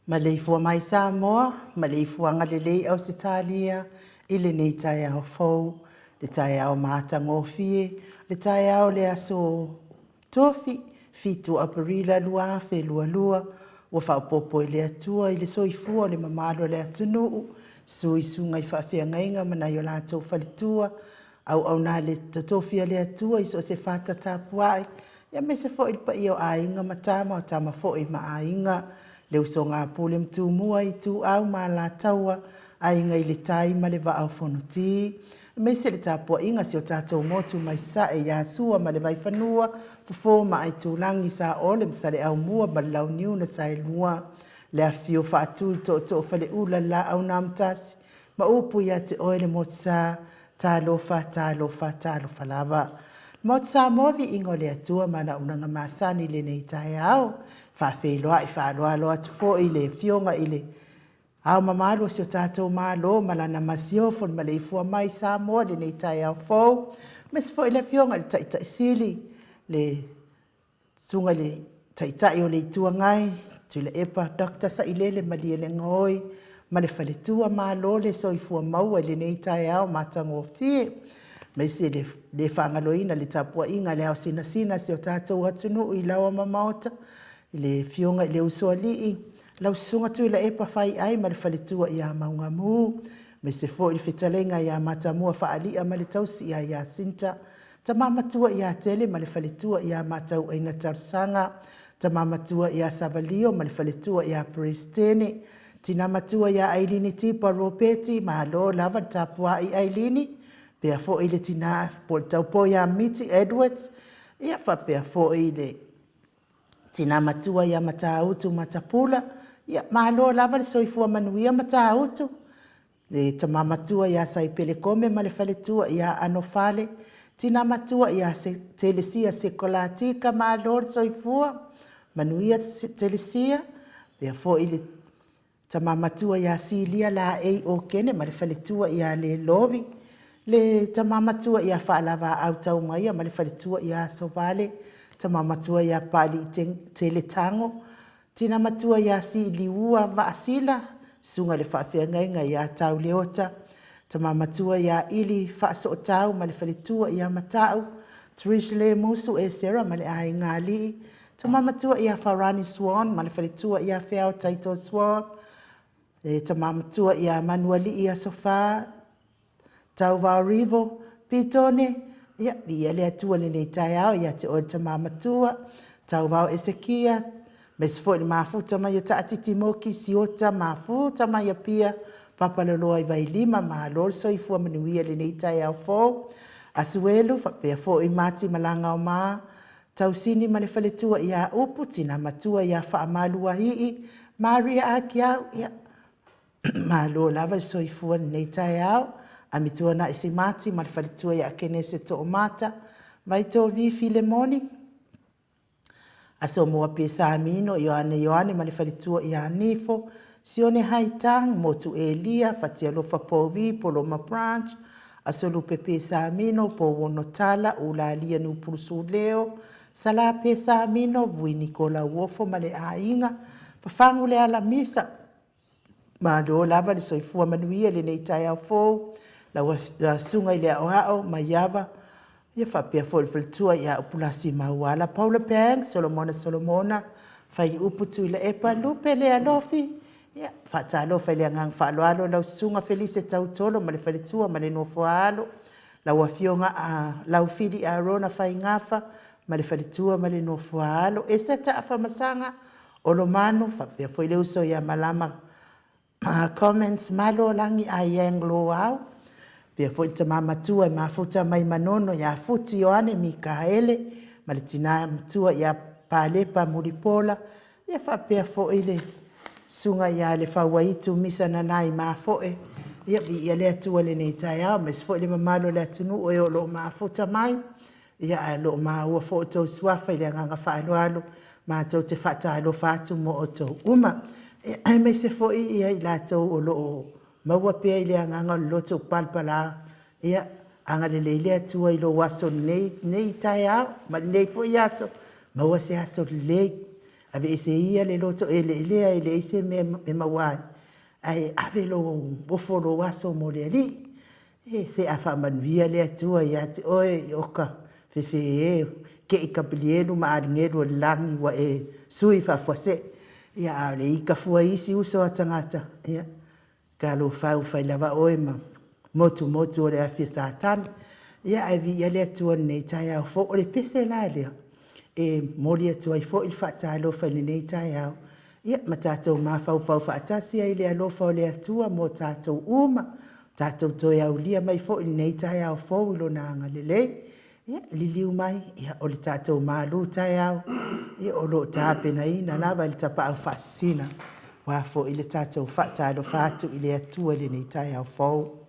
Maleifua mai Samoa, maleifuaga lelei Ausetalia i lenei taeao fou, le taeao matagofie, le taeao o le aso Tofi, 7 Aperila 2022, ua faaopoopo e le Atua i le soifua o le mamalu o le atunuu, susu i susuga i faafeagaiga ma nai o latou faletua, auauna a le totofi a le Atua i so o se fata tapuai, aemaise foi le paia o Aiga ma Tama, o Tama foi ma Aiga, le usoga a Pule ma Tumua, Ituau ma Alataua, Aiga i le Tai ma le Vaa o Fonoti, aemaise le tapuaiga a si o tatou motu mai Sasae ia Sua ma le Vaifanua, Fofo ma Aitulagi, Saole ma Saleaaumua ma le Launiu na Saelua, le afifio o Faatui o Tootoo o Faleula, le Laau na Amotasi ma upu ia te oe le Motusa. Talofa, talofa, talofa lava. Maota Samoa, viiga o le Atua ma ana auaunaga masani i lenei taeao. E faafeiloai faaaloalo atu foi i le Afioga i le Ao Mamalu o si o tatou Malo ma lana Masiofo, le maleifua mai i Samoa i lenei taeao fou, aemaise foi le Afioga i le Taitai Sili, le Susuga i le Taitai o le Itu Agai, Tuilaepa Dr. Sailele Malielegaoi ma le faletua. Malo le soifua maua i lenei taeao matagofie. Aemaise le le faagaloina le tapuaiga a le ao sinasina a si o tatou atunuu i laoa ma maota, i le Afioga i le Usoalii, lau Susuga Tuilaepa Faiai ma le faletua ia Maugamu, aemaise foi le fetalaiga ia Matamua Faalia ma le tausi ia Jacinta, Tama matua ia Tele ma le faletua ia Matauaina Talosaga, tama matua ia Savalio ma le faletua ia Peresetene, tina matua ia Ailini Tipa Ropeti, malo lava le tapuai Ailini, faapea foi le tina po o le taupou ia Miti Edwards, ia faapea foi le tina matua ia Matautu Matapula. Ia malo lava le soifua manuia Matautu. Le tama matua ia Saipele Kome ma le faletua ia Anofale, tina matua ia Telesia Sekolatika, malo le soifua, manuia Telesia. Faapea foi le Tama Matua ia Silia Laei Okene ma le faletua ia Lelovi, le Tama Matua ia Faalavaau Taumaia ma le faletua ia Asovale, Tama Matua ia Papalii Tele Tago, Tina Matua ia Siiliua Vaasila, Susuga i le Faafeagaiga ia Tau Leota, Tama Matua ia Ili Faasootau ma le faletua ia Matau, Trish Lemusu Esera ma le Aiga Alii, Tama Matua ia Farani Swan ma le faletua ia Feao Taito Swan, le Tama Matua ia Manualii Asofa Tauvao Rivo Pitone, ia viia le Atua i lenei taeao ia te oe le Tama Matua Tauvao Esekia, aemaise foi le mafuta mai o Taatiti Moki Siota mafuta mai Apia, Papaloloa i Vailima, malo le soifua manuia i lenei taeao fou. Asuelu faapea foi Mati Malagaoma, Tausini ma le faletua ia Upu, Tina Matua ia Faamaluaii, Maria Akiau, ia malo lava le soifua i lenei taeao. Amituanai Simati ma le faletua ia Kenese Toomata, Vaitovi Filemoni, Asomoa Pesamino, Ioane Ioane ma le faletua ia Nifo, Sione Haitang, Motu Elia, Fatialofa Povi, Poloma Branch, Asolupe Pesamino, Pouono Tala, Ulalia Nupulusuleo, Sala Pesamino, Vui Nikola Uofo ma le aiga, Pafagu le Alamisa, malo lava le soifua manuia i lenei taeao fou, lau Susuga i le Aoao Maiava, ia faapea foi le faletua ia Upulasi Mauala, Paula Banks, Solomona Solomona, Faiupu Tuilaepa, Lupe Lealofi, ia faatalofa i le agaga faaaloalo lau Susuga Felise Tautolo ma le faletua ma le nofo a alo, lau Afioga Laufili Arona Faigafa ma le faletua ma le nofo a alo, Eseta Afamasaga Olomanu, faapea foi le uso ia Malama Comments Malolagi Aiang Loau, faapea foi le tama matua e mafuta mai Manono ia Futi Ioane Mikaele ma le tina matua ia Palepa Mulipola, ia faapea foi le susuga ia Lefauaitu Misa Nanai Mafoe. Ia viia le Atua i lenei taeao, aemaise foi le mamalu o le atunuu e o lo o mafuta mai, ia ae o lo o maua foi outou suafa i le agaga faaaloalo matou te faatalofa atu mo outou uma. Aemaise foi i latou o lo o maua pea i le agaga o le loto palapala, ia agalelei le Atua i lou aso i lenei taeao ma lenei foi aso, maua se aso lelei. Aveese ia le loto eleelea e leai se mea e maua ai, ae ave lou ofo o lou aso mo le Alii. Se a faamanuia le Atua ia te oe, oka fefe e, kei Kapalielu ma Aligelu o le lagi ua e sui faafuasei. Ia, a o le ika fua isi uso a tagata, ia, talofa e ua fai lava oe ma motumotu o le afi a Satani. Ia, ae viia le Atua i lenei taeao fou. O le pese la lea e momoli atu ai foi le faatalofa i lenei taeao, ia ma tatou mafaufau faatasi ai i le alofa o le Atua mo tatou uma, tatou toe aulia mai foi i lenei taeao fou i Lona agalelei. Ia, liliu mai, ia, o le tatou malu taeao, ia, o lo o tapenaina lava e le Tapaau Faasisina, aua foi le tatou faatalofa atu i le Atua i lenei taeao fou.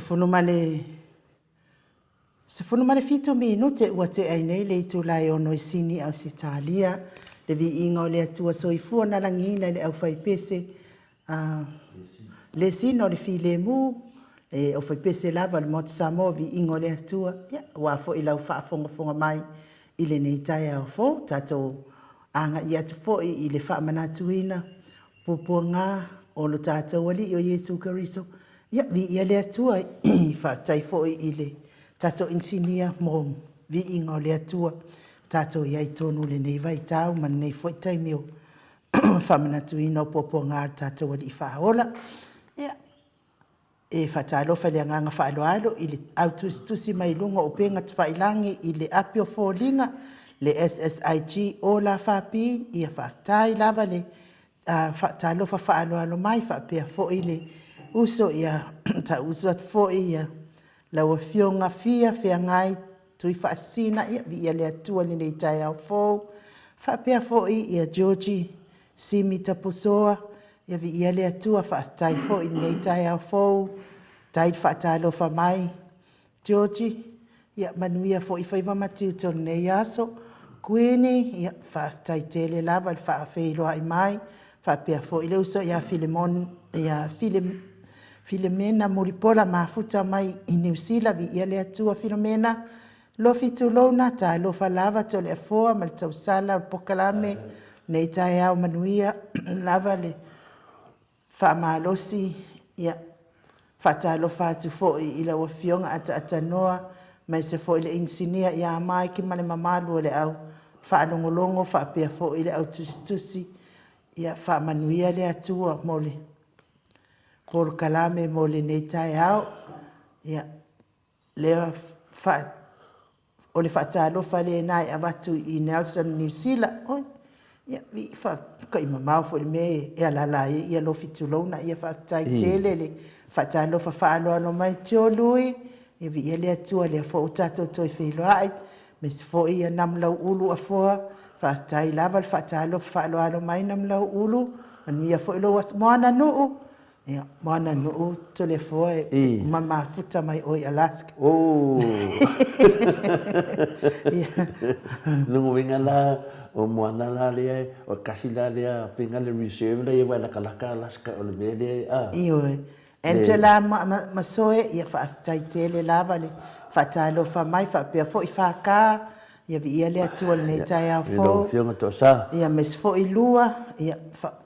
17 minute ua tea ai nei le itula e 6 i Sini, Ausetalia. Le viiga o le Atua soifua na lagiina i le aufaipese a le sina o le filemu, e aufaipese lava o le Maota Samoa, viiga o le Atua. Ia, aua foi lau faafogafoga mai i lenei taeao fou, tatou agai atu foi i le faamanatuina puapuaga o lo tatou Alii o Iesu Keriso. Ia, viia le Atua, faafetai foi i le tatou inisinia mo viiga o le Atua tatou i ai tonu i lenei vaitau ma lenei foi taimi o faamanatuina o puapuaga o le tatou Alii Faaola. Ia, e faatalofa i le agaga faaaloalo i le au tusitusi mai luga o upega tafailagi i le api o foliga, le SSIG Ola Fapi, ia faafetai lava le faatalofa faaaloalo mai, faapea foi le uso ia tau uso atu foi ia lau Afioga Fia Feagai Tuifaasisina, ia viia le Atua i lenei taeao fou, faapea foi ia Georgie Simi Tapusoa, ia viia le Atua, faafetai foi i lenei taeao fou, faafetai le faatalofa mai Georgie, ia manuia foi faiva ma tiute o lenei aso. Kuini, ia faafetai tele lava le faafeiloai mai, faapea foi le uso ia Filomena Mulipola Mafuta mai Niu Sila, viia le Atua Filomena. Lofi tulouna, talofa lava Toleafoa ma le tausala o le polokalame lenei taeao, manuia lava le faamalosi. Ia, faatalofa atu foi i lau Afioga Ataata Noa aemaise foi le inisinia ia Mike ma le mamalu o le au faalogologo faapea foi le au tusitusi. Ia faamanuia le Atua mo le polokalame mo lenei taeao. Ia, lea o le faatalofa lena e avatu i Nelson Niu Sila. Oi, ia matuai mamao foi i le mea e alaala ai Alofi tulouna. Ia faafetai tele le faatalofa faaaloalo mai Joe Lui, ia viia le Atua o lea foi ua tatou toe feiloai, aemaise foi Namulauulu Afoa, faafetai lava le faatalofa faaaloalo mai Namulauulu, manuia foi lou aso. Moananuu, ia Moananuu Toleafoa e mafuta mai oe i Alaska. Oh. Lona uiga la, o Moana la lea, o kasi la lea faiga le reserve la ia aua e latalata Alaska o le mea lea a. Ioe. Angela Masoe, ia faafetai tele lava le faatalofa mai faapea foi FK, ia viia le Atua i lenei taeao fou. I lau Afioga Toasa. Ia aemaise foi Lua, ia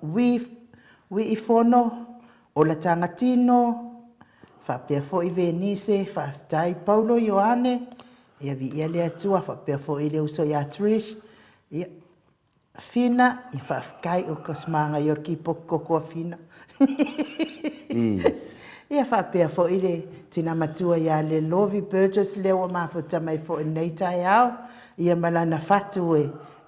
Wii Fono, Ola Tagatino, faapea foi Venise, faafetai Paulo Ioane, ia viia le Atua, faapea foi le uso ia Trish, ia Fina, ia faafetai o Kosmaga i o le kipoti koko a Fina. Ia faapea foi le tina matua ia Lelovi Burgess lea ua mafuta mai foi i lenei taeao, ia ma lana fatu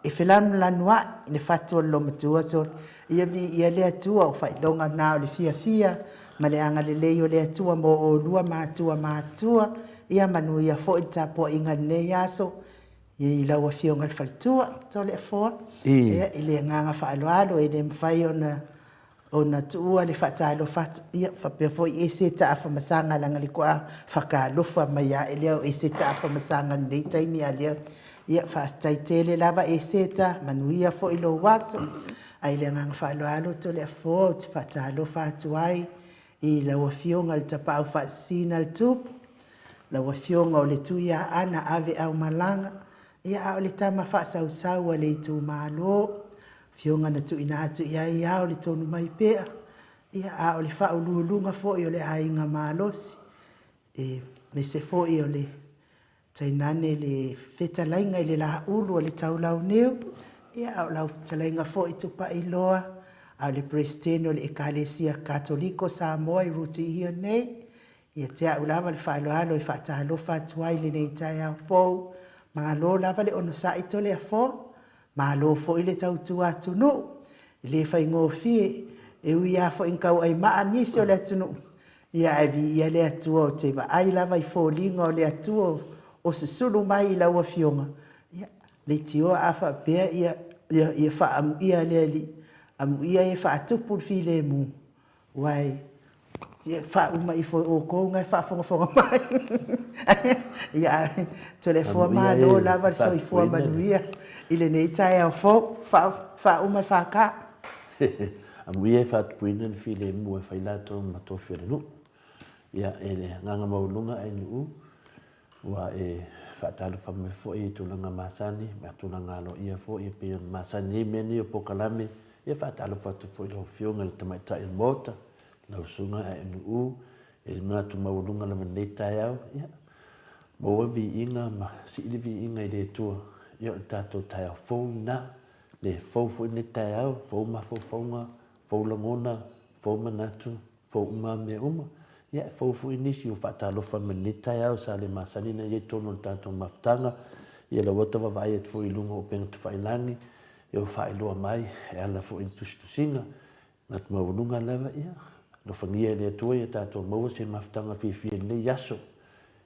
e felanulanuai, le fatu o le loomatua sole. Ia viia le Atua, o faailoga na o le fiafia ma le agalelei o le Atua mo oulua matua matutua. Ia manuia foi le tapuaiga i lenei aso i lau Afioga i le Faletua, Toleafoa. Ia, i le agaga faaaloalo e le mafai ona tuua le faatalofa atu, ia faapea foi Eseta Afamasaga, leaga le toa faatalofa mai lava lea o Eseta Afamasaga i lenei taimi a lea. Ia, faafetai tele lava Eseta, manuia foi lou aso. Ae i le agaga faaaloalo Toleafoa, ou te faatalofa atu ai i lau Afioga i le Tapaau Faasisina le Tupu, lau Afioga o le Tuiaana Aveaumalaga, ia a o le tama faasausau a le itumalo, Afioga na tuuina atu i ai ao le tonu mai pea, ia a o le faauluuluga foi o le aiga malosi, aemaise foi o le tainane le fetalaiga i le Laulu o le Taulauniu, ia a o lau fetalaiga foi Tupailoa, a o le Peresetene o le Ekalesia Katoliko Samoa i Rutihia nei. Ia te au lava le faaaloalo e faatalofa atu ai i lenei taeao fou. Malo lava le onosai Toleafoa, malo foi le tautua atunuu. E le faigofie, e ui lava foi ina tauaimaa nisi o le atunuu, ia ae viia le Atua ou te vaai lava i foliga o le Atua o susulu mai i lau Afioga, ia, leitioa a faapea ia faaamuia le Alii, amuia e faatupu le filemu, aua e. Ia faauma ifo e outou na e faafogafoga mai. Ia Toleafoa malo lava le soifua manuia i lenei taeao fou. Faauma e FK. Amuia e faatupuina le filemu e fai latou ma tofi o le nuu. Ia e le agaga maualuga ainuu ua e faatalofa mai foi i tulaga masani ma tulaga aloaia foi e pei ona masani ai mea nei o polokalame. Ia faatalofa atu foi i lau Afioga i le Tamaitai o le Maota, lau Susuga Aenuu, e manatu maualuga lava i lenei taeao, ia, maua viiga ma sii le viiga i le Atua, ia o le tatou taeao fou lena, le fou foi lenei taeao, fou mafaufauga, fou lagona, fou manatu, fou uma lava mea uma. Ia, e fou foi nisi ua faatalofa mai i lenei taeao sa le masani ona i ai i totonu o le tatou mafutaga. Ia, lau ata vaavaai atu foi i luga o upega tafailagi, ia ua faailoa mai e ala foi i tusitusiga, Manatu maualuga lava, ia, alofagia e le Atua ia tatou maua se mafutaga fiafia i lenei aso.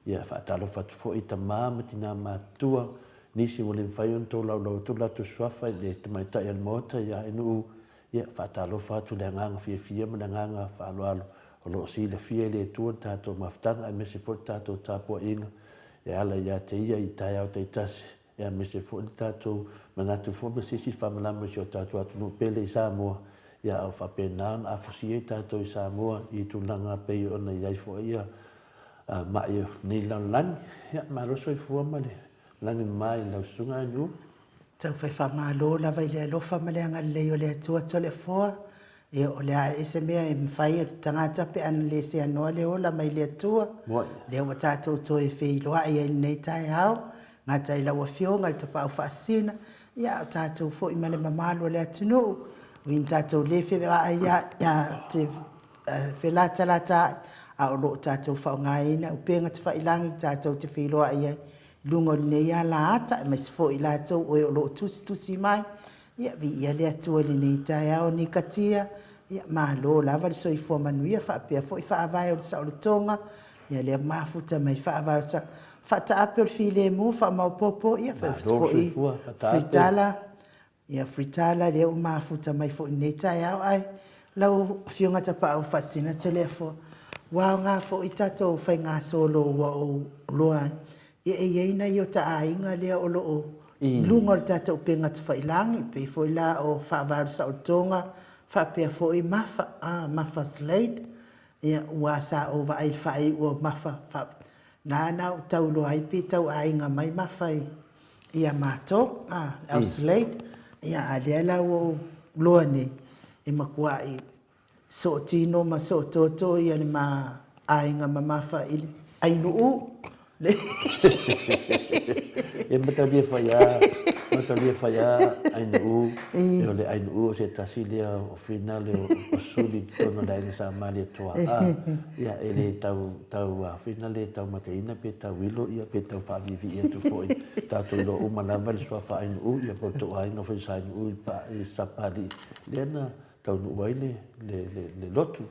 Ia, faatalofa atu foi i tama ma tina matutua, nisi ua le mafai ona tolaulau atu latou suafa i le tamaitai o le Maota ia Ainuu, ia, faatalofa atu i le agaga fiafia ma le agaga faaaloalo o lo o silafia e le Atua le tatou mafutaga aemaise foi le tatou tapuaiga e ala ia te Ia i taeao taitasi. Aemaise foi le tatou manatu foi ma se isi faamalama i si o tatou atunuu pele i Samoa, ia a o faapena ona afusia ai tatou i Samoa i tulaga pei ona i ai foi ia ma'i o lenei lalolagi. Ia, malo soifua ma le lagi mama i lau Susuga Andrew. Taufai faamalo lava i le alofa ma le agalelei o le Atua Toleafoa. Ia, o le a ese mea e mafai e le tagata pe ana le seanoa le ola mai le Atua. Lea ua tatou toe feiloai ai i lenei taeao, gata i lau Afioga i le Tapaau Faasisina, ia a o tatou foi ma le mamalu o le atunuu, ui ina tatou le fevaai ia te felatalataai, a o lo o tatou faaaogaina upega tafailagi tatou te feiloai ai i luga o lenei alaata, aemaise foi i latou o e o lo o tusitusi mai. Ia, viia le Atua i lenei taeao nikatia, ia, malo lava le soifua manuia faapea foi faavae o le saolotoga, ia lea mafuta mai faavae o le faataape o le filemu faamaopoopo, ia faapea foi fritala, ia fritala lea ua mafuta mai foi i lenei taeao. Ae lau Afioga Tapaau Faasisina Toleafoa, ua aoga foi tatou faigasolo ua ou iloa ai, Ia e i ai nai o ta aiga lea o lo o i luga o le tatou upega tafailagi, pei foi la o Faavae o le Saolotoga, faapea foi Mafa, a, Mafa Slade, ia, ua sa ou vaai i le faaiu o Mafa, fa, na na ou tau iloa ai pe tau aiga mai Mafa i, ia matou, a, le au Slade, ia, a lea la ua ou iloa nei, e matuai Sootino ma soototo ia le ma aiga mamafa i le Ainuu. E mataulia fai a, mataulia fai a Ainuu, e o le Ainuu o se tasi lea o finale o suli i totonu o le aiga sa Malietoa. Ia, e le tau, tau finale tau mateina pe tau ilo, ia pe tau faaviivii atu foi. Tatou iloa uma lava le suafa Ainuu, ia po o le tou aiga foi sa Ainuu i Sapalii. Lea na taunuu ai le, le, le, le lotu.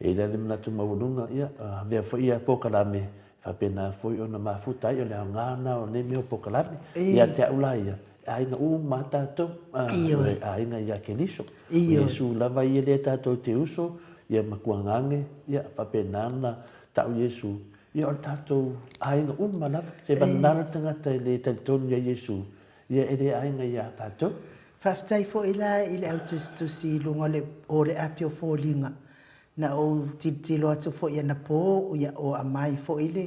E i ai le manatu maualuga, ia, avea foi ia polokalame, faapena foi ona mafuta ai, o le aoga lena o nei mea o polokalame. Ia te au la ia, e aiga uma lava tatou, o le aiga ia Keriso. O Iesu lava ia lea tatou te uso, ia matua gage, ia faapena ona tau Iesu, ia o le tatou aiga uma lava. Se vagana le tagata e le talitonu ia Iesu, ia e le aiga ia tatou. Faafetai foi la i le au tusitusi i luga o le api o foliga. Na ou tilotilo atu foi anapo, ia o aumai foi le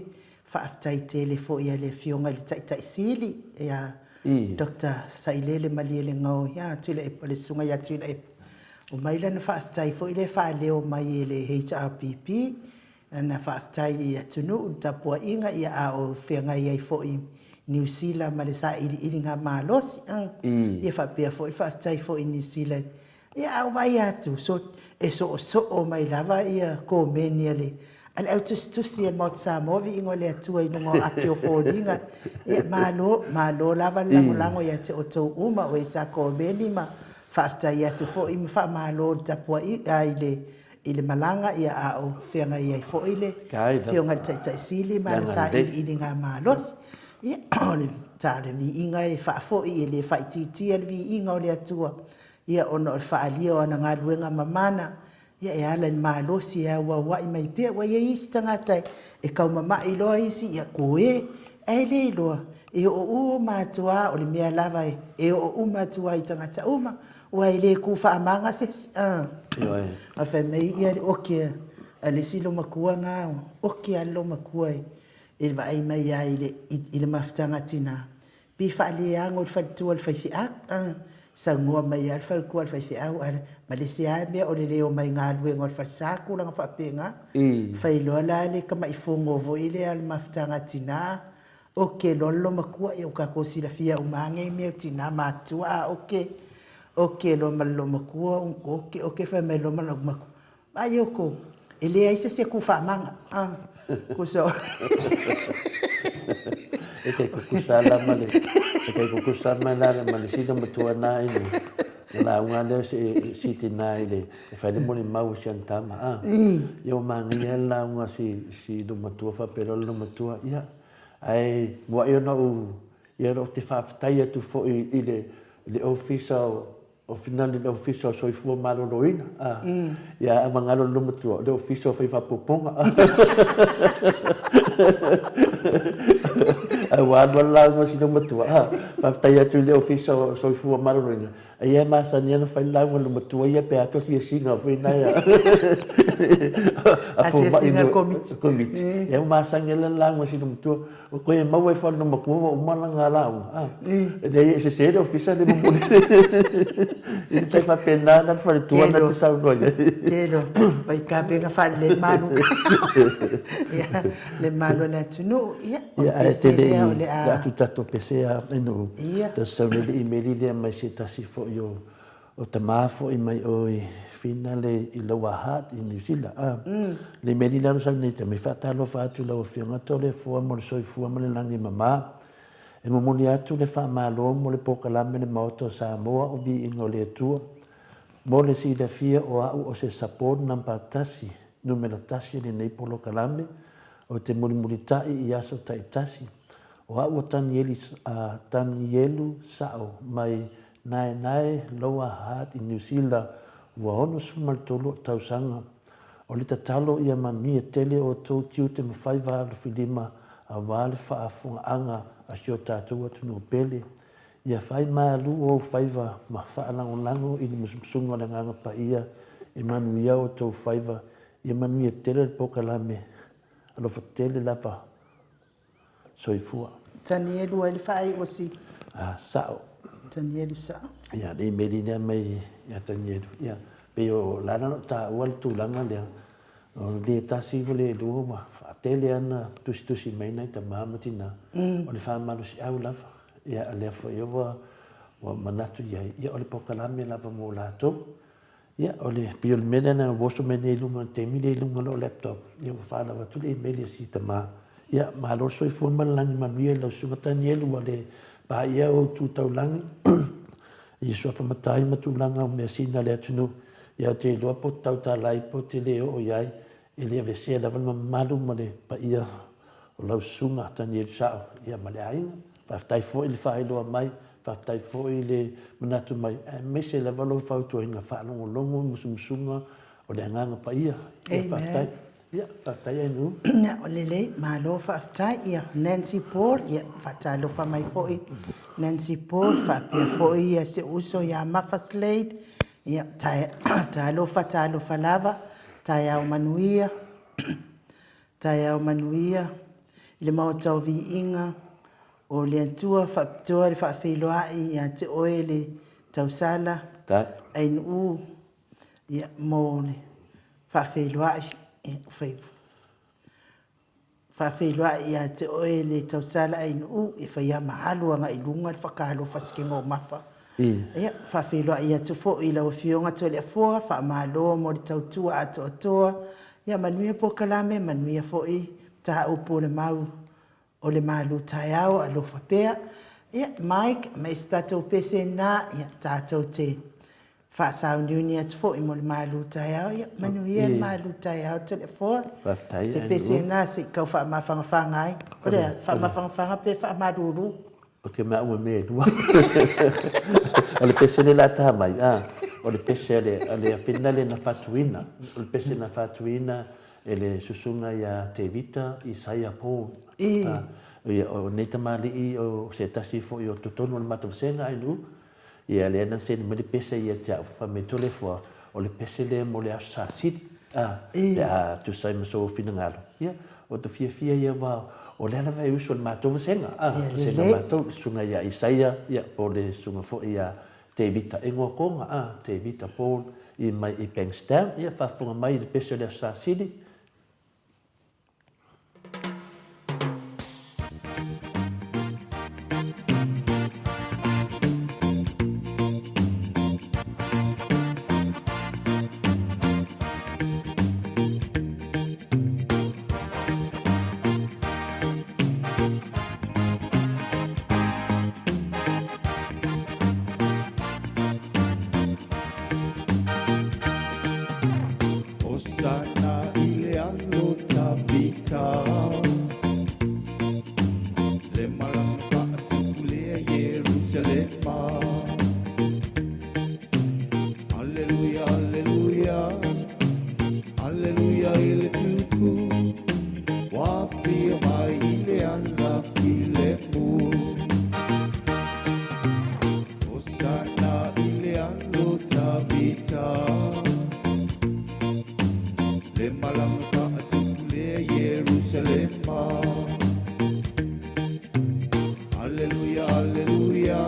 faafetai tele foi a le Afioga i le Taitai Sili ia Doctor Sailele Malielegaoi, ia Tuilaepa, le Susuga ia Tuilaepa. Aumai lana faafetai foi lea e faaleo mai e le HRPP, Lana faafetai i le atunuu, le tapuaiga, ia a o feagai ai foi i Niu Sila ma le sailiiliga malosi. Ia faapea foi le faafetai foi i Niu Sila. Ia a ou vaai atu, so, e soosoo mai lava ia komeni a le a le au tusitusi a le Maota Samoa, viiga o le Atua i luga o api o foliga. Ia malo, malo lava le lagolago ia te outou uma o e sa komeni ma faafetai atu foi ma faamalo i le tapuaiga i le i le malaga, ia a o feagai ai foi le Afioga i le Taitai Sili ma ana sailiiliga malosi. Ia, o le ta o le viiga e faafoi, e le faaitiitia le viiga o le Atua, ia ona o le faaalia o ana galuega mamana, Ia e ala i le malosi e auauai mai pea, ua i ai isi tagata e taumama'i loa isi, ia koe, ae le iloa, e oo uma atu lava, o le mea lava e oo uma atu lava i tagata uma, aua e le tu faamaga se isi. Ioe. Ae fai mai ia le oke a le isi loomatua na, oke lava le loomatua i le vaai mai lava i le mafutaga a tina, Pe faaleago i le faletua o le faifeau a, saunoa mai lava le faletua o le faifeau a ma le isi lava mea o le le omai galuega o le falesa tulaga faapena. Fai loa la le tamai fono foi lea a le mafutaga a tina, oke loa le loomatua, ia ua tatou silafia uma lava nei mea o tina matutua a oke, oke loa ma le loomatua, oke oke fai mai loa ma le loomatua, Vaai outou, e leai se isi e tu faamaga. Ah, tusa o. E kai kukusa la ma le e kai kukusa mai la ma le sina matua na i le na lauga lea se si tina i le e fai le molimau si ana tama a. Ia ua manaia le lauga si si loomatua faapea loa le loomatua ia ae muai ona ou ia ou te faafetai atu foi i le le ofisa o O Finali le Ofisa o Soifua Maloloina, a, ia a magalo le matua, o le Ofisa o Faiva Popoga. Ae ua alu lava lauga a sina matua, a, faafetai atu i le Ofisa o Soifua Maloloina, a ia e masani lava ona fai le lauga a le matua ia pe a tofi asiasiga foi na e a fomai ma le Komiti. Ia ua masani lava le lauga a sina matua. Ua toe maua ifo lona matua ua uma lana lauga, a. E leai e sese le ofisa le momoli. E tai faapena na le faletua na te saunoa i ai. Telo, vai kapena faalelei le malu. Ia, le malu o le atunuu, ia, o le pese lea o le a... Ia, atu tatou pese a, inu, sau nei le imeli lea mai se tasi foi o O tama foi mai o i Finale i Lower Hutt i Niu Sila, a. Le meli lalo sau nei te me faatalofa atu i lau Afioga Toleafoa mo le soifua ma le lagi mama. E momoli atu le faamalo mo le polokalame le Maota o Samoa o Viiga o le Atua. Mo le silafia o a'u o se support number tasi, numera tasi o lenei polokalame, ou te mulimulita'i i aso taitasi. O a'u o Tanieli, Tanielu Sa'o mai Naenae Lower Hutt i Niu Sila ua 63 o tausaga. O le tatalo ia manuia tele outou tiute ma faiva alofilima aua le faafogaaga a si o tatou atunuu pele. Ia fai malu ou faiva ma faalagolago i le musumusuga o le Agaga Paia e manuia outou faiva. Ia manuia tele le polokalame. Alofa tele lava. Soifua. Tanielu ai le faaiu o si. Ah, sao. Tanielu sao. Ia, le imeli lea mai ia Tanielu. Ia, pei o lana no taua le tulaga lea. O le tasi ua le lua ua faatele ana tusitusi mai nai tama ma tina. O le faamalosiau lava. Ia, o lea foi ua manatu i ai, ia o le polokalame lava mo latou. Ia, o le, pei o le mea lea na oso mai nei i luga o le taimi lea i luga o lou laptop, ia ua faalau atu le email i si tama. Ia, malo le soifua ma le lagi manuia i lau Susuga Tanielu ua le paia ou tu taulagi i suafa matai ma tulaga o measina a le atunuu. Ia, ou te iloa po o te tautalai po o te le oo i ai, e le aveesea lava le mamalu ma le paia o lau Susuga Tanielu Sao, ia ma le aiga. Faafetai foi le faailoa mai, faafetai foi le manatu mai, aemaise lava lou fautuaina faalogologo i musumusuga o le Agaga Paia. Ia faafetai. Ia, faafetai Ainuu. Ia, o lelei, malo faafetai. Ia, Nancy Paul, ia, faatalofa mai foi Nancy Paul, faapea foi ia si ou uso ia Mafa Slade. Ia, talofa, talofa lava, taeao manuia. Taeao manuia i le Maota o Viiga o le Atua faapitoa le faafeiloai ia te oe le tausala Ainuu ia mo le faafeiloai faafeiloai ia te oe le tausala Ainuu e fai a ma alu agai i luga le whakaalofa se ke ngō mafa. Ia, faafeiloai atu foi i lau Afioga Toleafoa, faamalo mo le tautua atoatoa. Ia, manuia polokalame, manuia foi mataupu o le mau o le malu taeao, alofa pea. Ia, Mike, aemaise se tatou pese lena, ia, tatou te faasauniuni atu foi mo le malu taeao. Ia, manuia le malu taeao Toleafoa. Faafetai. Se pese lena se i tau faamafangafaga ai. O le a? Faamafangafaga pe faamalulu? Ou te maua mea e lua. O le pese lea la ta mai, a. o le pese a le, a le finale na faatuina, o le pese na faatuina e le susuga ia Tevita Isaia Paul. A, ia, o nei tamalii o se tasi foi o totonu o le matou vasega ai nuu, ia lea na send mai le pese ia te au, fai mai Toleafoa, o le pese lea mo le Aso Sa Sili, a, pe a tusa ai ma sou finagalo, ia, o te fiafia ia aua o lea lava e usu o le matou vasega, a, vasega matou, le susuga ia Isaia, ia, po o le susuga foi ia Tevita e ngoakoga, a, Tevita Paul i mai i Bankstown, ia, faafofoga mai i le pese o le Aso Sa Sili. Hosana i le alo Tavita Le malama faatupu lea Ierusalema Aleluia, aleluia, aleluia i le tupu Ua afio mai i le ala filemu Hosana i le alo Tavita Le malama faatupu lea Ierusalema Aleluia, aleluia,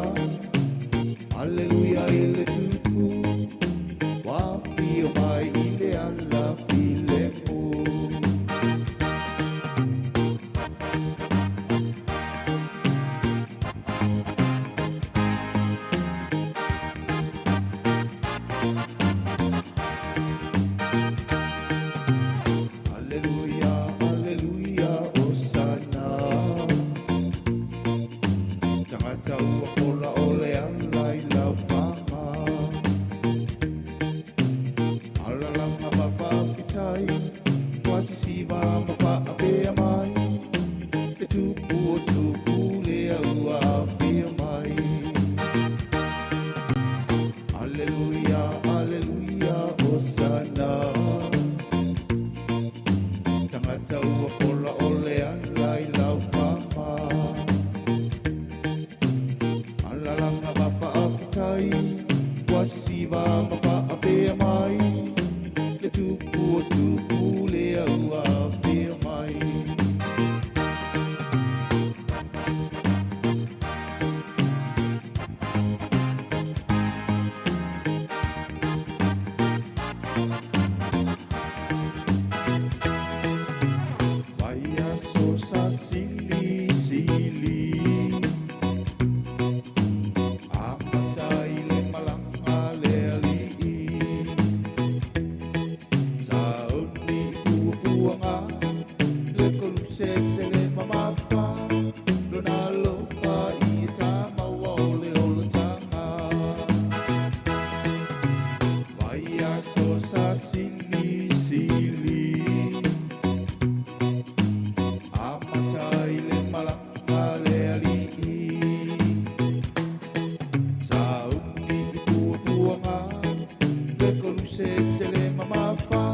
aleluia i le tupu Ua afio mai i le ala filemu Aleluia, aleluia, Hosana. Tagata ua fola o le ala i lau pama. Alalanga ma faafetai, ua sisiva ma faapea mai. Le tupu o tupu lea ua afio mai. Aleluia, aleluia, Hosana. Tagata ua fola o le ala i lau pama. Alalanga ma faafetai, ua sisiva ma faapea mai. Le tupu o tupu lea ua afio mai. Vai aso sa silisili Amata i le malaga le alii Sauni i puapuaga Le koluse se le mamafa Lona alofa i e tamaua o le olataga Vai aso sa silisili Amata i le malaga le alii Sauni i puapuaga Le koluse se le mamafa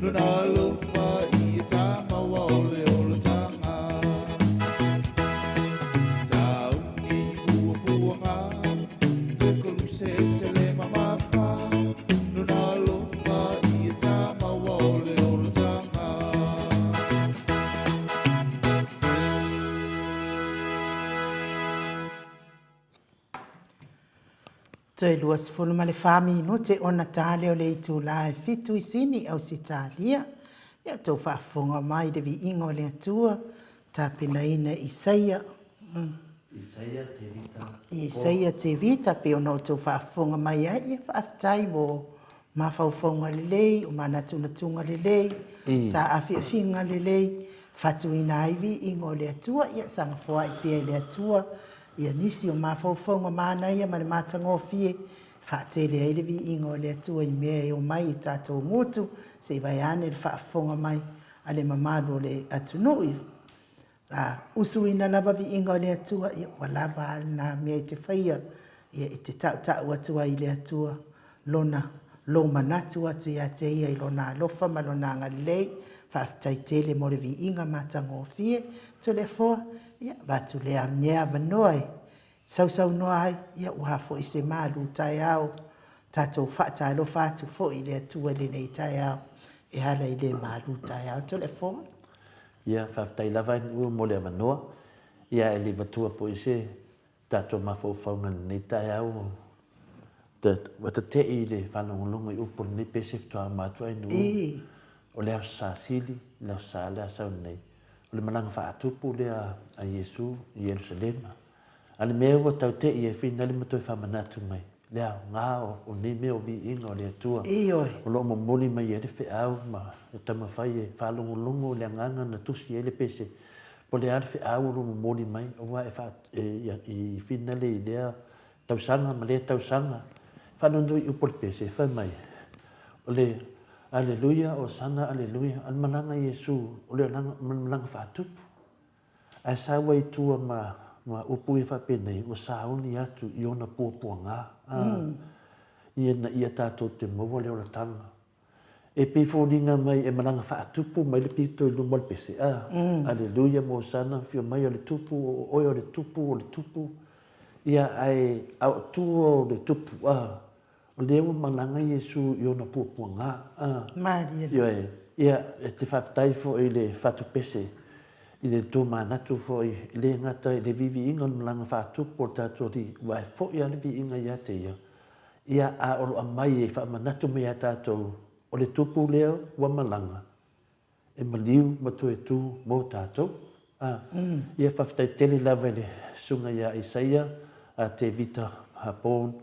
Lona alofa i e tamaua o le olataga Sauni i puapuaga Le koluse se le mamafa Lona alofa i e tamaua o le olataga Toe 24 minute ona ta lea o le itula e fitu i Sini, Ausetalia. Ia outou faafofoga mai i le viiga o le Atua, tapenaina e Isaia. Isaia Tevita. Isaia Tevita, pei ona outou faafofoga mai ai, ia faafetai mo mafaufauga lelei, o manatunatuga lelei, saafiafiga lelei, fatuina ai viiga o le Atua, ia saga foai pea i le Atua Ia nisi o mafaufauga manaia ma le matagofie e faatele ai le viiga o le Atua i mea e omai i tatou gutu se i vaeane le faafofoga mai a le mamalu o le atunuu i a usuina lava viiga o le Atua ia ua lava a lena mea e te faia ia e te tautau atu ai i le Atua. Lona, lou manatu atu ia te Ia i Lona alofa ma Lona agalelei. Faafetai tele mo le viiga matagofie. Toleafoa, ia, avatu lea lenei avanoa e sausaunoa ai, ia ua foi se malu taeao, tatou faatalofa atu foi i le Atua i lenei taeao e ala i le malu taeao. Toleafoa. Ia, faafetai lava Nu'u mo le avanoa. Ia, e le matua foi se tatou mafaufauga i lenei taeao, ua tete'i i le faalogologo i upu o lenei pese faatoa uma atu ai Nu'u, o le Aso Sa Sili, le Aso Sa lea a sau nei, o le malaga faatupu lea a Iesu i Ierusalema. A le mea ua tau te'i ai finale ma toe faamanatu mai le aoga o nei mea o viiga o le Atua o lo o momoli mai ai le feau ma e taumafai e faalogologo i le agaga na tusi ai le pese po o le a le feau o lo o momoli mai aua e faa, e, i finale i lea tausaga ma lea tausaga. Faanoinoi upu o le pese fai mai o le Aleluia, Osana, Aleluia, a le malaga Iesu o le malaga faatupu. Ae sau ai i tua ma, ma upu ia faapenei, ua sauni atu i ona puapuaga, a, ina ia tatou te maua le olataga. E pei foliga mai e malaga faatupu mai le pito i luma o le pese, a, Aleluia, Mosana, afio mai o le Tupu, o oe o le Tupu, o le Tupu, ia, ae, a o tua o le Tupu, a, O lea ua malaga Iesu i ona puapuaga. A. Malie. Ioe. Ia, e te faafetai foi i le fatupese, i le tomanatu foi, e le gata i le viiviiga o le malaga faatupu o le tatou Alii, aua e foi lava le viiga ia te Ia, ia, a o lo o aumai e faamanatu mai ia tatou, o le tupu lea ua malaga, e maliu ma toe tu mo tatou. A, ia faafetai tele lava i le Susuga ia Isaia a Tevita Hapon,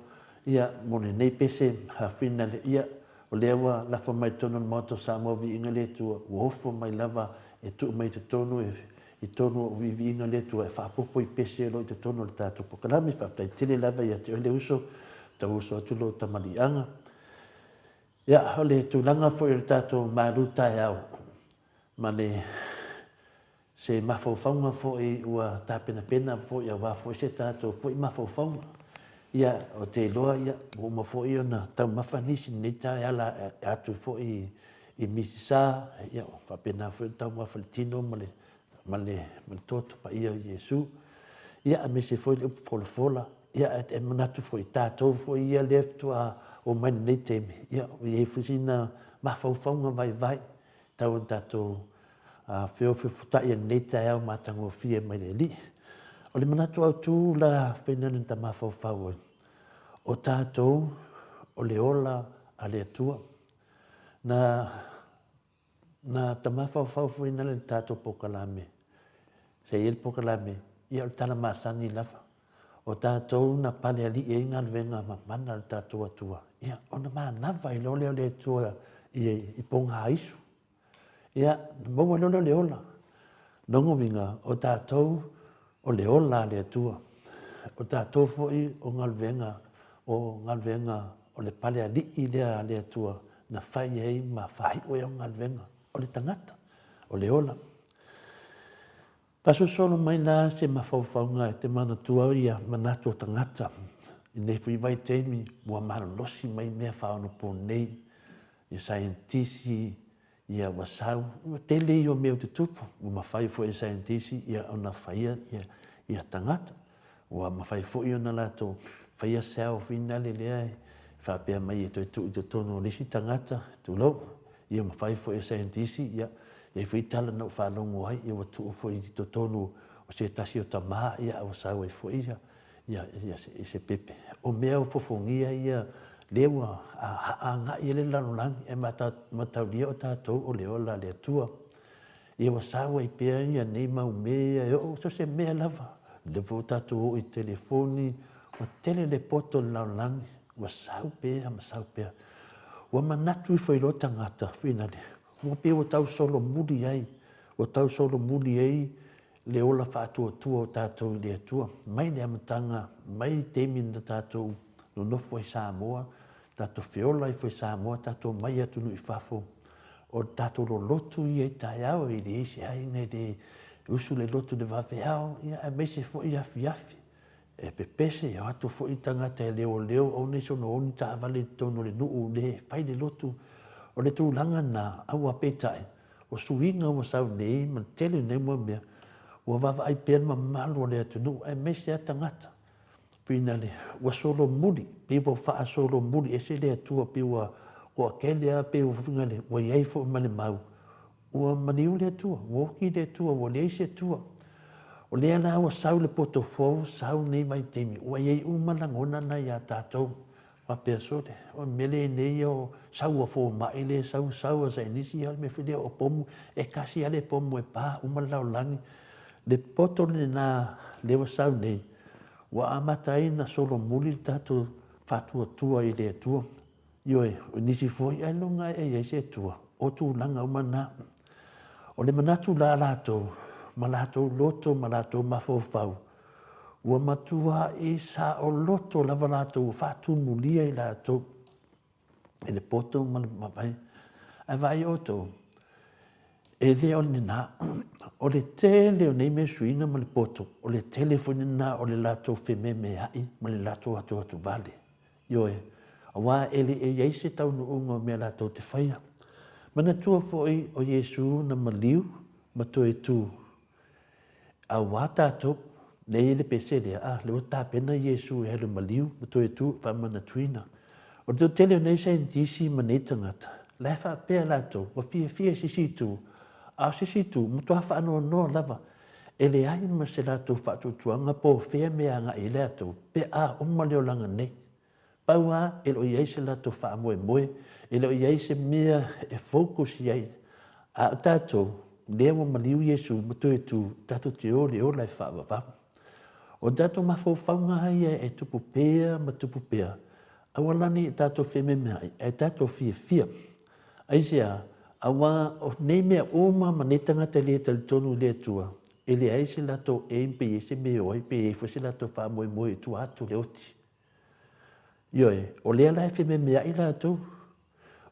ia, mo lenei pese finale, ia, o lea ua lafo mai i totonu o le Maota o Samoa Viiga le Atua, ua ofo mai lava e tuu mai i totonu i totonu o viiviiga le Atua e faaopoopo i pese o lo o i totonu o le tatou polokalame. Faafetai tele lava ia te oe le uso, tau oso atu lou tamaliiaga. Ia, o le tulaga foi o le tatou malu taeao ma le se mafaufauga foi ua tapenapena foi aua foi se tatou foi mafaufauga. Ia, ou te iloa ia, ua uma foi ona taumafa nisi i lenei taeao e ala atu foi i Misisa, ia, faapena foi ona taumafa le tino ma le ma le, ma le toto paia o Iesu. Ia, aemaise foi le upu folafola. Ia, e manatu foi, tatou foi ia lea faatoa oo mai lenei taimi, ia, ua i ai foi sina mafaufauga vaivai tau ona tatou feofeofotai i lenei taeao matagofie mai le Alii. O le manatu autu la fainale na ta mafaufau ai, o tatou o le ola a le Atua. Na Na ta mafaufau foi na le tatou polokalame, sa i ai le polokalame, ia o le tala masani lava. O tatou na pale alii ai galuega mamana a le tatou Atua, ia ona manava ai loa lea o le Atua i pogaisu. Ia, na maua loa lea o le ola. Lona uiga, o tatou o le ola a le Atua. O tatou foi o galuega, o galuega o le pale alii lea a le Atua na fai ai ma faaiu ai ana galuega. O le tagata, o le ola. Faasolosolo mai la se mafaufauga e te manatua ia manatu o tagata i lenei foi vaitaimi ua malolosi mai mea faaonaponei, ia saienitisi, Ia ua sau, ua tele ia o mea o tutupu, ua mafai foi e saienitisi ia ona faia ia, ia tagata. Ua mafai foi ona latou faia cell finale lea e faapea mai e toe tuu i totonu o le isi tagata, tulou. Ia mafai foi e saienitisi ia, e i ai foi tala na ou faalogo ai, ia ua tuu foi i totonu o se tasi o tama, ia ua sau ai foi ia, ia, ia se, se pepe. O mea o fofogia ia, lea ua agai ai le lalolagi, e mataulia o tatou o le ola a le Atua. Ia ua sau ai pea ia nei mau mea ia e oo so o se mea lava. O lea foi ua tatou oo i telefoni, ua tele le poto o le lalolagi, ua sau pea ma sau pea. Ua manatu ifo i loa tagata, finale, ua pei ua tau solomuli ai, ua tau solomuli ai le ola faatuatua o tatou i le Atua, mai le amataga, mai le taimi na tatou nonofo ai i Samoa, tatou feola ifo i Samoa, tatou omai i atunuu i fafo, o le tatou lolotu ia i taeao, e leai se aiga e le usu le lotu i le vaveao, ia aemaise foi afiafi. E pepese, e o atu foi tagata e leoleo aua ne i soona o ni taavale i totonu o le nuu le fai le lotu. O le tulaga lena, aua peitai, o suiga ua sau nei ma le tele o nei mau mea, ua vaavaai pea le mamalu o le atunuu aemaise lava tagata. Finale, ua solomuli, pei ua faasolomuli ese le Atua, pei ua toatele lava, pei ua finale, ua i ai foi ma le mau, ua maliu le Atua, ua oti le Atua, ua leai se Atua. O lea la ua sau le poto fou, sau lenei vaitaimi, ua i ai uma lagona na ia tatou. Faapea, sole, o le mea lea nei o sau a fomai lea sau, sau a saienisi, ia o le mea foi lea o pomu, e tasi lava le pomu e pa uma le lalolagi. Le poto lena lea ua sau nei, ua amata ai ona solomuli le tatou faatuatua i le Atua. Ioe, o nisi foi ailoga e i ai se Atua, o tulaga uma na. O le manatu la a latou, ma latou loto ma latou mafaufau, ua matuai saoloto lava latou ua faatumulia i latou i le poto ma le mavae. Ae vaai outou, e le o lena. O le tele o nei mea suiga ma le poto, o le tele foi lena o le latou fememeai ma le latou atuatuvale. Ioe, aua e le i ai se taunuuga o mea latou te faia. Manatua foi o Iesu na maliu ma toe tu aua tatou, lea e i ai le pese lea, a, lea ua tapena Iesu e alu maliu ma toe tu e faamanatuina. O le toatele o nei saienitisi ma nei tagata, la e faapea latou, ua fiafia i se isi itu, a o se isi itu, matua faanoanoa lava, e leai ma se latou faatuatuaga po o fea mea e agai i ai latou pe a uma le olaga nei. Pau lava, e le o i ai se latou faamoemoe, e le o i ai se mea e focus i ai. A o tatou, lea ua maliu Iesu ma toe tu, tatou te o i le ola e faavavau. O tatou mafaufauga lava ia e tupu pea ma tupu pea, aua la ne i tatou fememeai, ae tatou fiafia. Aisea? Aua o nei mea uma ma nei tagata e le talitonu i le Atua, e leai se latou aim pe i ai se mea e o ai, pe i ai foi se latou faamoemoe i tua atu o le oti. Ioe, o lea la e fememeai latou,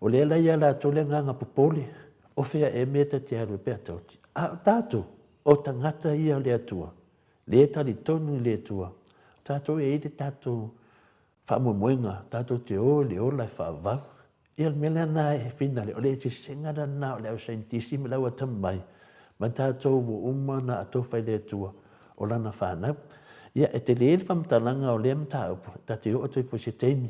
o lea la e ia latou le agaga popole, o fea ea mea ta te alu ai pe a ta oti. A o tatou, o tagata ia o le Atua, lea e talitonu i le Atua, tatou e i ai le tatou faamoemoega, tatou te o i le ola e faavavau. Ia o le mea lena e finale, o le eseesega lena o le au saienitisi ma le au atamamai ma tatou ua uma ona atofa i le Atua o Lana fanau. Ia, e tele le faamatalaga o lea mataupu, ta te oo atu ai foi i se taimi.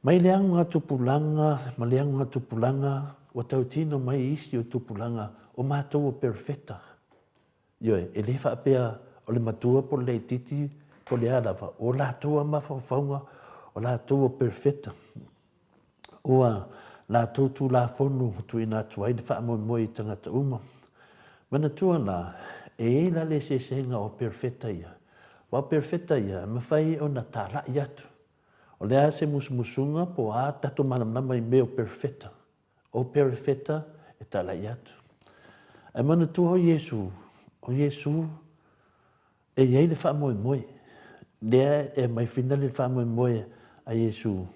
Mai le agoga tupulaga ma le agoga tupulaga ua tautino mai isi o tupulaga o matou o perofeta. Ioe, e le faapea o le matua po o le laitiiti po o le a lava, o latou lava mafaufauga, o latou o perofeta. Ua latou Tulafono ua tuuina atu ai le faamoemoe i tagata uma. Manatua la, e i ai la le eseesega o perofeta ia, aua o perofeta ia e mafai ona talai atu. O le a se musumusuga po o a tatou malamalama i mea o perofeta. O perofeta e talai atu. Ae manatua o Iesu, o Iesu E i ai le faamoemoe, lea e aumai finale le faamoemoe a Iesu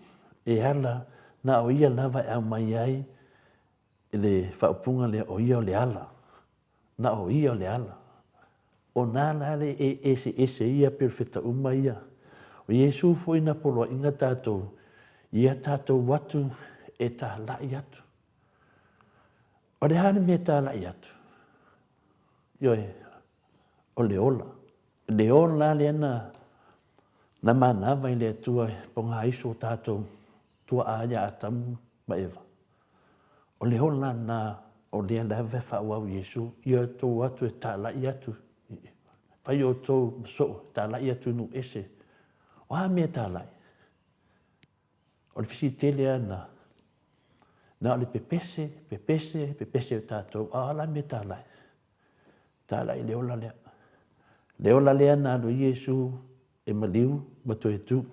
e ala na o Ia lava e aumai ai le faaupuga lea o Ia o le ala, na o Ia o le ala. O na la le e eseese ia perofeta uma ia. O Iesu foi na poloaiga tatou, ia tatou atu e talai atu. O le a le mea e talai atu? Ioe, o le ola. Le ola lea na, na manava i le Atua e pogaiso o tatou tuaa ia Atamu ma Eva. O le ola na o lea lava e faaauau Iesu, ia outou atu e talai atu, fai outou ma soo, talai atu i nuu ese. O a mea e talai? O le fesili tele lava lena. Na o le pepese, pepese, pepese o tatou, a o a la mea e talai? Talai le ola lea. Le ola lea na alu ai Iesu e maliu ma toe tu.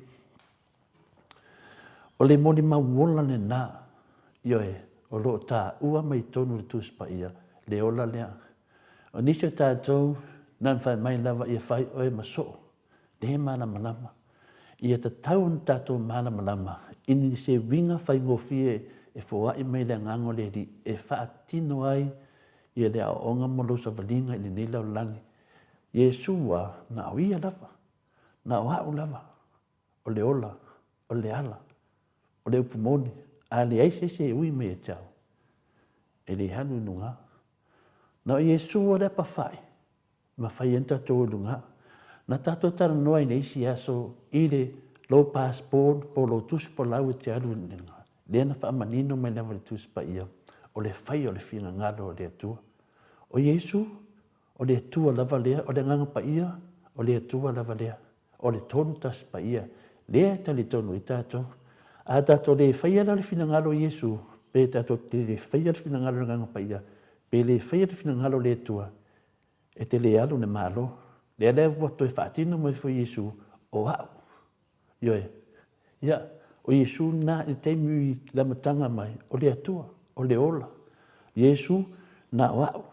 O le molimau ola lena, ioe, o lo o taua mai totonu o le Tusi Paia, le ola lea. O nisi o tatou, na ona fai mai lava ia fai oe ma soo, le malamalama. Ia tatau ona tatou malamalama i ni se uiga faigofie e foai mai le Agaga o le Alii e faatino ai ia le aoaoga ma lou savaliga i lenei lalolagi. Iesu a, na o Ia lava. Na o a'u lava, o le ola, o le ala, o le upu moni, a leai se isi e ui mai ia te au, e le alu i luga. Na o Iesu o le apawhai, ma fai ai tatou i luga. Na tatou talanoa i le isi aso i le lou passport po o lou tusi folau e te alu i luga. Lea na faamanino mai lava i le Tusi Paia, o le fai o le finagalo o le Atua. O Iesu, o le Atua lava lea, o le Agaga Paia, o le Atua lava lea. O le Tonu Tasi Paia, lea e talitonu ai tatou. A tatou le faia la le finagalo o Iesu, pe tatou te le faia le finagalo o le Agaga Paia, pe le faia le finagalo o le Atua, e te le alu i le Malo. Lea la ua toe faatino mai foi Iesu, o a'u. Ioe. Ia, o Iesu lena i le taimi i le amataga mai, o le Atua, o le ola. Iesu, na o a'u.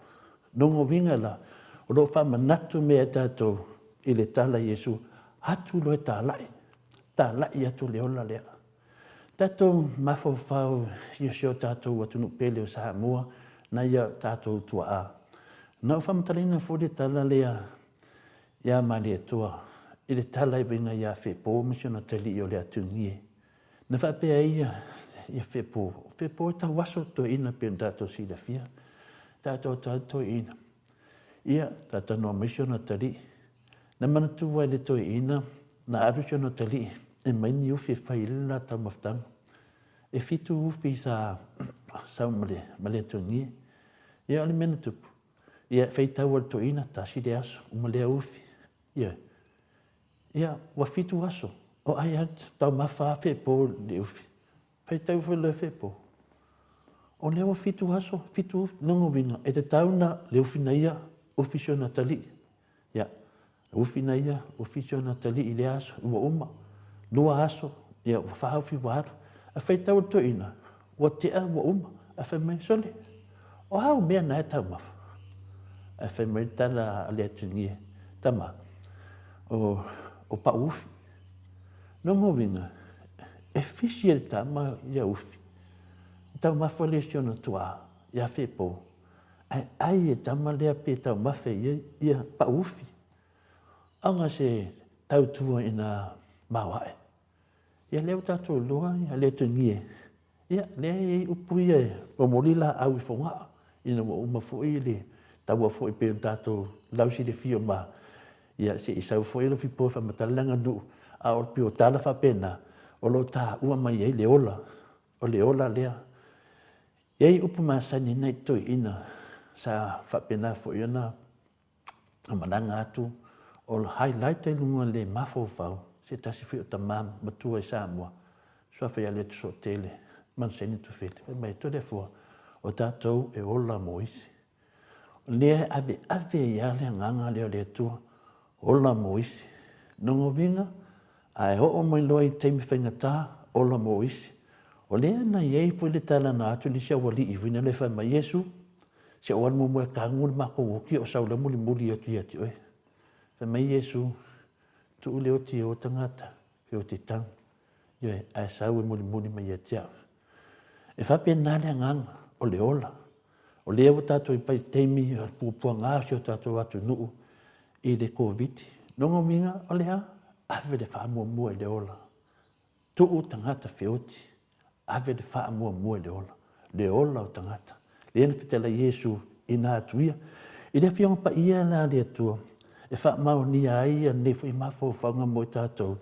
Lona uiga la, o lo o faamanatu mea e tatou i le tala a Iesu, atu loa e talai, talai atu le ola lea. Tatou mafaufau i si o tatou atunuu pele o Samoa nai o tatou tuaa. Na ou faamatalaina foi le tala lea ia Malietoa i le tala i uiga ia Fepo ma si ona talii o Leatugie. Na faapea ai ia Fepo, o Fepo e tau aso toeaina pei ona tatou silafia, tatou tau toeaina. Ia, talatalanoa mai si ona talii. Na manatua e le toeaina na alu si ona talii e mai ni ufi e fai ai le la taumafataga. E fitu ufi sa sau ma le, ma le atogia. Ia, o le mea na tupu, ia, e faitau e le toeaina, tasi le aso, uma lea ufi. Ia, ia, ua fitu aso, o ai lava taumafa lava Fepo i le ufi. Faitau foi loa e Fepo, o lea ua fitu aso, fitu ufi, lona uiga, e tatau ona le ufi na ia, ufi si ona atalii. Ia, ufi na ia, ufi si ona atalii i lea aso, ua uma, lua aso, ia, ua fa ufi ua alu. Ae faitau le toeaina, ua tea ua uma, ae fai mai, sole, o a au mea na e taumafa? Ae fai mai le tala a Leatugie, tama, o, o pau ufi. Lona uiga, e fisi e le tama ia ufi, taumafa lea i si ona tuaa, ia Fepo, ae ai e tama lea pe taumafa e ia ia pau ufi. Aoga se tautua ina maoae. Ia lea ua tatou iloa ia Letugie, ia lea e i ai upu ia e momoli laau i Fogaa ina ua uma foi le taua foi pei ona tatou lausilafia ma ia se i sau foi Alofipo e faamatala le aganuu, a o pei o tala faapena o lo o taua mai ai le ola, o le ola lea. E i ai upu masani nai toeaiina sa faapena foi ona malaga atu o le highlight i luga o le mafaufau se tasi foi o tama matua i Samoa, suafa ia Letosuatele Manuseni Tufele, fai mai, Toleafoa, o tatou e ola mo isi. O lea e aveave ai lava le agaga lea o le Atua, ola mo isi. Lona uiga, a e oo mai loa i taimi faigata, ola mo isi. O lea na i ai foi le tala na atu le isi aualii foi lea fai mai, Iesu, se i ou alu muamua e tago le matou oti ou sau loa mulimuli atu ia te oe. Fai mai Iesu, tuu le oti e o tagata, e oti tago. Ioe, ae sau e mulimuli mai ia te au. E faapena le agaga o le ola. O lea ua tatou i vaitaimi o le puapuaga o si o tatou atunuu i le Koviti. Lona uiga, o le a? Ave le faamuamua i le ola. Tuu tagata feoti, ave le faamuamua i le ola, le ola o tagata. Lea na fetalai Iesu i na atu ia. I le Afioga Paia la a le Atua, e faamaonia ai ia lenei foi mafaufauga mo i tatou,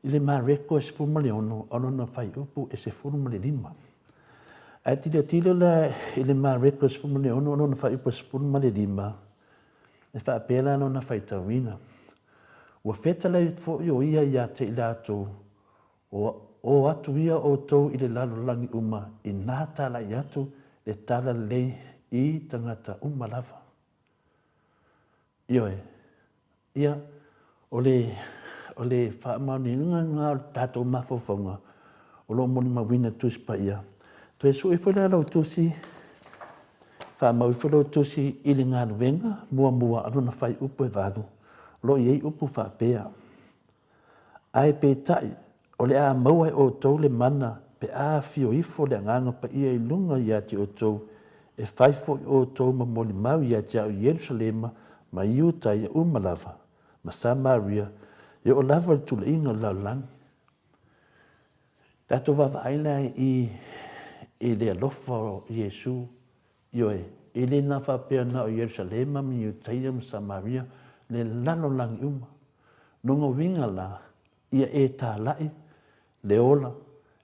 i le Mareko e 16 o lona fuaiupu e 15. Ae tilotilo la i le Mareko e 16 o lona fuaiupu e 15, e faapea la lona faitauina, Ua fetalai foi o ia ia te i latou, O atu ia outou i le lalolagi uma inā talai atu le talalelei i tagata uma lava. Ioe, ia, o le, o le faamaoniga lena o le tatou mafaufauga o lo o molimauina Tusi Paia. Toe sue foi la lau tusi, faamau ifo lau tusi i le galuega muamua a lona fuaiupu e valu, o lo o i ai upu faapea, Ae peitai, o le a maua e outou le mana pe a afio ifo le Agaga Paia i luga ia te outou, e fai foi outou ma molimau ia te au i Ierusalema ma Iutaia uma lava, ma Samaria, E oo lava i le tulaiga o le lalolagi. Tatou vaavaai la i i le alofa o Iesu, ioe, e le na faapea na o Ierusalema ma Iutaia ma Samaria, le lalolagi uma. Lona uiga la, ia e talai le ola,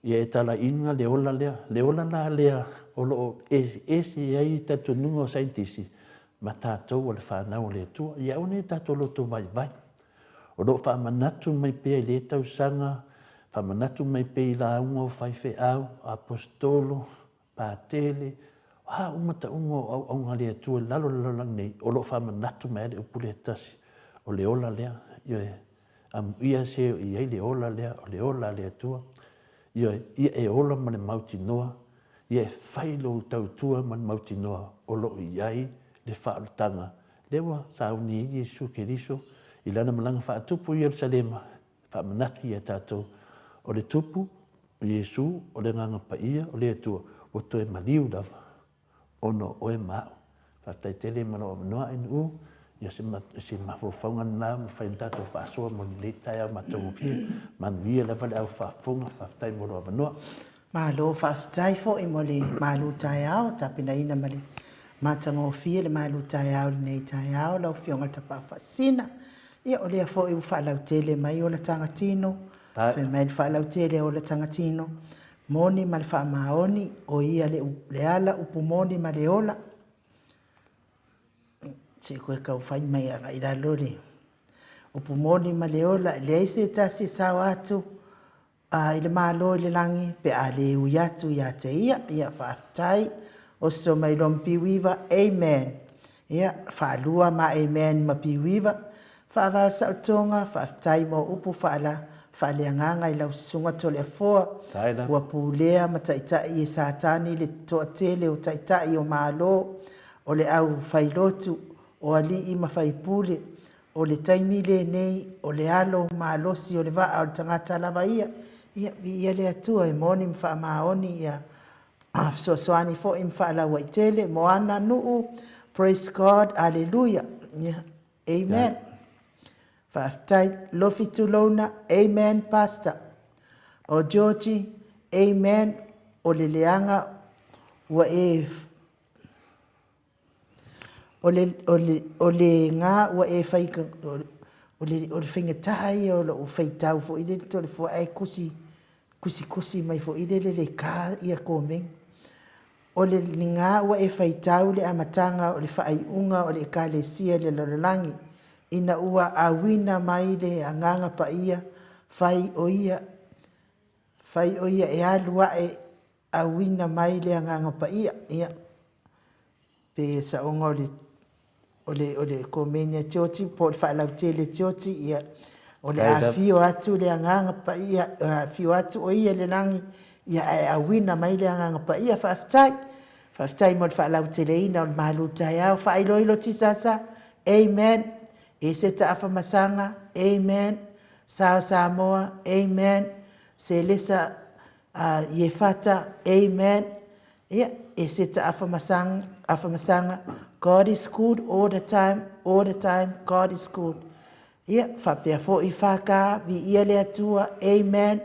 ia e talaiina le ola lea, le ola la lea o lo o eseese ai talitonuga o saienitisi ma tatou o le fanau a le Atua. Ia aua ne i tatou loto vaivai. O lo o faamanatu mai pea i lea tausaga, faamanatu mai pea i lauga o faifeau, aposetolo, patele, o a uma tauga o auauna a le Atua i lalo o le lalolagi nei, o lo o faamanatu mai lava le upu lea e tasi, o le ola lea. Ioe, amuia se o i ai le ola lea, o le ola a le Atua. Ioe, ia e ola ma le mautinoa, ia e fai lou tautua ma le mautinoa o lo o i ai le faaolataga lea ua sauni ai Iesu Keriso i lana malaga faatupu i Ierusalema, e faamanatu ia tatou, o le Tupu, o Iesu, o le Agaga Paia, o le Atua, ua toe maliu lava ona o oe ma a'u. Faafetai tele mo lou avanoa NU, ia se se mafaufauga lena ua mafai ona tatou faasoa mo lenei taeao matagofie. Manuia lava le au faafofoga, faafetai mo lou avanoa. Malo faafetai foi mo le malu taeao tapenaina ma le matagofie le malu taeao i lenei taeao lau Afioga i le Tapaau Faasisina. Ia o lea foi ua faalautele mai olataga tino, fai mai le faalautele o olataga tino, moni ma le faamaoni, o ia le, le ala upu moni ma le ola. Se i koe tau fai mai agai i lalo le upu moni ma le ola, e leai se tasi e sao atu A i le Malo i le lagi pe a le ui atu ia te ia. Ia, faafetai. Oso mai loa ma piuiva, Amen. Ia, faalua ma Amen ma piuiva. Faavao saotoga, faafetai mo upu faala, faaleagaga i lau Susuga Toleafoa. Ua pulea ma taitai e Satani le toatele o taitai o Malo, o le au failotu, o alii ma faipule, O le taimi lenei, o le alo malosi o le vaa o le tagata lava ia. Ia, viia le Atua e moni ma faamaoni ia fesoasoani foi ma faalauaitele. Moana Nuu, Praise God, Aleluia. Ia, Amen. Faafetai. Lofi Tulouna, Amen, Pastor. O Georgie, Amen. O le leaga ua e O le, o le, o le gā ua e fai, o le, o le faigata ia o lou faitau foi lele Toleafoa ae kusi, kusikusi mai foi lele le ka ia komeni. O le gā ua e faitau le amataga o le faaiuga o le Ekalesia i le lalolagi, ina ua auina mai le Agaga Paia, fai o ia, fai o ia e alu ae auina mai le Agaga Paia, ia, pe saoga o le, o le, o le komeni a Tioti po o le faalautele Tioti, ia, o le afio atu le Agaga Paia, afio atu o ia i le lagi, ia, ae auina mai le Agaga Paia. Faafetai. Faafetai mo le faalauteleina o le malu taeao. Faailoilo Tisasa, Amen. Eseta Afamasaga, Amen. Sao Samoa, Amen. Selesa A Iefata, Amen. Ia, Eseta Afamasaga, Afamasaga, God is good all the time, all the time, God is good. Ia, faapea foi FK, Viia le Atua, Amen.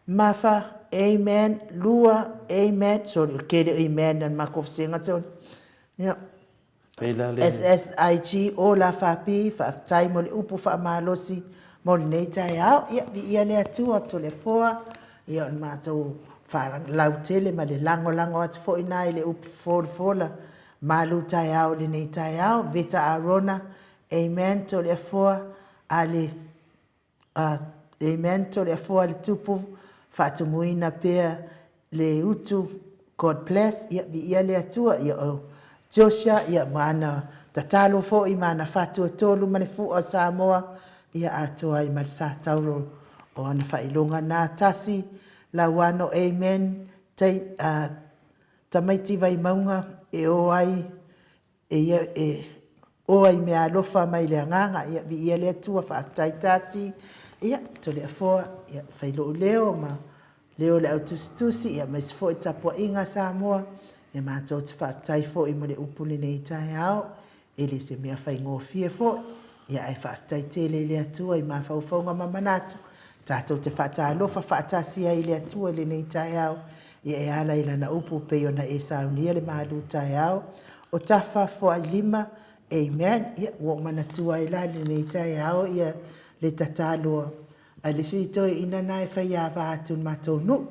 Mafa, Amen. Lua, Amen. Sorry, o le tele o Amen a le matou vasega, sorry. Ia. SSIG Ola Fapi, faafetai mo le upu faamalosi mo lenei taeao. Ia, viia le Atua, Toleafoa, ia o le matou faalautele ma le lagolago atu foi na i le upu folafola malu taeao i lenei taeao. Veta Arona, Amen, Toleafoa, a le Amen Toleafoa le Tupu faatumuina pea le utu God bless ia viia le Atua ia o Joshua ia ma ana tatalo foi ma ana fatuatolu ma le fua o Samoa ia atoa ai ma le sa tauro o ana faailoga na tasi Lauano Amen tai, tamaiti Vaimauga e o ai E ia e oa i mea alofa mai le agaga, ia viia le Atua, faafetai tasi, ia Toleafoa, ia fai lou leo ma leo o le au tusitusi, ia aemaise foi tapuaiga a Samoa, ia matou te faafetai foi mo le upu lenei taeao, e le se mea faigofie foi, Ia ae faafetai tele i le Atua i mafaufauga ma manatu, tatou te faatalofa faatasi ai i le Atua i lenei taeao, ia e ala i Lana upu pei ona e saunia le malu taeao o tafa foailima. Amen. Ia, ua ou manatua ai la i lenei taeao ia le tatalo a le isi toeaina na e faiava atu i le matou nuu.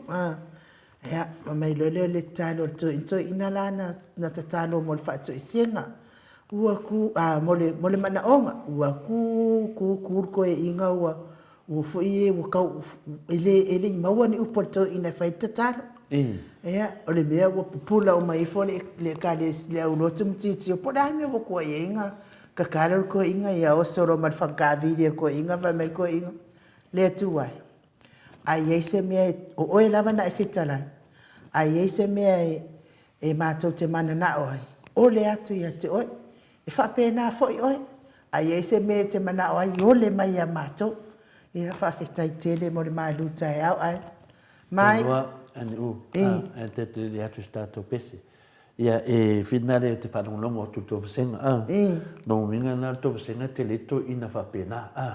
Ia, fai mai loa lea o le tatalo a le toeaina, toeaina la na, na tatalo mo le faatoesega. Ua ku, a, mo le, mo le manaoga, ua ku, ku, ku le toeaina ua, ua foi e ua tau, e le, e le i maua ni upu a le toeaina e fai ai le tatalo. Ia, o le mea ua pupula uma ifo le, le ekalesia, le aulotu ma tilotilo, po o le a le mea ua tuai ai na tatalo le toeaina, ia oso loa ma le fagatavili a le toeaina, fai mai le toeaina, Le Atua e, a i ai se mea e, o oe lava na e fetalai, a i ai se mea e, e matou te mananao ai, ole atu ia te oe. E faapena foi oe, a i ai se mea e te manao ai, ole mai ia matou. Ia, faafetai tele mo le malu taeao, ae mai. Tauloa, Aniu, a, e te te atu se tatou pese. Ia, e whina le te whaalongolongo atu tō vasega, a. Nō uiga nā tō vasega te le toeina faapena, a.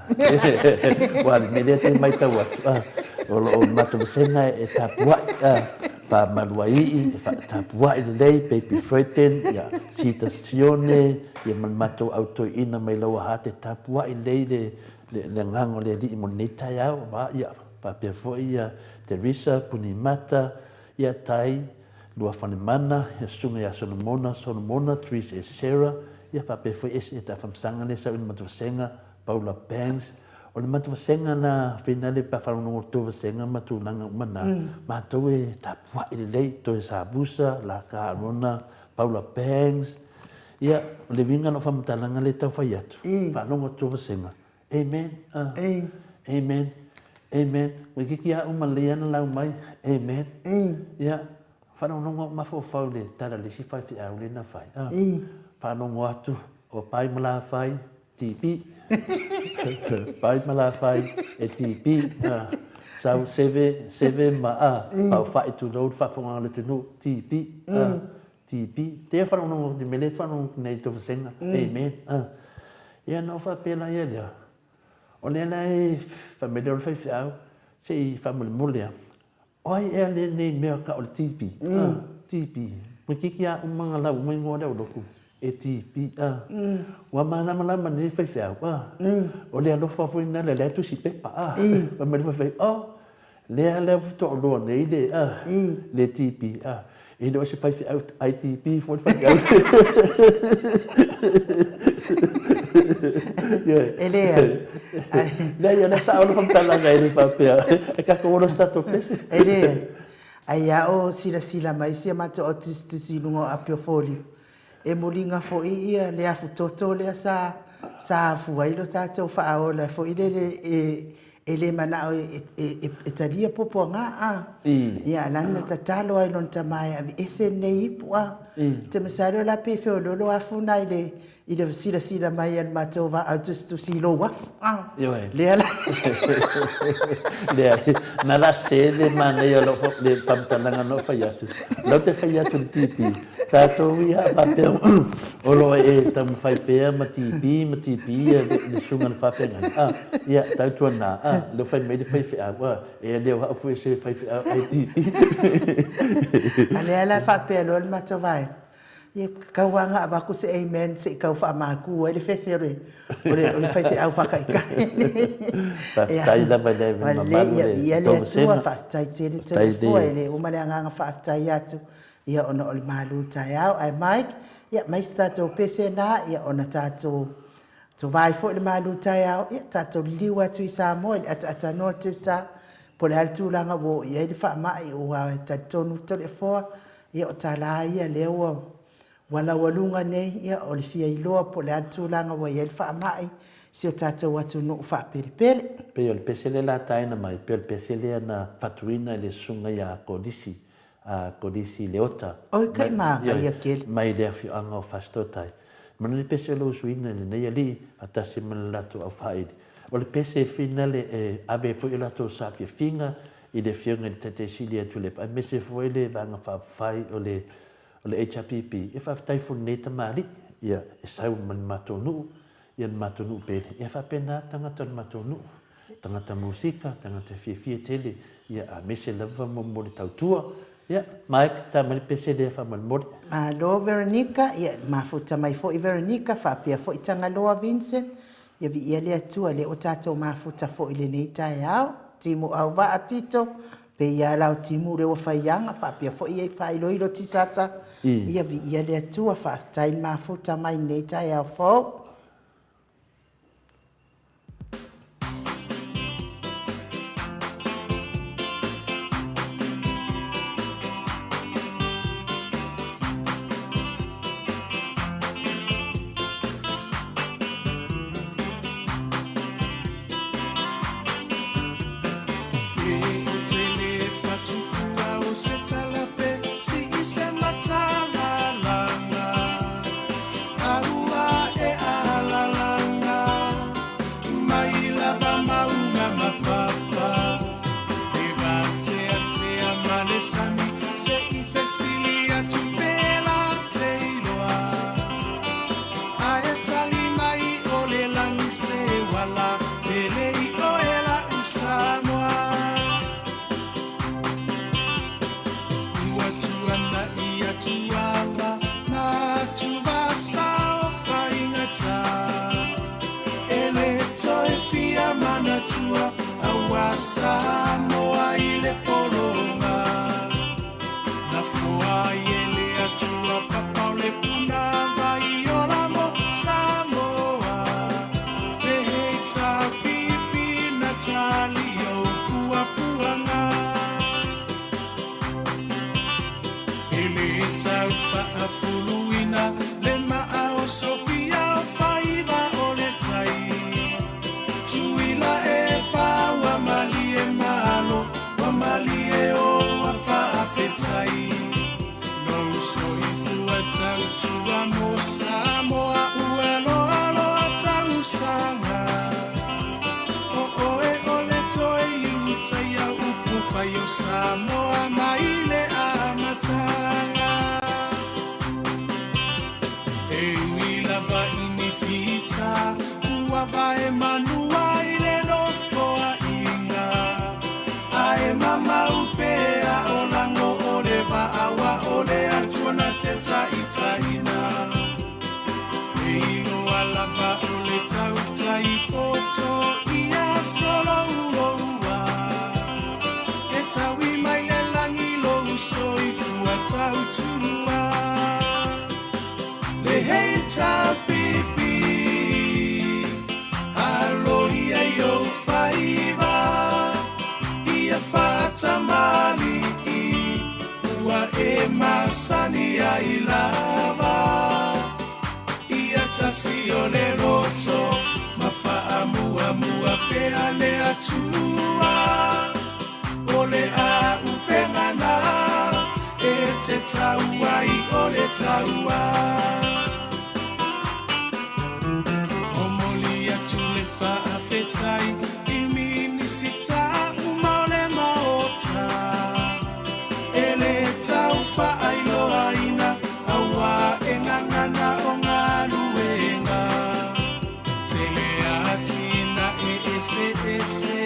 Ua le mea lea te maitau atu, a. O lo o matou vasega e tapuai, a. Whamaluaii, e whaatapuai lelei, Baby Freten, ia, Sita Sione, ia ma le matou au toeina mai laua hā te tapuai lelei le, le, le agaga o le Alii mo lenei taeao, a, ia, faapea foi ia Teresa, Punimata, ia Tai, Luafanemana, ia Susuga ia Solomona, Solomona, Therese e Sarah, ia faapea foi esi e taafamasaga lea sau i le matavasega, Paula Bangs. O le matavasega na finale pe a faalogologo tou vasega ma tulaga uma na, matou e tapuai lelei, Toe Savusa, Laka Arona, Paula Bangs, ia, o le uiga na o faamatalaga lea e tau fai atu, faalogo tou vasega, Amen. Amen. Amen. Ua itiiti a uma lelei ana lau mai. Amen. Ia, faalogologo au mafaufau i le tala a le isi faifeau lea na fai. Faalogo atu, o Pai Malafai, TB. Pai Malafai, e TB. Sau seve, seve ma a, paofai tulou le faafofoga a le atunuu, TB. TB. Te faalogologo atu i le mea lea e faalogologo atu nei i tou vasega. Amen. Ia ona ou faapea laia lea, o lea la e fai mai lea o le faifeau, se i faamolemole lava, o ai ea lenei mea tau o le TB? TB. Toeitiiti lava uma ona lau uma igoa o le aulotu, e TB. Ua malamalama nei le faifeau, o le alofa foi lena o lea e tusi pepa. Fai mai le faifeau, oh, Lea lea toalua nei le a le TB a e le o se faifeau ITB foi le faifeau. E leai. Leai, o lea sao le faamatalaga e le faapea e tatou ola se tatou pese. E leai. Ai a o silasila mai si a matou au tusitusi i luga o api o Folio, E muliga foi ia le afu toto lea sa sa afua ai lo tatou faaola foi lele e e le manao e e e talia puapuaga a. Ia a la na tatalo ai lona tama e aveese lenei ipu a. Te masalo la pe feoloolo afu na i le i le silasila mai a le matou vaau tusitusi i lou afu a. Ioe. Lea la. Leai, na la se le manaia o lau le faamatalaga na ou fai atu. Lau te fai atu i le TB, Tatou ia faapea o lo o e taumafai pea ma TB ma TB ia le susuga i le faafeagai a ia tautuana a lea ua fai mai le faifeau a e le o au foi se faifeau ITB. A lea la e faapea loa le matou vaega, ia tau lava na avatu se amen se i tau faamaku ai le fefe o le o le o le faifeau faataitai. Faafetai lava i le mamalu o le tou vasega. Faafetai tele Toleafoa e le uma le agaga faafetai atu Ia ona o le malu taeao ae Mike, ia mai se tatou pese na, ia ona tatou tovai foi le malu taeao, ia tatou liliu atu i Samoa i le ataatanoa o le Tesa, po o le a le tulaga ua oo i ai le faamai, aua e talitonu Toleafoa, ia o tala ia lea ua ua laualuga nei, ia o le fia iloa po o le a le tulaga ua i ai le faamai i si o tatou atunuu faapelepele. Pei o le pese lea la taina mai, pei o le pese lea na fatuina e le susuga ia Kolisi a Kolisi Leota. Oi kai māngaia kele. Mai le afioaga o Fasitotai. Mana le pese o lou suina i lenei alii, faatasi ma le latou aufaaili. O le pese e finale e ave ai foi o latou saafiafiga i le afioga i le Taitai Sili ia Tuilaepa aemaise foi le Vaega Faaupufai o le o le HRPP e faafetai foi i lenei tamalii ia e sau ma le matou nuu. Ia le matou nuu pele. Ia faapena tagata o le matou nuu. Tagata musika, tagata fiafia tele, ia aemaise lava mo mo le tautua. Ia, Mike, ta mai le pese lea faamolemole. Malo Veronica, ia mafuta mai foi Veronica faapea foi Tagaloa Vincent, ia viia le Atua lea ua tatou mafuta foi i lenei taeao. Timu Auvaa Tito, pei a lao timu lea ua faiaga faapea foi ia faailoilo Tisasa, ia viia le Atua, faafetai le mafuta mai i lenei taeao fou. Ae tali mai o le lagi se uala pele i oe la'u Samoa. Ua tuana'i atu ava na atuvasa o faigata. E le toe fia manatua aua Samoa i le pologa. Na foa ai e le Atua papa o le puna vai ola mo Samoa. Peheita pipi na tali o puapuaga. E le tau faafuluina le maa o Sofia o faiva o le tai. Tuila e pa ua malie malo, ua malie o ua faafetai. Lou soifua tautua mo Samoa ua loaloa tausaga. O oe o le toe iutaia upu fai o Samoa mai le amataga. E ui lava i ni fita, ua vae manua i le nofoaiga. Ae mamau pea o lago o le vaa wa o le Atua na te taitaiina. E iloa lava o le tautai poto ia solouloua. E taui mai le lagi lou soifua tautua. Le HRPP, aloia i ou faiva, ia faatamalii, ua e masani ai lava. Ia tasi o le loto, ma faamuamua pea le Atua. O le āupega na e te tau ai o le taua. Momoli atu le faafetai i Minisita uma o le Maota e le tau faailoaina aua e gagana o galuega. Tele atinae eseese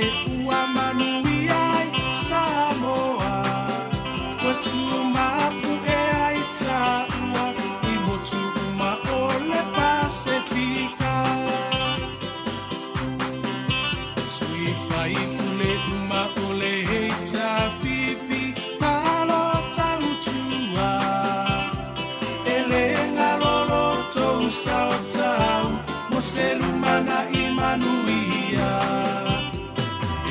ua manuia ai Samoa. Ua tumapu'e ai taua i motu uma o le Pasefika. Sui faipule uma o le HRPP, malo tautua. E le galo lo tou sao tau mo se lumana'i manuia.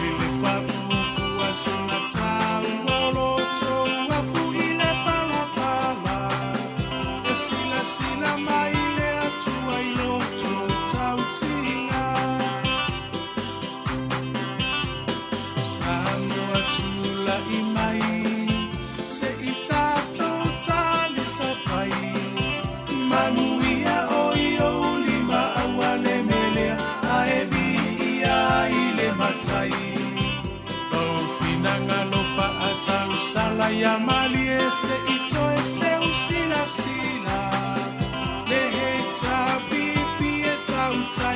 E le paʻu fua sina taua o lo tou afu i le palapala. E silasila mai le Atua i lo tou tautiga. Samoa tula'i mai se i tatou talisapai. Manuia o i ou lima aua le melea ae viia i le matai. Lou finagalo faatausala ia malie se i toe seu silasila. Le HRPP e tautai.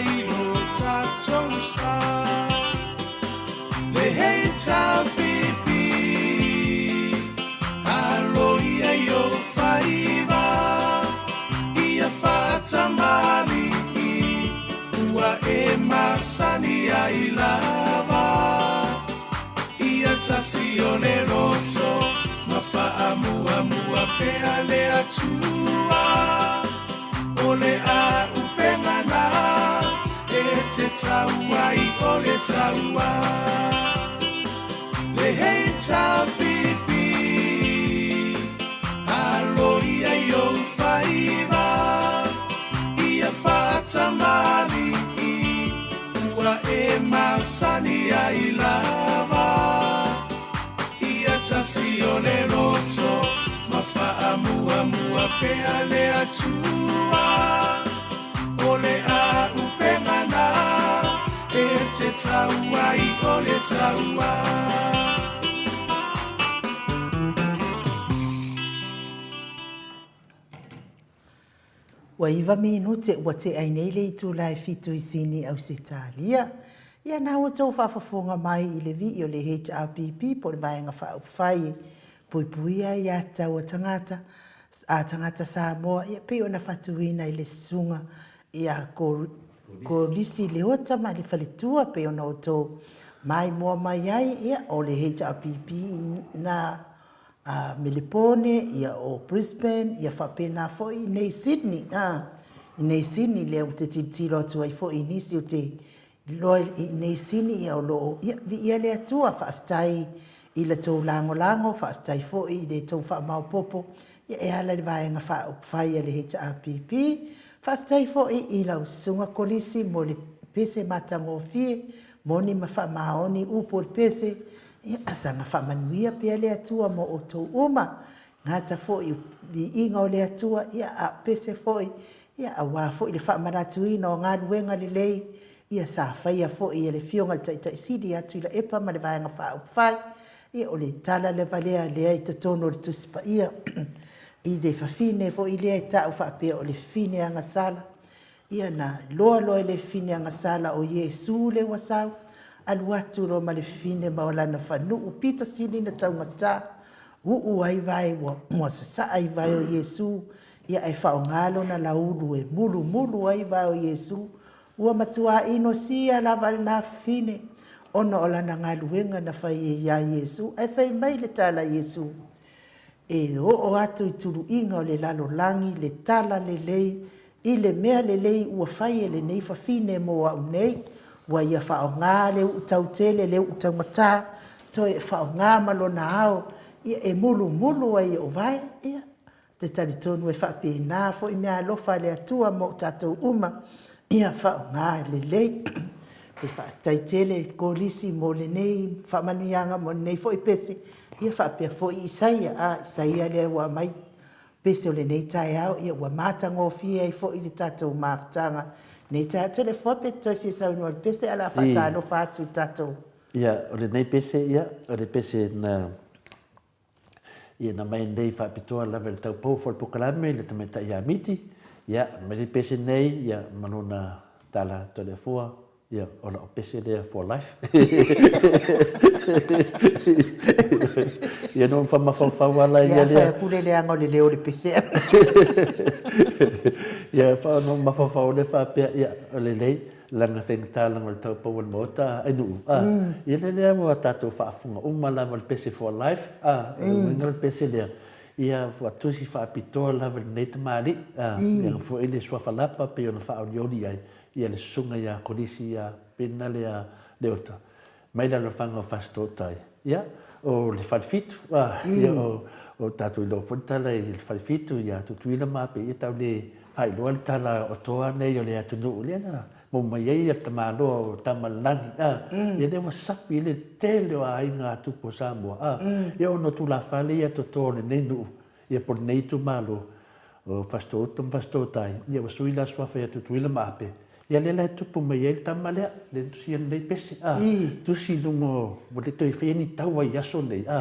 malosi o le loto ma faamuamua pea le Atua. O le a'upega na e te tau ai o le taua. Ua iva minute ua tea ai nei le itula e fitu i Sini, Ausetalia. Ia na ua tou faafofoga mai i le vii o le HRPP po o le Vaega Faaupufai e Puipuia ai Aiatatau a Tagata, a Tagata Samoa, ia pei ona fatuina i le Susuga ia Kolisi Leota ma le faletua pei ona outou maimoa mai ai, ia o le HRPP na a Melepone, ia o Brisbane, ia faapena foi i nei Sydney, a, i nei Sydney lea ou te tilotilo atu ai foi i nisi ou te iloa i nei Sydney, ia o lo o, ia, viia le Atua, faafetai i la tou lagolago, faafetai foi i le tou faamaopoopo, ia e ala i le Vaega Faaupufai a le HRPP. Faafetai foi i lau Susuga Kolisi mo le pese matagofie, moni ma faamaoni upu o le pese, Ia saga faamanuia pea le Atua mo outou uma, gata foi i viiga o le Atua, ia a o pese foi, ia aua foi le faamanatuina o galuega lelei, ia sa faia foi e le Afioga i le Taitai Sili ia Tuilaepa ma le Vaega Faaupufai, ia o le tala lava lea lea i totonu o le Tusi Paia i le fafine foi lea e tau faapea o le fafine agasala. Ia na iloa loa e le fafine agasala o Iesu lea ua sau, alu atu loa ma le fafine ma lana fanuu pito sili na taugata, uu ai vae ua sasaa i vae o Iesu, ia ae faaaoga lona laulu e mulumulu ai vae o Iesu. Ua matua inosia lava lena fafine ona o lana galuega na fai ai ia Iesu. Ae fai mai le tala a Iesu, E oo atu i tuluiga o le lalolagi le tala lelei I le mea lelei ua fai e lenei fafine mo au nei, ua ia faaaoga le uu tautele, le uu taugata, toe faaaoga ma lona ao, ia e mulumulu ai e ovae. Ia, ou te talitonu e faapena foi meaalofa a le Atua mo tatou uma, ia faaaoga lelei. Pe faafetai tele Kolisi mo lenei faamanuiaga mo lenei foi pese, ia faapea foi Isaia, a Isaia lea ua aumai pese o lenei taeao, ia ua matagofie ai foi le tatou mafutaga i lenei taeao. Toleafoa pe te toe fia saunoa i le pese ae o le a faatalofa atu i le tatou. Ia, o lenei pese, ia, o le pese na, ia, na mai nei faapitoa lava i le taupou foi o le polokalame i le tamaitai ia Miti. Ia, mai le pese nei, ia, ma lona tala Toleafoa, Ia, o lau pese lea for life. Ia, no whamafaufau ala ia lea. Ia, whai aku le leanga o le leo o le pese. Ia, wha no mafaufau le whapea, ia, o le lei, langa whaingata langa o le taupau o le maota, ai nuu. Ah, ia le lea ua tātou whaafunga uma lava le pese for life, ah, o le uiga le pese lea. Ia, ua tusi whaapitoa lava lenei tamali'i, ah, ia foi le suafa lapa pei ona whaolioli ai. Ia le susuga ia Kolisi ia Penale a Leota, mai le alofaga o Fasitootai. Ia, o le Falefitu, a, ia o, o tatou iloa foi le tala i le Falefitu ia Tutuila ma Ape, ia tau le faailoa le tala o toa nei o le atunuu lea na maua mai ai le tamaloa o Tamalelagi, a, ia lea ua sapi i le tele o aiga a tupu o Samoa, a, ia ona o tulafale ia toto o lenei nuu, Ia po o lenei itumalo o Fasitoo-uta ma Fasitoo-tai, ia ua sui la suafa ia Tutuila ma Ape, ia lea la e tupu mai ai le tama lea, lea na tusia lenei pese, a, tusi i luga o, ua le toe faia ni taua i aso nei, a,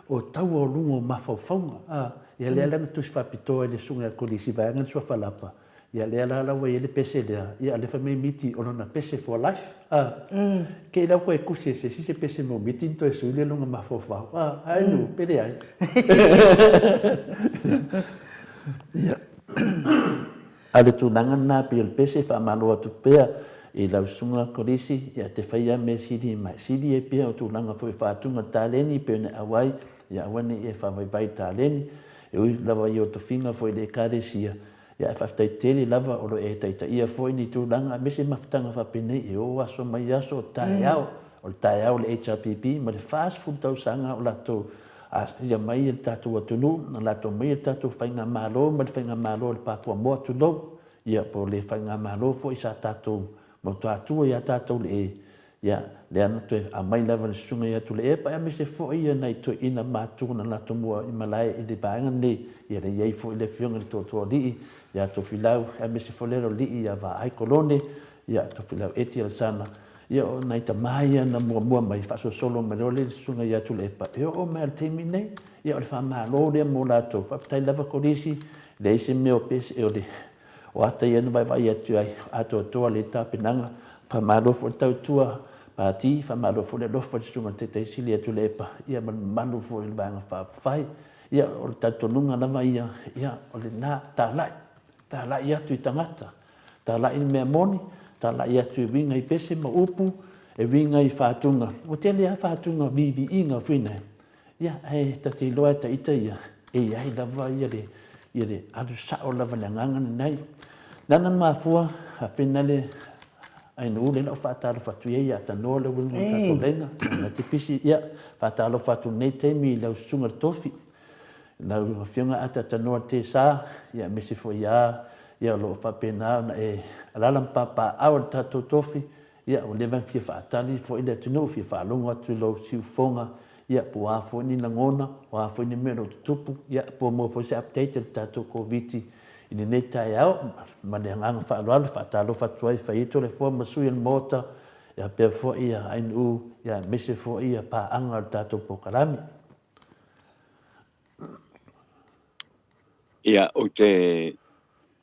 o taua o luga o mafaufauga, a, ia lea la na tusi faapitoa i le Susuga ia Kolisi vaeane le suafa lapa, Ia lea la la ua i ai le pese lea, ia a lea fai mai miti o lona pese for life, a. Kei lau koe kusi e se isi se pese mo miti ni toe sui le lona mafaufau, a, ae nu, pe leai. Ia. A o le tulaga lena pei o le pese e faamalo atu pea i lau susuga Kolisi, ia te fai lava mea sili ma e sili ai pea o tulaga foi o faatuga taleni pei ona e auai, ia aua ne i e faavaivai taleni, e ui lava i o tofiga foi i le Ekalesia, Ia ae faafetai tele lava o lo o e taitaia foi ni tulaga aemaise mafutaga faapenei e o aso mai aso o taeao, o le taeao o le HRPP ma le 40 tausaga o latou asia mai e le tatou atunuu, na latou aumaia le tatou faigamalo ma le faigamalo a le Pakuamoa tulou, ia po o le faigamalo foi sa tatou mautuatua ia tatou le. Ia, lea na toe aumai lava le susuga ia Tuilaepa aemaise foi ia nai toeaiina matua na latou mua i malae i le vaega lenei, ia lea i ai foi le afioga i le Tootooalii ia Tofilau aemaise foi le Aloalii ia Vaai Kolone, ia Tofilau Eti Alesana, ia o nai tama ia na muamua mai faasolosolo mai loa lea i le susuga ia Tuilaepa e oo mai lava i le taimi lenei. Ia o le faamalo lea mo latou. Faafetai lava Kolisi, leai se mea o pese, o le O ata ia na vaivai atu ai atoatoa le tapenaga. Faamalo foi le tautua Pati, faamalo foi le alofa i le Susuga i le Taitaisili ia Tuilaepa, ia ma le mamalu foi o le Vaega Faaupufai. Ia, o le talitonuga lava ia, ia, o lena, talai, talai atu i tagata, talai i le mea moni, talai atu e uiga i pese ma upu, e uiga i faatuga. Ua tele lava faatuga viiviiga foi nei, Ia, ae ta te iloa e ta ita ia, e i ai lava ia le, ia le alu sao lava le agaga lenai. Lana mafua, a fena le ainuu le lau faatalofa atu ia ia tanoa le uiga o tatou laina. Na te pisi, ia, faatalofa atu nei taimi i lau susuga le tofi. Lau afioga a ta tanoa te sa, ia mese foi ia, ia o loo faapena ona e alala ma papaau le tatou tofi, Ia, ua leva ona fia faatali foi le atunuu, fia faalogo atu i lou siufofoga, ia, po o a foi ni lagona, o a foi ni mea o lo o tutupu, ia, po o maua foi se update a le tatou Koviti i lenei taeao. Ma le agaga faaaloalo, e faatalofa atu ai, fai ai Toleafoa ma sui o le Maota, ia faapea foi Ainuu, ia aemaise foi paaga o le tatou polokalame. Ia, ou te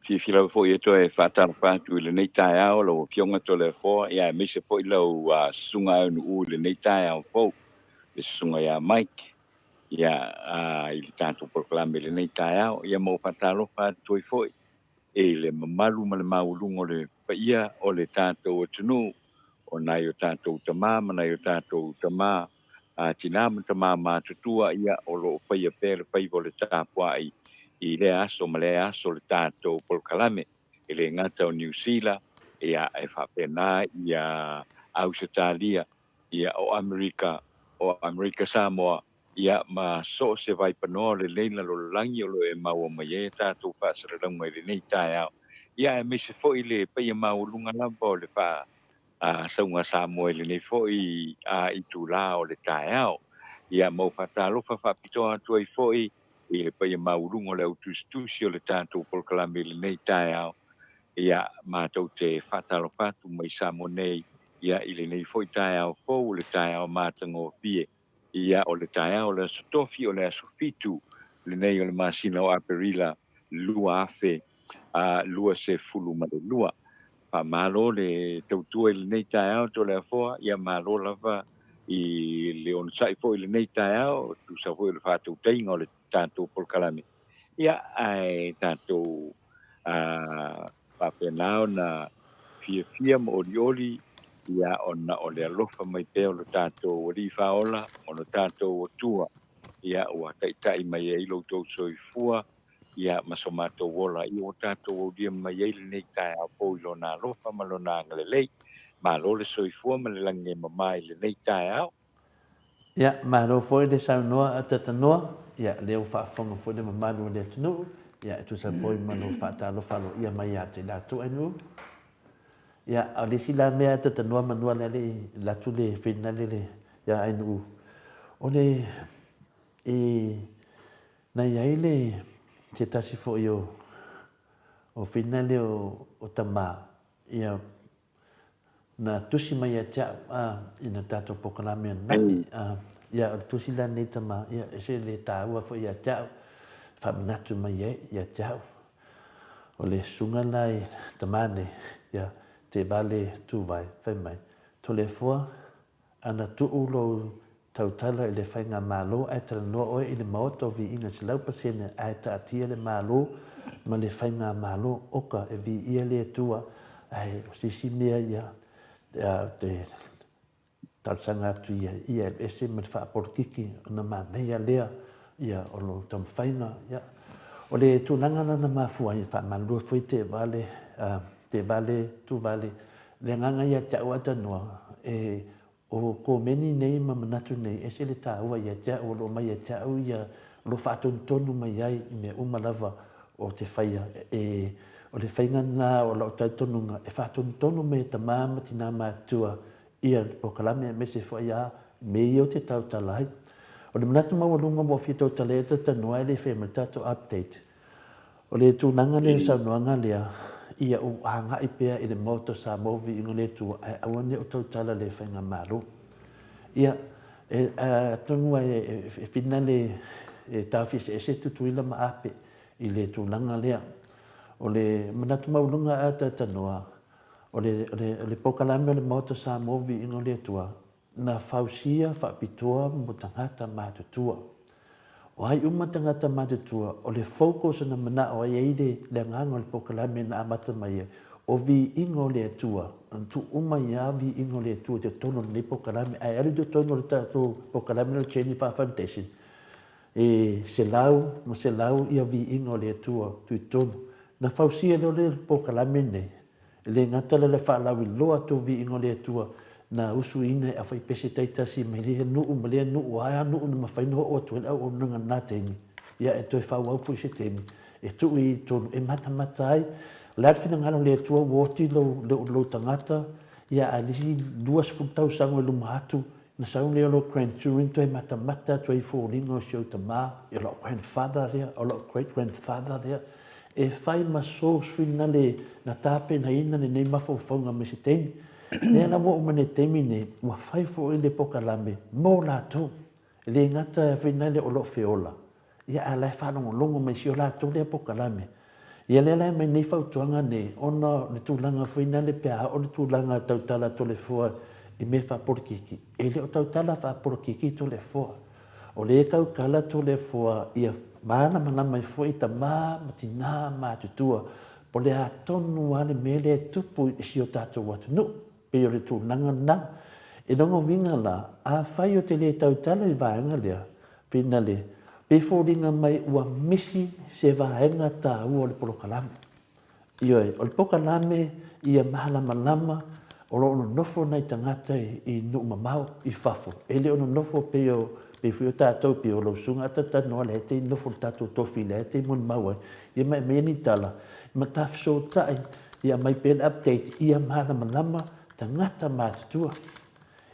fiafia lava foi e toe faatalofa atu i lenei taeao lau Afioga Toleafoa, ia aemaise foi lau Susuga Aunuu i lenei taeao fou, le Susuga ia Mike, ia, i le tatou polokalame i lenei taeao. Ia ma ou faatalofa atu ai foi i le mamalu ma le maualuga o le paia o le tatou atunuu, o nai o tatou tama ma nai o tatou tama a tina ma tama matutua, ia, o lo o faia pea le faiva o le tapuai i lea aso ma lea aso le tatou polokalame, e le gata o Niu Sila, ia, e faapena ia Ausetalia, ia, o Amerika, o Amerika Samoa, ia, ma so o se vaipanoa o lenei lalolagi o lo o e maua mai ai a tatou faasalalauga i lenei taeao, ia, aemaise foi le paia maualuga lava o le faa a Sauga Samoa i lenei foi itula o le taeao. Ia ma ou faatalofa faapitoa atu ai foi i le paia mauuluga o le au tusitusi o le tatou polokalame i lenei taeao. Ia, matou te faatalofa atu mai Samoa nei, ia, i lenei foi taeao fou, o le taeao matagofie. Ia, o le taeao o le Aso Tofi, o le aso 7 lenei o le masina o Aperila 2022. Faamalo le tautua i lenei taeao Toleafoa, ia malo lava i le onosai foi i lenei taeao, tusa foi o le faatautaiga o le tatou polokalame. Ia, ae tatou faapena ona fiafia ma olioli, ia, ona o le alofa mai pea o lo tatou Alii Faaola ma lo tatou Atua, ia, ua taitai mai ai lo outou soifua, ia, ma so matou ola, ia, ua tatou aulia mai ai lenei taeao fou i Lona alofa ma Lona agalelei. Malo le soifua ma le lagi e mama i lenei taeao. Ia, malo foi le saunoa a Tatanoa, ia, lea ua faafofoga foi le mamalu o le atunuu, ia, e tusa foi ma lou faatalofa aloaia mai ia te latou atunuu. Ia, a o le isi la mea a Tatanoa manua le ale i alu atu le finale le ia Ainuu, o le, e, na i ai le, se tasi foi o, o finale o, o tama, ia, Na tusi mai ia te au, a, ina tatou polokalame ananafi, a, ia, o le tusi la lenei tama, ia, ese le taua foi ia te au, faamanatu mai ai ia te au. O le susuga la i tama nei, ia, te vale tuvae, fai mai, Toleafoa, Ana tuu lou tautala i le Faigamalo ae talanoa oe i le Maota o Viiga 100% ae taatia le Malo ma le Faigamalo oka e viia le Atua ae o se isi mea ia te talosaga atu ia ia e ese ma le faapolokiki ona manaia lea ia o lou taumafaiga ia o le tulaga la na mafua ai e faamalulu foi te vale te vale tu vale Le agaga ia te au Atanoa, e, o komeni nei ma manatu nei, ese le taua ia te au, o lo o mai ia te au ia, o lo o faatonutonu mai ai i mea uma lava o te whaia. E, o le whainga na o lau talitonuga, e faatonutonu mai e tamā ma tinā mātua. Ia le polokalame aemaise foi a mea ia ou te tautala ai. O le manatu maualuga ua fia tautala ai talatalanoa ae le fai mai le tatou update. O le tulaga lea i le saunoaga lea, ia ou agai pea i le Maota o Samoa Viiga o le Atua ae aua ne i ou tautala i le Faigamalo. Ia, e, atonu e fina le e taofi eseese Tutuila ma Ape i le tulaga lea. O le manatu maualuga a talatalanoa, O le, o le, o le polokalame o le Maota Samoa Viiga o le Atua, na fausia faapitoa mo tagata matutua. O ai uma tagata matutua, o le focus na manao ai ai le, le agaga o le polokalame na amata mai ai, o viiga o le Atua, na tuu uma ai lava viiga o le Atua i totonu o lenei polokalame. Ae alu i totonu o le tatou polokalame o le Jennifer Foundation, e 100% ia viiga o le Atua tuitonu. Na fausia loa le polokalame lenei, e le gata la le faalauiloa atu o viiga o le Atua, na usuina e aufaipese taitasi mai lea nuu ma lea nuu, o a nuu na mafai ona oo atu ai le auaunaga i lena taimi, ia e toe faaauau foi se taimi e tuu i totonu e matamata ai. O le a le finagalo o le Atua ua oti lou, lou, lou tagata, ia ae le isi 20 tausaga i luma atu, Na sau lea o lou grandchildren toe matamata atu ai i foliga o si ou tama, o lau grandfather lea, o lau great grandfather lea, e fai ma source finale na tapenaina lenei mafaufauga mai se taimi. Lea la ua oo mai le taimi nei, ua fai foi le pokalame mo latou. E le gata finale o lo o feola, Ia, a o la e faalogologo mai si o latou lea polokalame. Ia, lea la e aumai nei fautuaga nei, ona o le tulaga foi lea pe a oo le tulaga e tautala Toleafoa i mea faapolokiki, e le o tautala faapolokiki Toleafoa. O lea e tautala Toleafoa ia malamalama ai foi tama ma tina matutua po o le a tonu lava le mea lea e tupu i si o tatou atunuu. Pei o le tulaga lena. I lona uiga la, afai ou te le tautala i le vaega lea, finale, pei foliga mai ua misi se vaega taua o le polokalame. Ioe, o le polokalame ia malamalama o lo o nonofo nai tagata i nuu mamao i fafo. E le o nonofo pei o pei foi o tatou, pei o lau susuga a talatalanoa lea e te nofo i le tatou tofi lea e te molimau ai, ia ma e aumai ni tala, ma ta fesootai Ia aumai pea le update ia malamalama tagata matutua.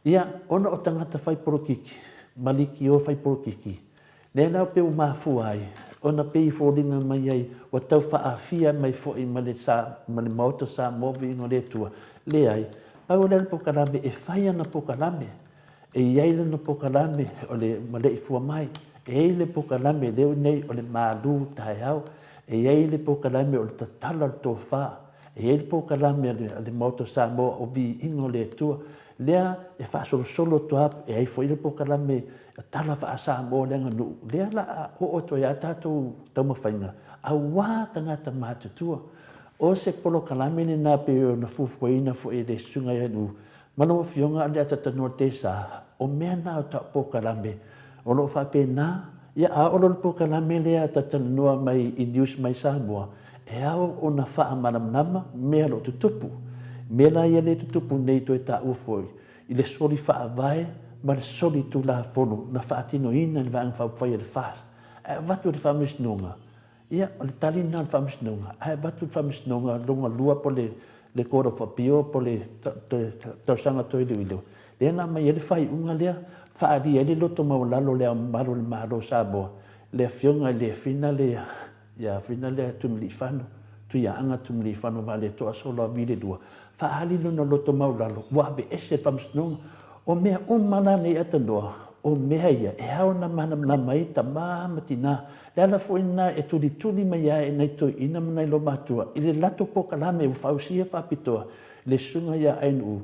Ia, ona o tagata fai polokiki ma likio fai polokiki, lea la pei ua mafua ai ona pei e foliga mai ai ua tau faaafia mai foi ma le sa ma le Maota Samoa Viiga o le Atua. Leai, pau lea o le polokalame e fai ana polokalame. E i ai lana polokalame o le maleifua mai, e i ai le polokalame lea ua nei o le malu taeao, e i ai le polokalame o le tatala o le tofa, e i ai le polokalame a le Maota o Samoa o Viiga o le Atua, lea e faasolosolo atu lava, e i ai foi le polokalame tala faa-Samoa o le aganuu, lea o le a oo atu ai lava tatou taumafaiga aua tagata matutua. O se polokalame lena pei ona fuafuaina foi e le Susuga ia Nu'u Ma lau Afioga a le Atatanoa Tesa, o mea na o tau polokalame o lo o faapena, ia a oo loa le polokalame lea talatalanoa mai i news mai Samoa, e ao ona faamalamalama mea o lo o tutupu. Mea la ia lea e tutupu nei toe taua foi i le soli faavae ma le soli tulafono na faatinoina e le Vaega Faaupufai a le FAST ae avatu e le Faamasinoga Ia, o le tali lena o le Faamasinoga, ae avatu le Faamasinoga lona lua po o le Court of Appeal po o le talosaga toe iloilo, lea na aumai ai le faaiuga lea, faaalia ai le loto maualalo o Le Ao Mamalu o le Malo o Samoa, le Afioga i le Fina lea, ia Fina lea Tumiliifano, Tuiaana Tumiliifano Vaaletoa Sualauvi le lua, faaali lona loto maualalo ua aveese e le Faamasinoga. O mea uma la nei atanoa, o mea ia e ao ona malamalama ai tama ma tina. Le ala foi lena e tulituli mai ai e nai toeaiina ma nai lomatua i le latou polokalame ua fausia faapitoa i le Susuga ia Ainuu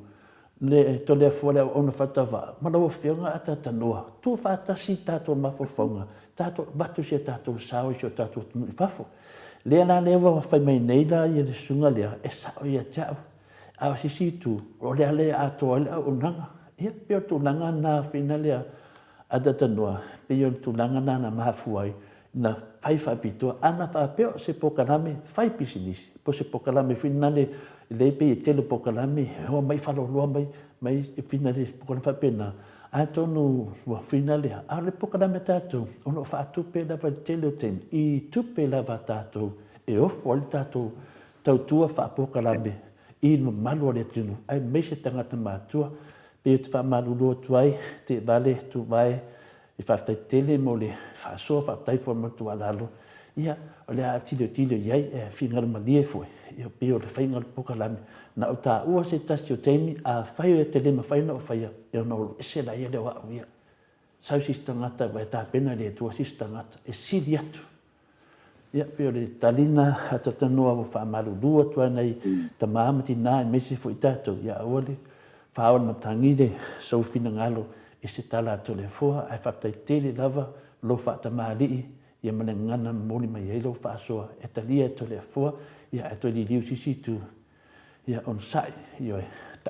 le Toleafoa le Auauna Faatauvaa ma lau Afioga Atatanoa, tuu faatasi tatou mafaufauga, tatou avatu si a tatou sao i si o tatou atunuu i fafo. Lea la lea ua fai mai nei la ia le susuga lea, e sao ia te au. A o se isi itu, o le ala e atoa ai le auaunaga. Ia, pei o le tulaga lena fina lea Atatanoa, pei o le tulaga lena na mafua ai na fai faapitoa. A na faapea o se polokalame fai pisinisi, po o se polokalame foi lena lea pei e tele o polokalame e omai faaloloa mai, mai fina le polokalame faapena, atonu ua fina lea. A o le polokalame a tatou, o lo o faatupe lava i le tele o taimi i tupe lava a tatou e ofo ai le tatou tautua faapolokalame i le mamalu o le atunuu, aemaise tagata matutua. Pei ou te faamalulu atu ai, Teevale, Tuvae, e faafetai tele mo le faasoa, faafetai foi mo le tuualalo. Ia, o le a tilotilo i ai, e finagalo malie foi, ia pei o le faiga o le polokalame, na ou taua se tasi o taimi, afai e te le mafai ona ou faia, ia ona ou alu ese laia lea o au ia. Sau se isi tagata ua e tapena i le Atua se isi tagata e sili atu. Ia, pei o le taliga a Tatanoa ua faamalulu atu ai nai tama ma tina aemaise foi tatou, ia aua le faaola matagi le sou finagalo i se tala a Toleafoa, ae faafetai tele lava lou faatamalii ia ma le gagana momoli mai ai lou faasoa e talia e Toleafoa, ia ae toe liliu i se isi itu. Ia onosai, ioe,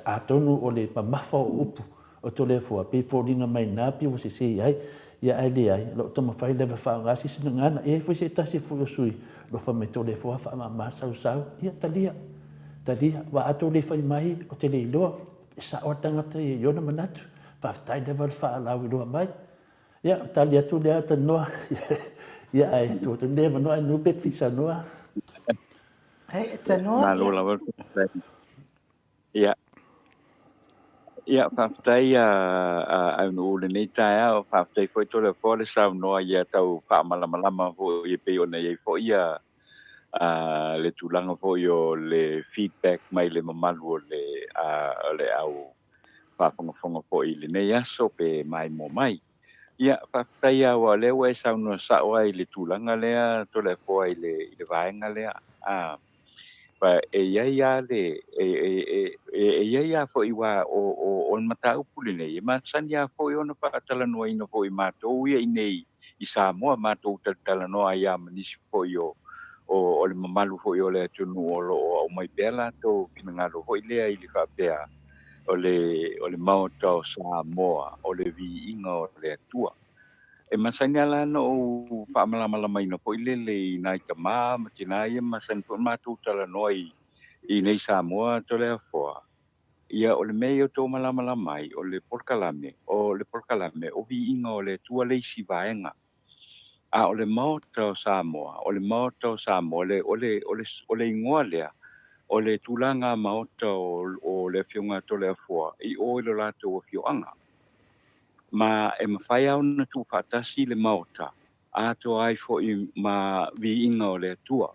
atonu o le mamafa o upu o Toleafoa, pei foliga mai na pei ua sese ai, ia ae leai, o loo taumafai lava e faaaoga se isi gagana. E i ai foi se tasi foi o sui alofa mai Toleafoa faamama sausau, ia talia, talia, aua a tou le fai mai ou te le iloa, e sao le tagata ia i ona manatu, faafetai lava le faalauiloa mai. Ia, tali atu lea tanoa, ia ae tuu atu lenei avanoa Nupe pe te fia saunoa. Hei, tanoa. Malo lava le faafetai. Ia, ia faafetai a Aunuu i lenei taeao, faafetai foi Toleafoa le saunoa ia tau faamalamalama foi e pei ona i ai foi ia le tulaga foi o le feedback mai le mamalu o le o le au faafogafoga foi i lenei aso pe maimoa mai. Ia, faafetai lava aua o lea ua e saunoa sao lava i le tulaga lea Toleafoa i le i le vaega lea. A, e i ai lava le e e e i ai lava foi aua o o o le mataupu lenei e masani lava foi ona faatalanoaina foi e matou ia i inei i Samoa matou talatalanoa ai lava ma nisi foi o o o le mamalu foi o le atunuu o lo o aumai pea latou finagalo foi lea i le faapea o le o le Maota o Samoa, o le viiga o le Atua. E masani lava la ona ou faamalamalamaina foi lele i nai tama ma tina ia masani foi ona matou talanoa i inei Samoa Toleafoa, ia o le mea ia outou malamalama ai, o le polokalame, o le polokalame o viiga o le Atua le isi vaega. A o le Maota o Samoa, o le Maota o Samoa, o le, o le, o le, o le igoa lea, o le tulaga maota o, o le Afioga a Toleafoa i o i lo latou afioaga. Ma e mafai lava ona tuufaatasi le Maota atoa ai foi ma viiga o le Atua.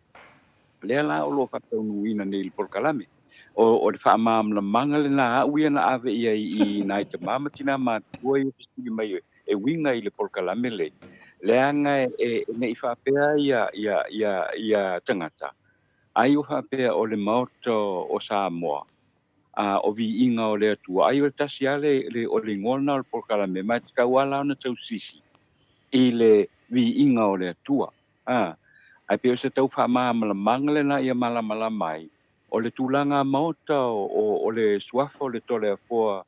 Lea la o lo o faataunuuina nei i le polokalame. O, o le faamalamalamaga lena a au ia na ave i ai i nai tama ma tina matutua ia fesili mai e uiga i le polokalame lei, leaga e, e ne i faapea ia, ia, ia, ia tagata, ai o faapea o le Maota o Samoa, a o viiga o le Atua, ai o le tasi lava le, le, o le igoa lena o le polokalame, ma e tatau lava la ona tausisi i le viiga o le Atua. A, ae pei o se tau faamalamalamaga lena ia malamalama ai, o le tulaga maota o, o, o le suafa o le Toleafoa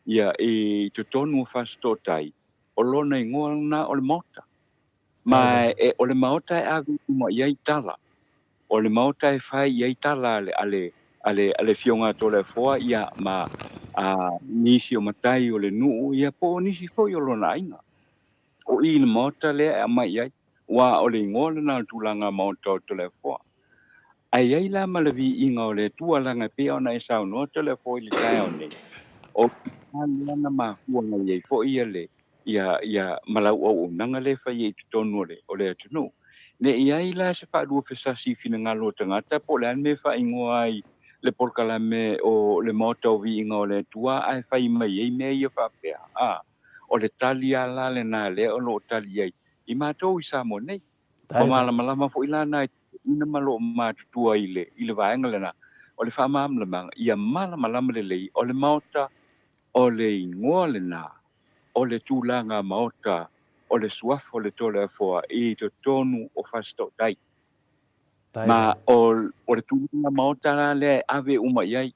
ia i totonu o Fasitootai, o lona igoa lena o le Maota. Ma e, o le Maota e ave uma i ai tala. O le Maota e fai i ai tala a le, a le, a le, a le Afioga a Toleafoa ia ma a, nisi o matai o le nuu ia po o nisi foi o lona aiga. O i le Maota lea e aumai i ai, aua o le igoa lena o le tulaga Maota o Toleafoa. Ae i ai la ma le viiga o le Atua leaga e pei ona e saunoa Toleafoa i le taeao nei, o le lea na mafua mai ai foi ia le, ia, ia, ma lau auaunaga lea e fai ai i totonu o le, o le atunuu. Ne i ai la se faaluafesasi i finagalo o tagata po o le a le mea e faaigoa ai le polokalame o le Maota o Viiga o le Atua ae fai mai ai mea ia faapea, a, o le tali lava la lena lea o lo o tali ai i matou i Samoa nei. Ua malamalama foi la nai toeaiina ma lo o matutua i le, i le vaega lena o le faamalamalamaga ia malamalama lelei o le Maota o le igoa lena o le tulaga maota o le suafa o le Toleafoa i totonu o Fasitootai. Ma o, o le tulaga maota la lea e ave uma i ai.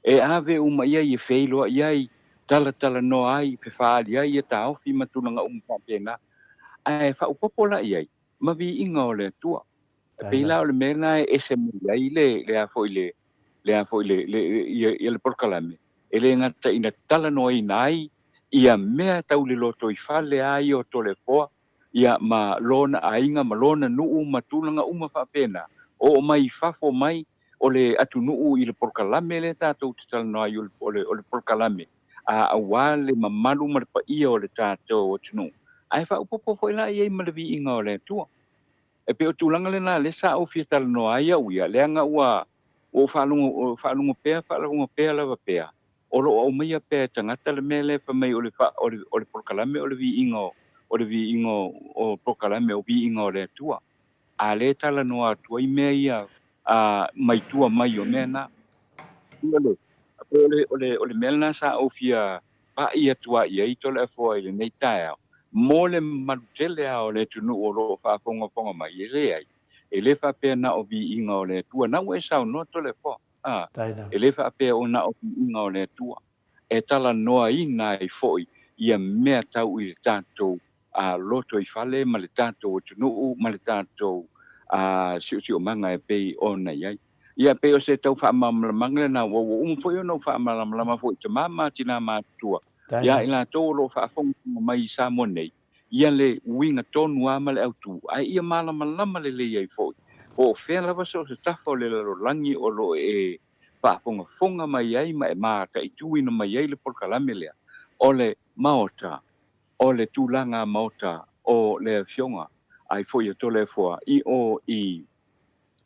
E ave uma i ai, e feiloai ai, talatalanoa ai, fefaali ai ia taofi ma tulaga uma faapena. Ae faaopoopo la i ai ma viiga o le Atua. E pei la o le mea lena e ese mai ai le, le a foi le, le a foi le, le, ia, ia le polokalame, e le gata ina talanoaina ai ia mea tau le lotoifale lava ia o Toleafoa, ia ma lona aiga ma lona nuu ma tulaga uma faapena, oo mai i fafo mai o le atunuu i le polokalame lea tatou te talanoa ai o le, o le, o le polokalame Aua le mamalu ma le paia o le tatou atunuu, ae faaopoopo foi la i ai ma le viiga o le Atua. E pei o tulaga lena lea sa ou fia talanoa ai au ia, leaga ua ou faalogo, faalogo pea, faalogo pea lava pea, o lo o aumaia pea e tagata le mea lea fai mai o le, o le, o le polokalame o le viiga o, o le viiga o, o polokalame o viiga o le Atua. A lea e talanoa atu ai mea ia a, mai tua mai o mea na. O le, o le, o le, o le mea lena sa ou fia pa'i atu ai i ai Toleafoa i lenei taeao, mo le mamalu tele lava o le atunuu o lo o faafogafoga mai, e leai, e le faapea na o viiga o le Atua. Na ua e saunoa Toleafoa, a, e le faapea o na o viiga o le Atua, e talanoaina ai foi ia mea tau i le tatou a lotoifale ma le tatou atunuu ma le tatou a siosiomaga e pei ona i ai. Ia pei o se tau faamalamalamaga lena, ua ua uma foi ona ou faamalamalama foi i tama ma tina matutua ia i latou o lo o faafogafoga mai i Samoa nei, ia le uiga tonu lava ma le autu, ae ia malamalama lelei ai foi po o fea lava so o se tafa o le lalolagi o lo o e faafogafoga mai ai ma e mataituina mai ai le polokalame lea o le Maota, o le tulaga Maota o le Afioga ai foi a Toleafoa i o i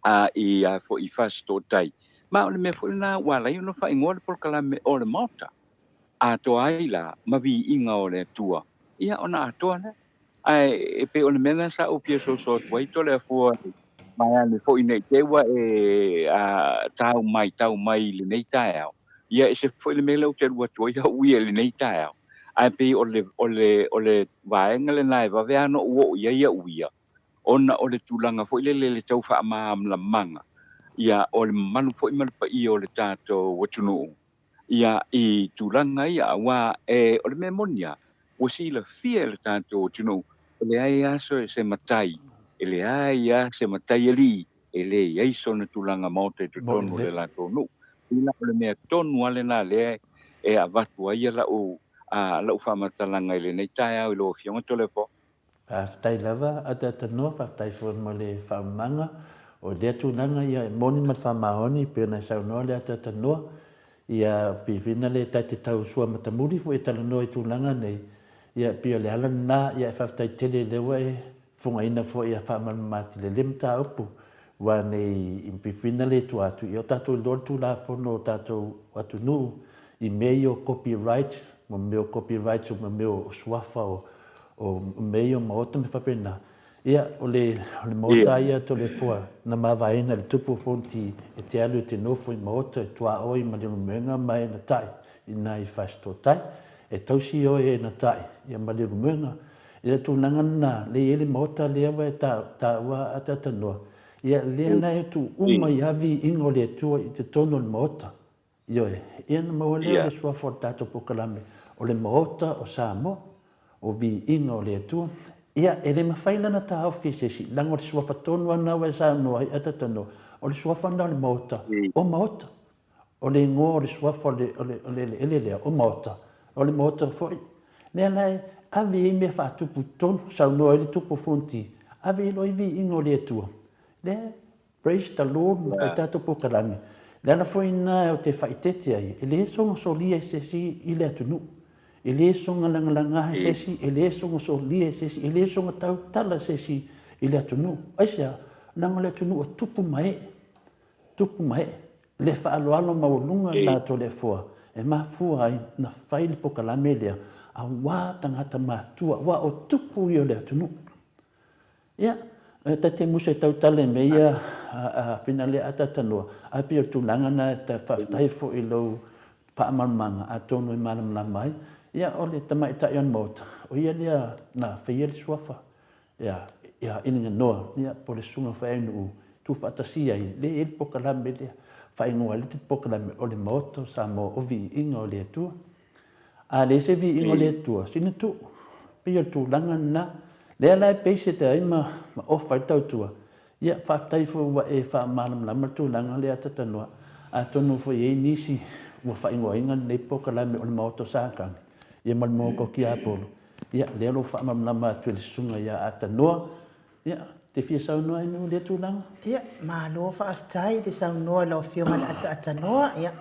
a i a foi i Fasitootai. Ma o le mea foi lena ua ala ai ona faaigoa le polokalame o le Maota, atoa ai la ma viiga o le Atua, ia ona atoa lea. Ae e pei o le mea lena sa ou fia soso atu ai Toleafoa vaeane foi nei te i ua e a, tau mai tau mai i lenei taeao. Ia e ese foi le mea lea ou te alu atu ai au ia i lenei taeao. Ae pei o le, o le, o le vaega lena e vave lava ona ou oo i ai au ia, ona o le tulaga foi lele le tau faamalamalamaga, ia, o le mamalu foi ma le paia o le tatou atunuu, ia, i tulaga ia, aua e, o le mea moni lava, ua silafia e le tatou atunuu, e leai lava se, se matai, e leai lava se matai alii e leai sona tulaga maota i totonu o le latou nuu. Pei la o le mea tonu lava lena lea e avatu ai lau, a, lau faamatalaga i lenei taeao i lau Afioga Toleafoa. Faafetai lava Ataatanoa, faafetai foi mo le faaumaga o lea tulaga ia e moni ma le faamaoni pei ona e saunoa le Ataatanoa ia pivina le ta te tau sua matamuli foi e talanoa i tulaga nei ia pei o le ala lena ia e faafetai tele lea ua e fogaina foi ia faamalamalama le mataupu ua nei i pivina le tua atu ia o tatou iloa le tulafono o tatou atunuu i mea ia o copyright mo mea o copyright mo mea o suafa o O mea ia o maota ma faapena. Ia, o le, o le maota ia Toleafoa na mavaeina e le tupu o Fonoti e te alu e te nofo i maota e tuaoi ma Leulumoega ma e na ta'i i na i Fasitootai. E tausi oe e na ta'i ia ma Leulumoega. I le tulaga lena, lea e i ai le maota lea ua e taua ataatanoa, ia lea la e tuu uma i aviiga o le Atua i totonu o le maota. Ioe, ia ona maua lea o le suafa o le tatou polokalame, o le Maota o Samoa, o Viiga o le Atua. Ia, e le mafai la ona taofi e se isi, leaga o le suafa tonu lava lena ua e saunoa ai Atatanoa, o le suafa lena o le Maota o Maota. O le igoa o le suafa o le, o le, o le eleele lea, o Maota, o le Maota foi. Lea la e ave ai mea faatupu i totonu, saunoa ai le Tupu o Fonoti, ave ai loa i Viiga o le Atua. Lea Praise the Lord ma fai tatou polokalame. Le ala foi lena ou te faaeteete ai, e le soona solia e se isi i le atunuu. E le soona lagalaga e se isi, e le soona solia e se isi, e le soona tautala e se isi i le atunuu. Aisea? Leaga o le atunuu e tupu ma ee, tupu ma ee. Le faaaloalo maualuga lena Toleafoa e mafua ai na fai le polokalame lea aua tagata matua, aua o tupu ia o le atunuu. Ia, e ta te musa e tautala i mea ia a whina lea ataatanoa, ae pei o le tulaga na e ta faafetai foi i lou faamalamalamaga atonu e malamalama ai. Ia, o le tamaitai o le Maota, o ia lea na faia le suafa ia ia Iliganoa, ia po o le Susuga Faainu'u, tuufaatasia ai, lea e i ai le polokalame lea, faaigoa ai le polokalame o le Maota o Samoa o Viiga o le Atua. A leai se viiga o le Atua, sina tuu. Pei o le tulaga lena. Lea la e base ai ma ofa ai le tautua. Ia, faafetai foi ua e faamalamalama le tulaga lea Tatanoa. Atonu foi e i ai nisi ua faaigoaina lenei polokalame o le Maota o Satani, ia ma le Maota o Tiapolo. Ia, lea o lo o faamalamalama atu e le Susuga ia Atanoa. Ia, te fia saunoa ai i lea tulaga? Ia, malo faafetai le saunoa i lau Afioga i le Ataatanoa. Ia,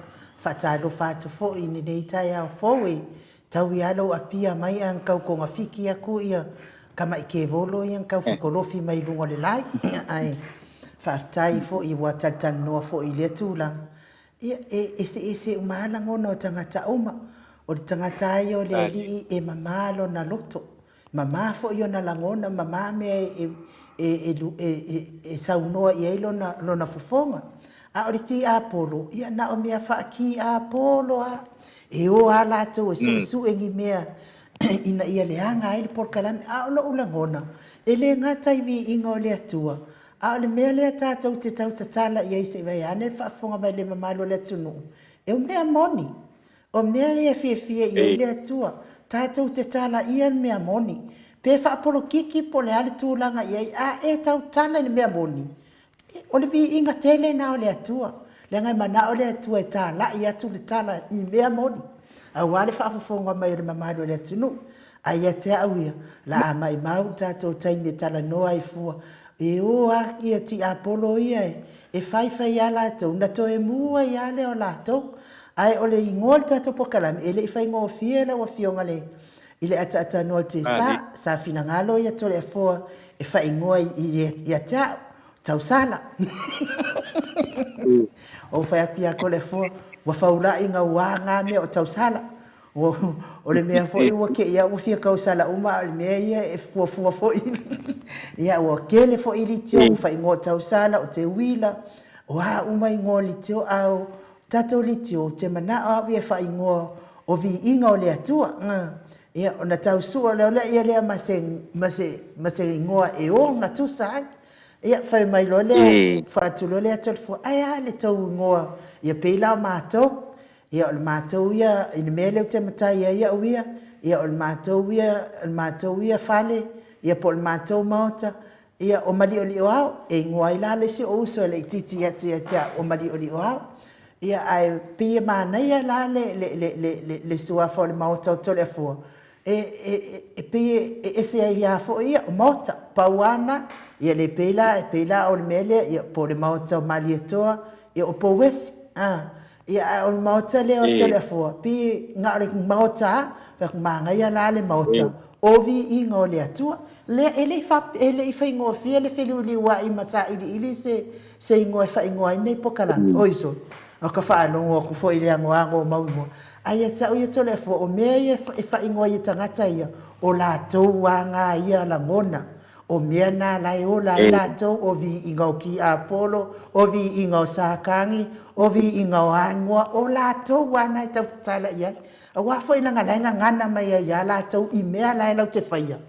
Faatalofa atu foi i lenei taeao fou e tau ia lou apia mai ae na tau togafiti atu ia tamai kevolo ia na tau fetolofi mai luga o le live ae faafetai foi ua talatalanoa foi i lea tulaga. Ia e eseese uma lava lagona o tagata uma. O le tagata lava ia o le Alii e mama lona loto. Mama foi ona lagona, mama mea e saunoa i ai lona fofoga. A o le tiapolo, ia na o mea faatiapolo lava. E o lava latou e suesue ni mea ina ia leaga ai le polokalame. A o lou lagona, e le gata i viiga o le Atua, a o le mea lea tatou te tau tatala i ai se i vaeane le faafofoga mai le mamalu o le atunuu, o mea moni. O mea ia e fiafia i ai le Atua, tatou te talaia le mea moni. Pe faapolokiki po o le a le tulaga i ai, a e tautala i le mea moni, o le viiga tele lena o le Atua, leaga e manao le Atua e talai atu le tala i mea moni, aua le faafofoga mai o le mamalu o le atunuu. Ae ia te au ia, la a maimau le tatou taimi e talanoa ai fua, e o a ia tiapolo ia e faifai a latou, na toe mu ai lava lea o latou. Ae o le igoa o le tatou polokalame, e le i faigofie lau Afioga i le ataatanoa o le Tesa, sa finagalo ia Toleafoa e faaigoa ia te au, Tausala. Ou fai atu ia Toleafoa, ua faulai gauā ngā mea o Tausala. O le mea foi ua te i au ua fia tausala uma a o le mea ia e fuafua foi. Ia ua tele foi litio ua faaigoa o tausala, o teuila, o a uma igoa litio, a o tatou litio ou te manao au ia e faaigoa o viiga o le Atua. Ia ona tau sua loa lea lea ma se, ma se, ma se igoa e ogatusa ai. Ia fai mai loa lea, fai atu loa lea Toleafoa, ae a le tou igoa ia pei la o matou. Ia o le matou ia, i le mea lea ou te matai ai au ia, ia o le matou ia, o le matou ia fale, ia po o le matou maota, ia o Maliolioao, e igoa ai la le isi ou uso e laitiiti atu ia te au o Maliolioao. Ia ae pei e manaia la le, le, le, le, le suafa o le maota o Toleafoa, e pei e ese ai lava foi ia, o maota, pau lava lena. Ia le pei la, e pei la o le mea lea, ia po o le maota o Malietoa, ia o Pouesi, a. Ia ae o le maota lea o Toleafoa, pei na o le maota lava, fai atu, manaia la le maota o viiga o le Atua. Lea, e le i fa, e le i faigofie le feliuliuai ma sailiili se, se igoa e faaigoa ai lenei polokalame. Oi sole, o ka faalogo atu foi i le anoano o mau igoa. Ae ia te au ia Toleafoa, o mea ia e faaigoa ai e tagata ia, o latou lava na ia lagona. O mea na la e ola ai latou, o viiga o Kiapolo, o viiga o Satani, o viiga o Ainoa, o latou lava na e tau tatala i ai. Aua foi leaga la e gagana mai ai ia latou i mea la e latou te faia.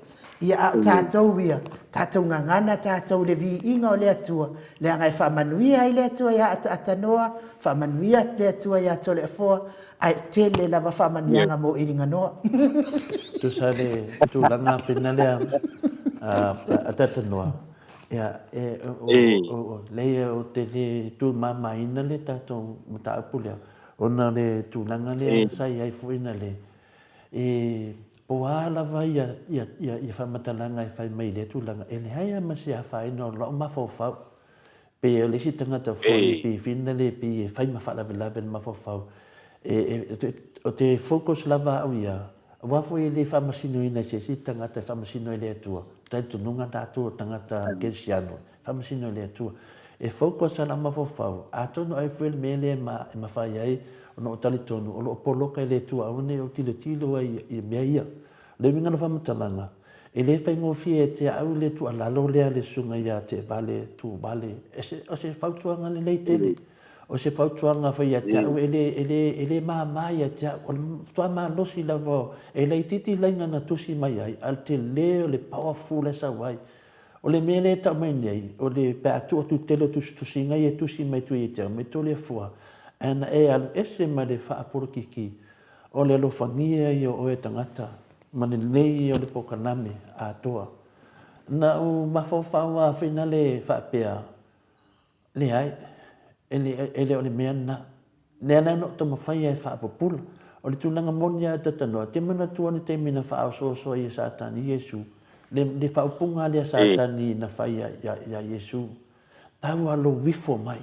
Ia a o tatou ia, tatou gagana tatou i le viiga o le Atua, leaga e faamanuia ai le Atua ia Ataatanoa, faamanuia le Atua ia Toleafoa, ae tele lava faamanuiaga mo Eliganoa. Tusa le tulaga pena lea Ataatanoa, ia e o leai ou te le tumamaina le tatou mataupu lea, ona o le tulaga lea sa i ai foi na le E po a lava ia faamatalaga e fai mai i lea tulaga, e leai lava ma se afaina o lau mafaufau. Pei o le isi tagata foi pei fina le pei e fai ma faalavelave i le mafaufau. Ou te focus lava au ia, aua foi e le faamasinoina e se isi tagata e faamasino e le Atua. Talitonuga tatou o tagata kerisiano, Faamasino i le Atua. E focus lava lau mafaufau, atonu ai foi le mea lea e mafai ai ona ou talitonu o lo o poloka e le Atua aua ne i ou tilotilo ai i mea ia. O le uiga o le faamatalaga, e le faigofie ia te au le tuualalo lea a le Susuga ia Teevale Tuuvale, o se fautuaga lelei tele. O se fautuaga foi ia te au e le, e le, e le mama ia te au. O le matua malosi lava, e laitiiti laina na tusi mai ai, a o le tele o le powerful e sau ai. O le mea lea e tau mai nei, o le pe a tuu atu tele o tusitusiga ia e tusi mai tua ia te au, mai Toleafoa, ae na e alu ese ma le faapolokiki, o le alofagia ia o oe tagata, ma le lelei ia o le polokalame atoa. Na ou mafaufau lava finale faapea, Leai, e le, e le o le mea lena. Lea la na ou taumafai ai e faapupula. O le tulaga moni lava e talanoa, te manatua le taimi na faaosooso ai e Satani Iesu, le, le faaupuga lea a Satani na fai ia, ia, ia Iesu, Tau lava lou ifo mai.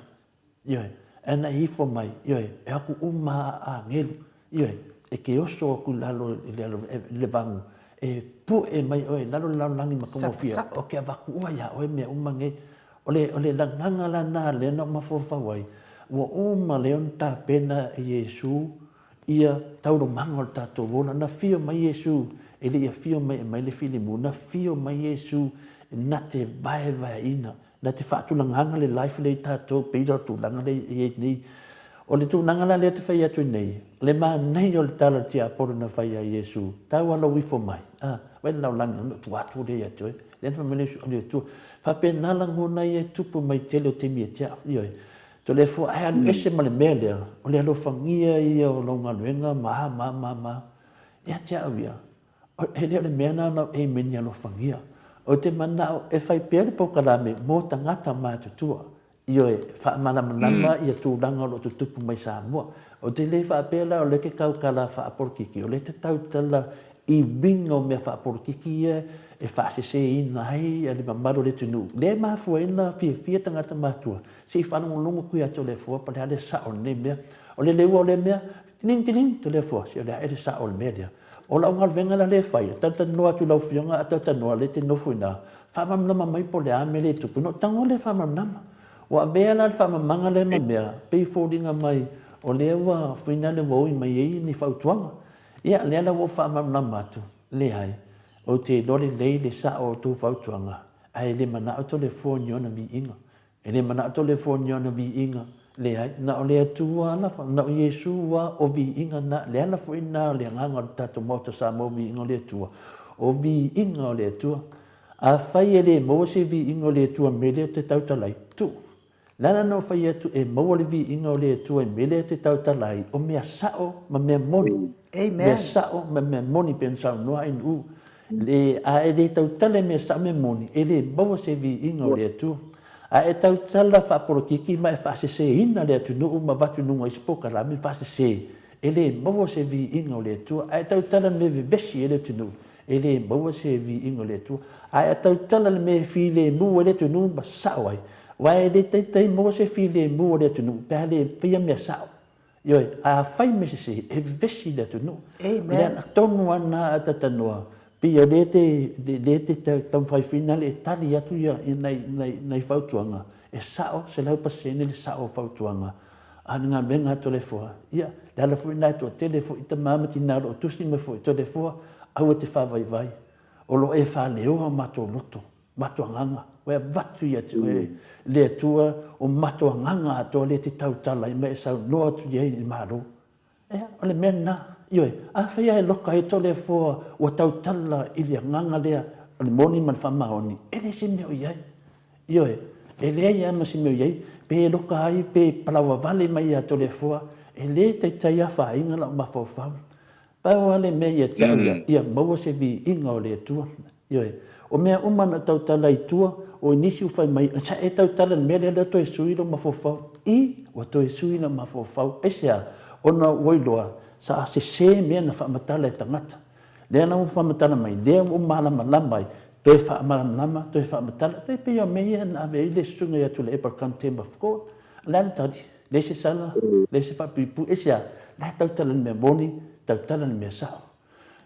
Ioe. Ae na e ifo mai, ioe, e aku uma a agelu, ioe, e te oso aku i lalo i le, i le vagu, e puʻe mai oe i lalo le lalolagi ma togofia, o ke avatu ua iā oe mea uma nei. O le, o le lagaga la na lea na ou mafaufau ai, ua uma lea ona tapena e Iesu ia taulomaga o le tatou ola. Na afio mai Iesu, e le i afio mai e aumai le filemu, na afio mai Iesu na te vaevaeina, na te faatulagaga le life lea i tatou, pei la o le tulaga lea e i ai nei. O le tulaga la lea ou te fai atu nei, o le manaia o le tala a le tiapolo na fai ia Iesu, tau lava lou ifo mai, a, vaai le lalolagi, ona ou tuu atu lea ia te oe. Lea na fai mai le Iesu, o le Atua. Faapena lagona ia e tupu mai tele o taimi ia te au, ioe. Toleafoa, ae alu ese ma le mea lea, o le alofagia ia o lau galuega ma a ma a ma a ma a. Ia te au ia, e le o le mea lena na ou aim ia alofagia. Ou te manao e fai pea le polokalame mo tagata matutua. Ioe, faamalamalama ia tulaga o lo o tutupu mai Samoa. Ou te le faapea la o lea e te tautala faapolokiki, o lea e te tautala i uiga o mea faapolokiki ia e faaseseina ai le mamalu o le atunuu. Lea e mafua ai ona fiafia tagata matutua se i faalogologo atu ia Toleafoa po o le a le sao o lenei mea. O le leua o lea mea, tiling tiling, Toleafoa, se o le a ea le sao o le mea lea. O lau galuega la lea e fai, e talatalanoa atu i lau Afioga a talatalanoa o lea e te nofo i ina, faamalamalama mai po o le a le mea lea e tupu, ona ou tago lea e faamalamalama. Ua avea la le faamamaga lea ma mea, pei e foliga mai o lea ua fuina le ua ui mai ai ni fautuaga. Ia, lea la ua ou faamalamalama atu, leai, ou te iloa lelei le sao o outou fautuaga, ae le manao Toleafoa ni ona viiga. E le manao Toleafoa ni ona viiga, leai, na o le Atua lava, na o Iesu lava o viiga na, le ala foi lena o le agaga o le tatou Maota Samoa o viiga o le Atua, o viiga o le Atua. Afai e le maua se viiga o le Atua i mea lea ou te tautala ai, tuu. Le ala na ou fai atu e maua le viiga o le Atua i mea lea ou te tautala ai, o mea sao ma mea moni. Amen. Mea sao ma mea moni pei ona saunoa Ainuu. Le, a e le tautala i mea sao mea moni, e le maua se viiga o le Atua. A e tautala faapolokiki ma e faaseseina le atunuu ma avatu i luga o isi polokalame faasese, e le maua se viiga o le Atua. A e tautala i mea vevesi ai le atunuu, e le maua se viiga o le Atua. A e tautala i le mea e filemu ai le atunuu ma sao ai, aua e le taitai maua se filemu o le atunuu pe a le faia mea sao. Ioe, a fai mea sese, e vevesi le atunuu. Amen. O le ala tonu lava lena a Tatanoa, pei o lea te, lea te taumafai foi nale e tali atu ia, ia nai, nai, nai fautuaga, e sao 100% le sao o fautuaga. A o le galuega a Toleafoa, ia, le ala foi lena e toatele foi tama ma tina o lo o tusi mai foi, Toleafoa, aua e te faavaivai, o lo o e faaleoa o matou loto. Matou agaga, ua e avatu ia te oe le Atua o matou agaga atoa lea e te tautala ai ma e saunoa atu i ai i le Malo. Ea, o le mea lena. Ioe, afai lava e loka ai Toleafoa ua tautala i le agaga lea o le moni ma le faamaoni, e leai se mea o i ai. Ioe, e leai lava ma se mea o i ai, pe loka ai pe palauvavale mai ia Toleafoa, e le taitai afaina lau mafaufau. Pau lava le mea ia te au ia, ia maua se viiga o le Atua. Ioe. O mea uma na tautala i tua, o nisi ua fai mai, sa e tautala i le mea lea, lea ua toe sui lou mafaufau. I, ua toe sui lou mafaufau. Aisea? Ona ua iloa, sa sese mea na faamatala e tagata. Lea la ua faamatala mai, lea ua ou malamalama ai, toe faamalamalama, toe faamatala. E pei o mea ia na ave ai le susuga ia Tuilaepa i le Contempt of Court. O le a le tali? Leai se sala, leai se faapuipui, aisea? La e tautala i le mea moni, tautala i le mea sao.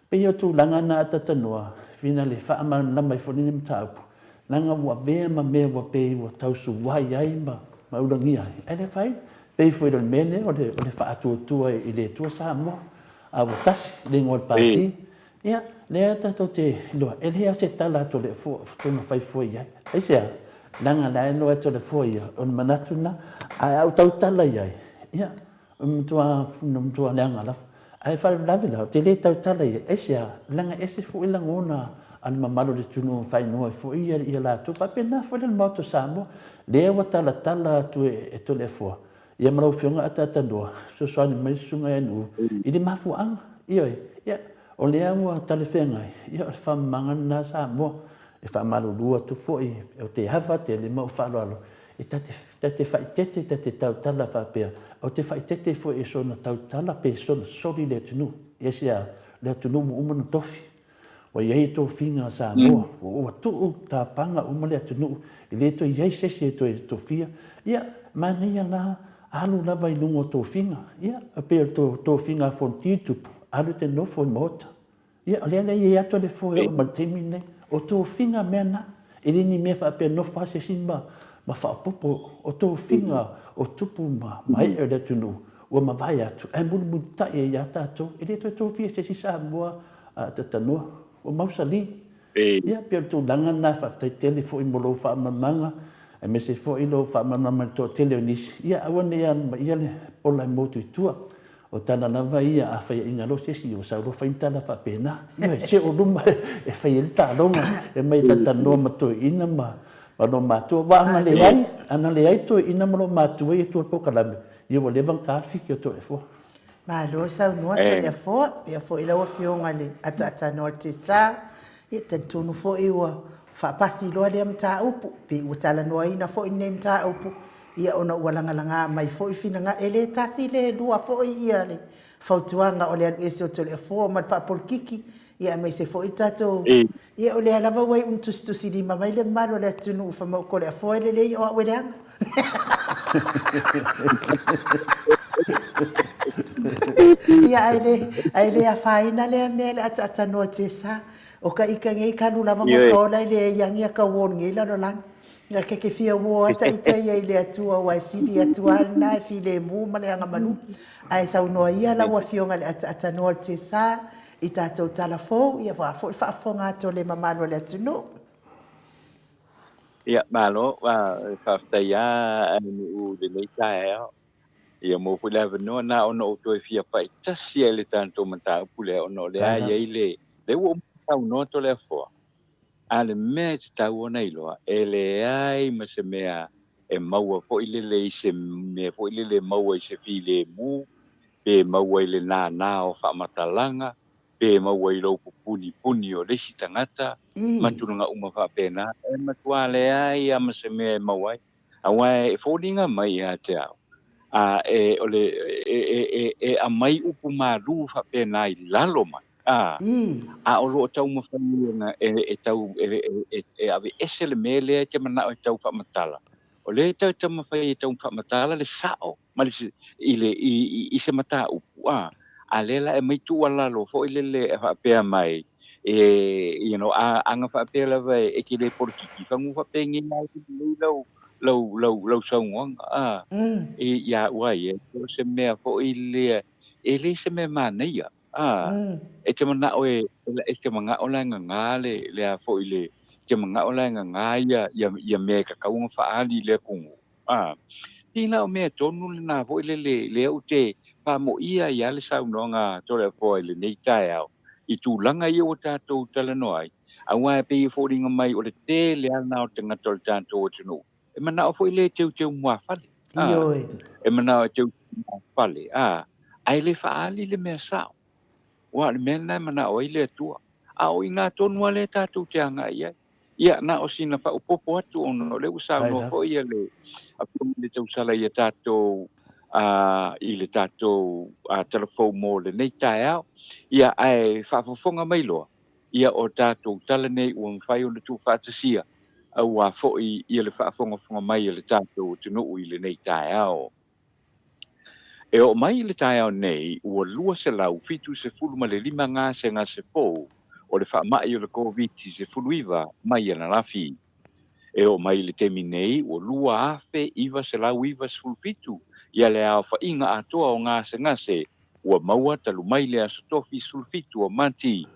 Pei o tulaga na a Tatanoa, whina le faamalamalama ai foi lenei mataupu, leaga ua avea ma mea ua pei ua tausuai ai ma ma ulagia ai, ae le afaina. Pei foi o le mea lea o le o le faatuatua i le Atua Samoa, a ua tasi le igoa o le Pati, ia, lea tatou te iloa, e leai lava se tala a Toleafoa o taumafai fua i ai. Aisea? Leaga la e iloa e Toleafoa ia, o le manatu lena, ae a ou tautala i ai, ia, O le matua, na matua leaga lava. Ae faalavelave la, ou te le tautala i ai. Aisea? Leaga e ese foi lagona a le mamalu o le atunuu e faaigoa ai foi ia, ia latou. Faapena foi la le Maota o Samoa, lea ua talatala atu e, e Toleafoa, ia ma lau Afioga Ataatanoa, fesoasoani mai le Susuga ia Nu'u i le mafuaaga. Ioe, ia, o lea ua talafeagai, ia o le faamamaga lena Samoa. E faamalulu atu foi, ou te ava tele ma ou faaaloalo E ta te, ta te faaeteete, ta te tautala faapea, ou te faaeteete foi e soona tautala pe soona soli le atunuu. Aisea? O le atunuu ua uma ona tofi. Ua i ai tofiga a Samoa, ua tuu tapaga uma le atunuu, e le toe i ai se isi e toe tofia. Ia, manaia la, Alu lava i luga o tofiga. Ia, e pei o le tofiga a Fonoti Tupu, alu e te nofo i maota. Ia, o lea la e i ai atu le foe e oo mai le taimi lenei. O tofiga mea na. E le ni mea faapea nofo lava se isi ma faaopoopo. O tofiga o tupu ma ee o le atunuu ua mavae atu ae mulimulitai ai ia tatou. E le toe tofia e se isi Samoa a Tatanoa. Ua mausali. Ia, pei o le tulaga lena, faafetai tele foi mo lou faamalamalamaga, aemaise foi lou faamalamalama i le toatele o nisi. Ia, aua ne i alamaia le pola e motu i tua. O tala lava ia, a faiaina loa se isi, ua sau loa fai ni tala faapena. Ioe, se o luma e fai ai le taaloga, e omai e talatalanoa ma toeaiina ma loomatua. Aua ana leai, ana leai toeaiina ma loomatua ia i tua o le polokalame, ia ua leva ona ta le fiki o Toleafoa. Malo saunoa Toleafoa, pea foi lau Afioga i le ataatanoa o le Tesa. Ia talitonu foi ua faapasi loa lea mataupu, pe ua talanoaina foi lenei mataupu, ia ona ua lagalaga mai foi finagalo, e le tasi le lua foi ia le fautuaga o le alu ese o Toleafoa ma le faapolokiki, ia aemaise foi le tatou, ia o lea lava ua iu ina tusitusilima mai le mamalu o le atunuu fai mai o Toleafoa e lelei o au e leaga. Ia ae le, ae le afaina lea mea le ataatanoa o le Tesa. O ka ika nei kalu lava ma ka ola e le iagi a ka uo nei lalolagi. Na ke ke fia uo ata ita ia i le Atua ua e sili atu a lena e filemu ma le agamalu. Ae saunoa ia lau Afioga i le ataatanoa o le Tesa i tatou tala fou, ia ua foi le faafofoga atu a le mamalu o le atunuu. Ia, malo, faafetai lava Nu'u i lenei taeao. Ia maua foi le avanoa na ona ou toe fia pai tasi ai i le tatou mataupu lea ona o lea e i ai le, lea ua uma ona saunoa Toleafoa, a o le mea e tatau ona iloa, e leai ma se mea e maua foi lele i se mea foi lele e maua i se filemu, pe maua i le nānā o faamatalaga, pe maua i lou pupunipuni o le isi tagata, ma tulaga uma faapena, e matua leai lava ma se mea e maua ai. Aua e foliga mai ia te au, a e, o le, e, e, e, e aumai upu malū faapena i lalo mai, a, a o lo o taumafai e, e, tau, e, e, e aveese le mea lea e te manao e tau faamatala. O lea e tau taumafai e tau faamatala le sao ma le, i le, i, i, i se mataupu, a, a lea la e aumai tuualalo foi lele e faapea mai, e, you know, a, ana faapea lava e, e te le polokiki, fagu faapenei lava lelei lau, lau, lau, lau saunoaga, a, e, ia au a ia, o se mea foi lea, e le se mea manaia, a, e te manao e, e te manao la e gagā le, le a foi le, te manao la e gagā ia, ia, ia mea e tatau ona faaali i le atunuu. A, pei la o mea tonu lena foi lele lea ou te faamoia ai lava le saunoaga a Toleafoa i lenei taeao i tulaga ia ua tatou talanoa ai, aua e pei e foliga mai o le tele lava lena o tagata o le tatou atunuu e manao foi lea e teuteu muafale, a, Ioe. e manao e teuteu muafale, a, ae le faaali le mea sao. Aua o le mea lena e manao ai le Atua. A o i ina tonu lava lea tatou te agai i ai. Ia, na o sina faaopoopo atu ona o lea ua saunoa foi le Afioga i le Tausala ia tatou i le tatou talafou mo lenei taeao. Ia, ae faafofoga mai loa, ia o tatou tala nei ua mafai ona tuufaatasia aua foi ia le faafogafoga mai a le tatou atunuu i lenei taeao. E oo mai i le taeao nei, ua 275 gasegase fou o le faamai o le Koviti-19 mai ananafi. E oo mai i le taimi nei, ua 2,997 ia le aofaiga atoa o gasegase ua maua talu mai le aso Tofi 17 o Mati.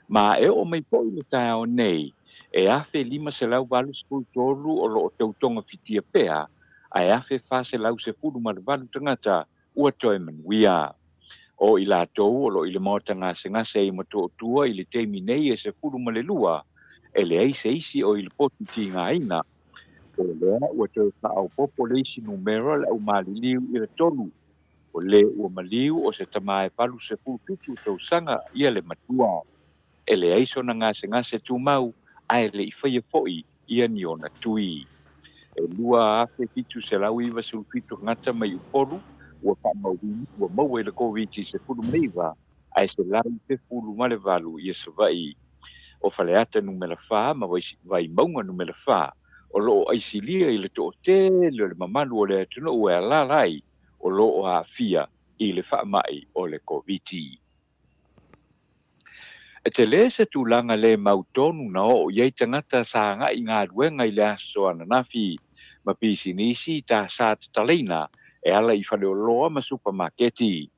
Ma e oo mai foi i le taeao nei, e 1,583 o lo o tau togafitia pea ae 1,418 tagata ua toe manuia. O i latou o lo o i le maota gasegase i Motootua i le taimi nei e 12, e leai se isi o i le potu tigaina. O lea ua toe faaopoopo le isi numera le aumaliliu i le tolu. O le ua maliu o se tama e 87 tausaga ia le matua. E leai sona gasegase tumau ae le i faia foi ia ni ona tui. E 2,797 tagata mai Upolu ua faamauina ua maua i le Koviti-19 ae 118 ia Savaii. O Faleata numera fa ma Vaimauga numera fa o lo o aisilia i le toatele o le mamalu o le atunuu e alaala ai o lo o aafia i le faamai o le Koviti. E tele se tulaga le mautonu na oo i ai tagata sa agai i galuega i le aso ananafi ma pisinisi tasā tatalaina e ala i faleoloa ma supamaketi.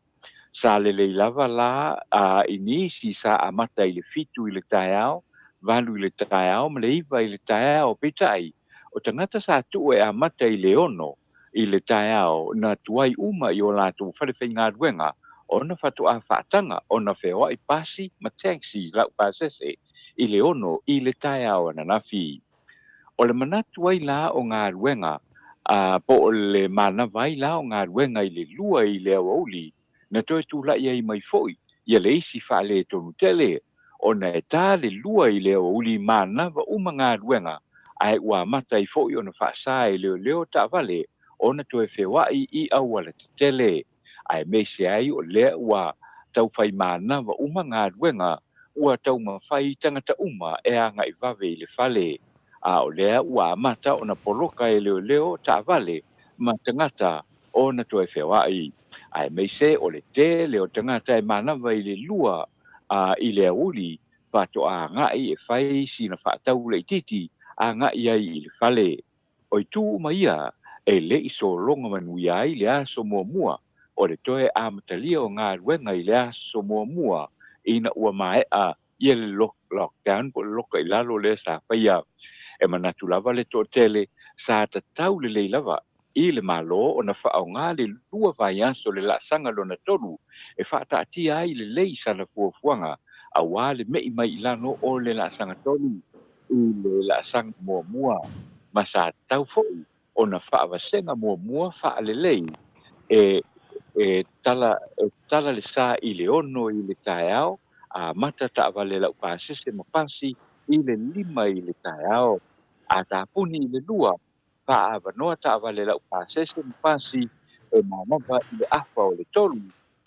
Sa lelei lava la a i nisi sa amata i le 7 i le taeao, 8 i le taeao ma le 9 i le taeao, peitai o tagata sa tuu e amata i le 6 i le taeao na tuai uma i o latou fale faigaluega ona faatoa faataga ona feoai pasi ma taxi laupasese i le 6 i le taeao ananafi. O le manatu ai la o galuega po o le manava ai la o galuega i le 2 i le aoauli na toe tula'i ai mai fo'i ia le isi faaletonu tele ona e tā le 2 i le aoauli manava uma galuega ae ua amata ai fo'i ona faasā e leoleo taavale ona toe feoa'i i auala tetele aemaise ai o lea ua taufai manava uma galuega ua taumafai tagata uma e aga'i vave i le fale a o lea ua amata ona poloka e leoleo taavale ma tagata ona toe feoa'i aemaise o le tele o tagata e manava i le 2 i le aoauli faatoa aga'i e fai sina faatau laitiiti aga'i ai i le fale. O itu uma ia e le'i sologa manuia ai le aso muamua o le toe amatalia o galuega i le aso muamua ina ua mae'a ia le lockdown po o le loka i lalo lea sa faia. E manatu lava le toatele sa tatau lelei lava i le Malo ona faaaogā le 2 vaiaso le laasaga lona 3 e faataatia ai lelei sana fuafuaga auā le me'i mai i lalo o le laasaga 3 i le laasaga muamua ma sa tatau fo'i ona faavasega muamua faalelei e tala le sa i le 6 i le taeao amata taavale laupasese ma pasi i le 5 i le taeao a tapuni i le 2 faaavanoa taavale laupasese ma pasi e manava i le afa o le 3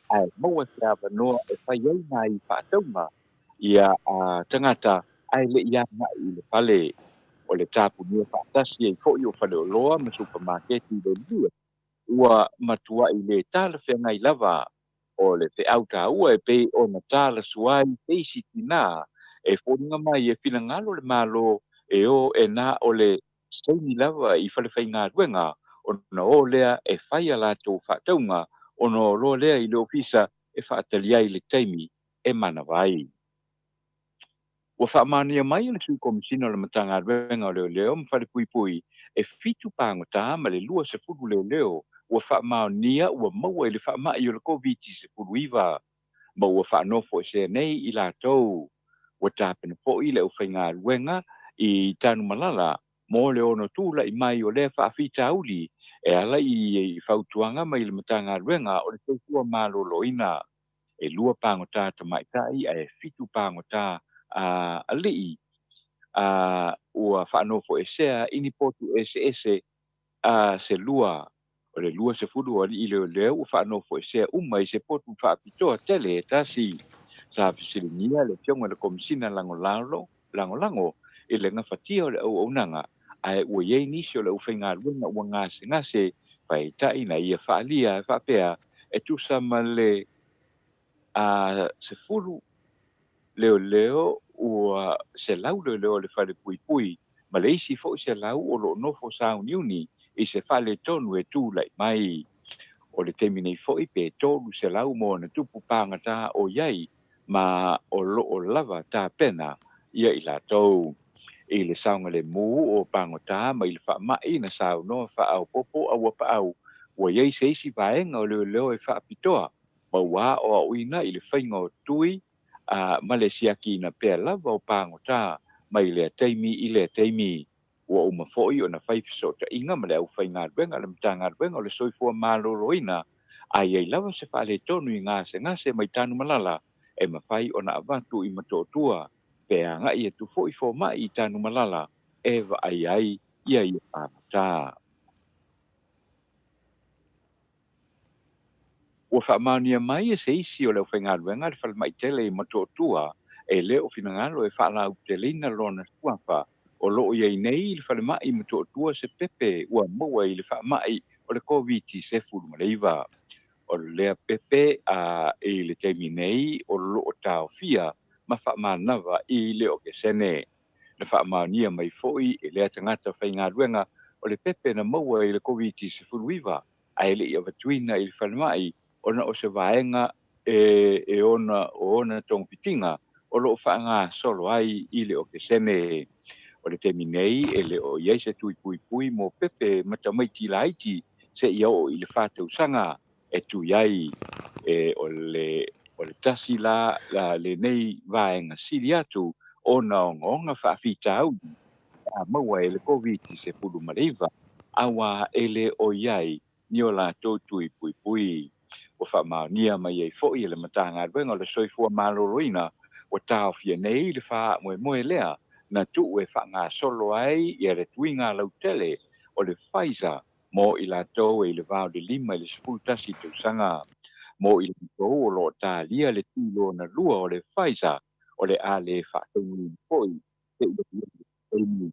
ae maua se avanoa e fai ai nai faatauga ia tagata ae le'i aga'i i le fale. O le tapunia faatasi ai fo'i o faleoloa ma supamaketi i le 2 ua matua'i le talafeagai lava o le feau taua e pei ona talasua ai se isi tinā e foliga mai e finagalo le Malo e o e na o le saini lava i fale faigaluega ona o lea e fai a latou faatauga ona o loa lea i le ofisa e faatali ai le taimi e manava ai. Ua faamaonia mai e le Sui Komesina o le Matagaluega o Leoleo ma Falepuipui e 7 pagotā ma le 20 leoleo ua faamaonia ua maua i le faama'i o le Koviti-19 ma ua faanofoesea nei i latou. Ua tapena fo'i le aufaigaluega i Tanumalala mo le ono tula'i mai o lea faafitauli e ala i fautuaga mai le Matagaluega o le Soifua Maloloina. E 2 pagotā tamaita'i ae 7 pagotā ali'i ua faanofoesea i ni potu eseese se 2. O le 20 o ali'i leoleo ua faanofoesea uma i se potu faapitoa tele e tasi. Sa fesiligia le afioga i le Komesina lagolago i le gafatia o le auaunaga ae ua iai nisi o le aufaigaluega ua gasegase faita'i na ia faalia e faapea e tusa ma le 10 leoleo ua 100 leoleo o le falepuipui ma le isi fo'i 100 o loo nofo sauniuni i se faletonu e tula'i mai. O le taimi nei fo'i pe 300 mo ona tupu pagatā o iai ma o loo lava tapena ia i latou. I le saogalemu o pagotā mai le faama'i na saunoa faaopopo auapaau ua iai se isi vaega o leoleo e faapitoa ma ua aoaoina i le faiga o tui ma le siakiina pea lava o pagotā mai lea taimi i lea taimi. Ua uma fo'i ona fai fesootaiga ma le aufaigaluega a le Matagaluega o le Soifua Maloloina a iai lava se faaletonu i gasegase mai Tanumalala e mafai ona avatu i Motootua pe aga'i atu fo'i foma'i i Tanumalala e vaai ai ia ia pagotā. Ua faamaonia mai e se isi o le aufaigaluega le falemai tele i Motootua e le o finagalo e faalauteleina lona suafa o loo iai nei i le falemai i Motootua se pepe ua maua i le faama'i o o le Koviti-19. O lea pepe a i le taimi nei o loo taofia ma faamanava i le okesene. Na faamaonia mai foi e lea tagata faigaluega o le pepe na maua i le Koviti-19 ae le i avatuina i le falemai ona o se vaega e ona o ona togafitiga o loo faagasolo ai i le okesene. O le taimi nei e le o i ai se tui puipui mo pepe ma tamaiti laiti seia oo i le 4 tausaga e tui ai e o le tasi la lenei vaega sili atu ona ogaoga faafitauli a maua e le Koviti-19 auā e le o i ai ni o latou tui puipui. Ua faamaonia mai ai foi e le Matagaluega o le Soifua Maloloina ua taofia nei le faamoemoe lea na tuu e faagasolo ai ia le tuiga lautele o le Pfizer mo i latou e i le va o le 5 i le 11 tausaga. Mo i latou o loo talia le tuilona lua o le Pfizer o le a le faataunuuina foi seia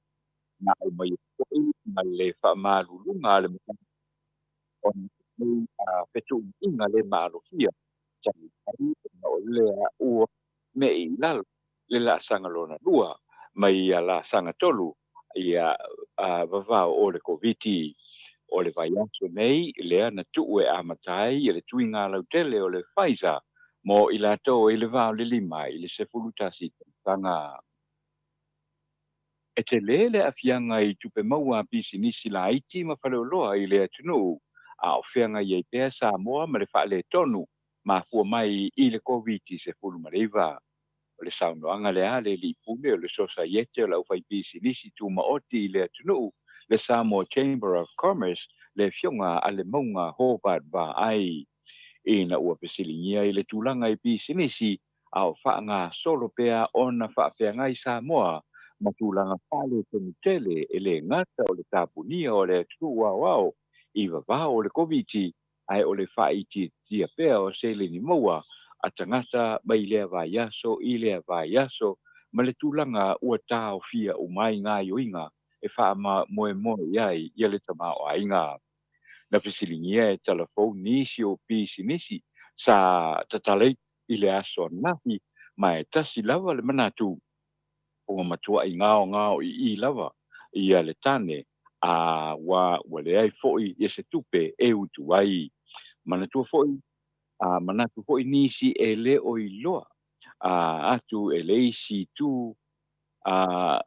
na aumai foi ma le faamaluluga a le ona nei fetuunaiga le maalofia talu ai ona o lea ua mei i lalo le laasaga lona lua mai ia laasaga tolu ia vavao o le Koviti. O le vaiaso nei lea na tuu e amata ai le tuiga lautele o le Pfizer mo i latou i le va o le 5 i le 11 tausaga. E tele le aafiaga i tupe maua a pisinisi laiti ma faleoloa i le atunuu a o feagai ai pea Samoa ma le faaletonu mafua mai i le Koviti-19. O le saunoaga lea le alii pule o le Sosaiete o le Aufaipisinisi Tumaoti i le atunuu, le Samoa Chamber of Commerce, le afioga a le Mauga Hobart Vaai. Ina ua fesiligia i le tulaga i pisinisi a o faagasolo pea ona faafeagai Samoa ma tulaga faaletonu tele e le gata o le tapunia o le atunuu aoao i vavao o le Koviti ae o le faaitiitia pea o seleni maua a tagata mai lea vaiaso i lea vaiaso ma le tulaga ua taofia uma ai gaoioiga e faamoemoe i ai ia le tamaoaiga. Na fesiligia e talafou nisi o pisinisi sa tatalai i le aso ananafi ma e tasi lava le manatu ua matuai gaogao i lava ia le tane a ua leai foi ia se tupe e utu ai. Manatua foi manatu foi nisi e le o iloa atu e le isi tu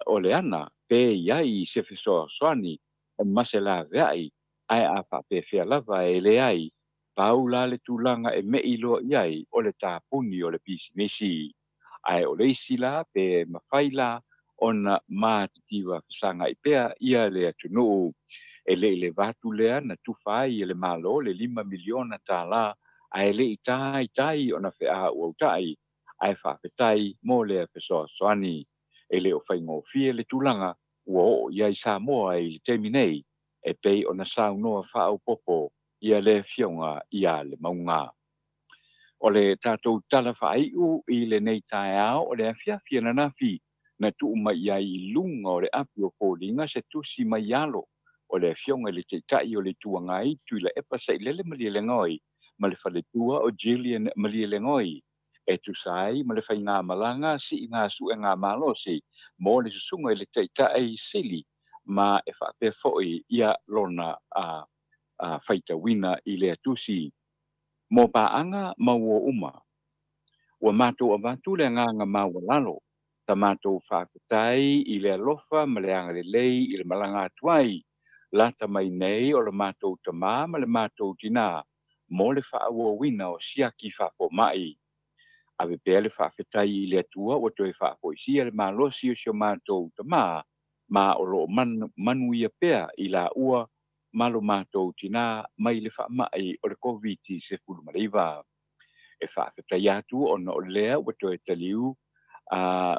o le ana pe i ai se fesoasoani ma se laveai ae a faapefea lava e leai pau la le tulaga e mei loa i ai o le tapuni o le pisinisi. Ae o le isi la pe mafai la ona matitiva fesagai pea ia le atunuu. E le i le vatu lea na tufa ai e le Malo le $5 miliona ae le i taitai ona feauautai ae faafetai mo lea fesoasoani. E le o faigofie le tulaga ua oo i ai Samoa i le taimi nei e pei ona saunoa faaopoopo ia le afioga ia le Mauga. O le tatou tala faaiu i lenei taeao o le afiafi ananafi na tuu mai ai i luga o le api o foliga se tusi mai alo o le afioga i le Taitai o le Itu Agai Tuilaepa Sailele Malielegaoi ma le faletua o Gillian Malielegaoi e tusa ai ma le faigamalaga siiga suega malosi mo le susuga i le Taitai sili ma e faapea foi ia lona faitauina i lea tusi. Mo paaga ma uo uma, ua matou avatu le agaga maualalo sa matou faafetai i le alofa ma le agalelei i le malaga atu ai lata mai nei o le matou tamā ma le matou tinā mo le faaauauina o siaki faafomai. Ave pea le faafetai i le Atua ua toe faafoisia le malosi o si o matou tamā ma o loo manuia pea i laua ma lo matou tinā mai le faamai o le Koviti-19. E faafetai atu ona o lea ua toe taliu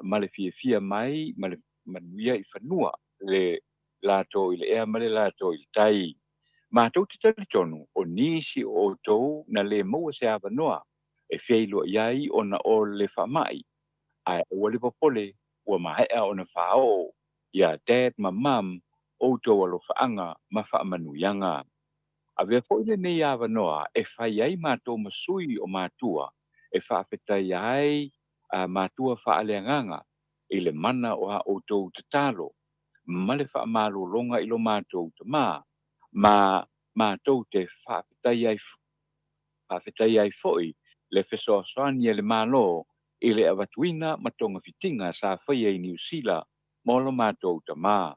ma le fiafia mai ma le manuia i fanua le latou i le ea ma le latou i le tai. Matou te talitonu o nisi o outou na le maua se avanoa e feiloai ai ona o le faamai ae aua le popole ua maea ona faaoo ia Dad ma Mum outou alofaaga ma faamanuiaga. Avea foi lenei avanoa e fai ai matou ma sui o matua e faafetaia ai a matua faaleagaga i le mana o a outou tatalo ma le faamalologa i lo matou tamā, ma matou te faafetai ai faafetai ai foi le fesoasoani a le Malo i le avatuina ma togafitiga sa faia i Niu Sila mo lo matou tamā.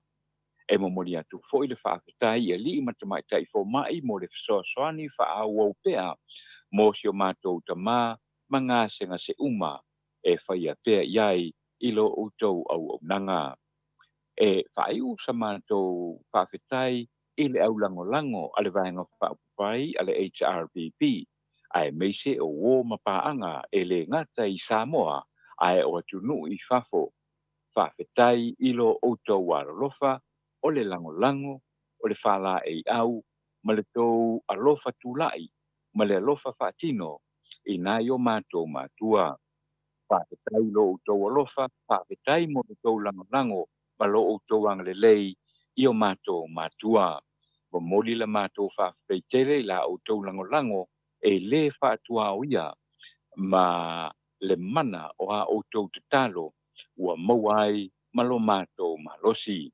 E momoli atu foi le faafetai i alii ma tamaitai fomai mo le fesoasoani faaauau pea mo si o matou tamā ma gasegase uma e faia pea i ai i lo outou auaunaga. E faaiu sa matou faafetai i le au lagolago a le Vaega Faaupufai a le HRPP, aemaise o uo ma paaga e le gata i Samoa ae o atunuu i fafo. Faafetai i lo outou alolofa, o le lagolago, o le faalaeiau ma le tou alofa tulai ma le alofa faatino i nai o matou matua. Faafetai i lo outou alofa, faafetai mo lo outou lagolago ma lo outou agalelei i o matou matua. Momoli la matou faafetai tele i la outou lagolago e le faatuaoia ma le mana o a outou tatalo ua maua ai ma lo matou malosi.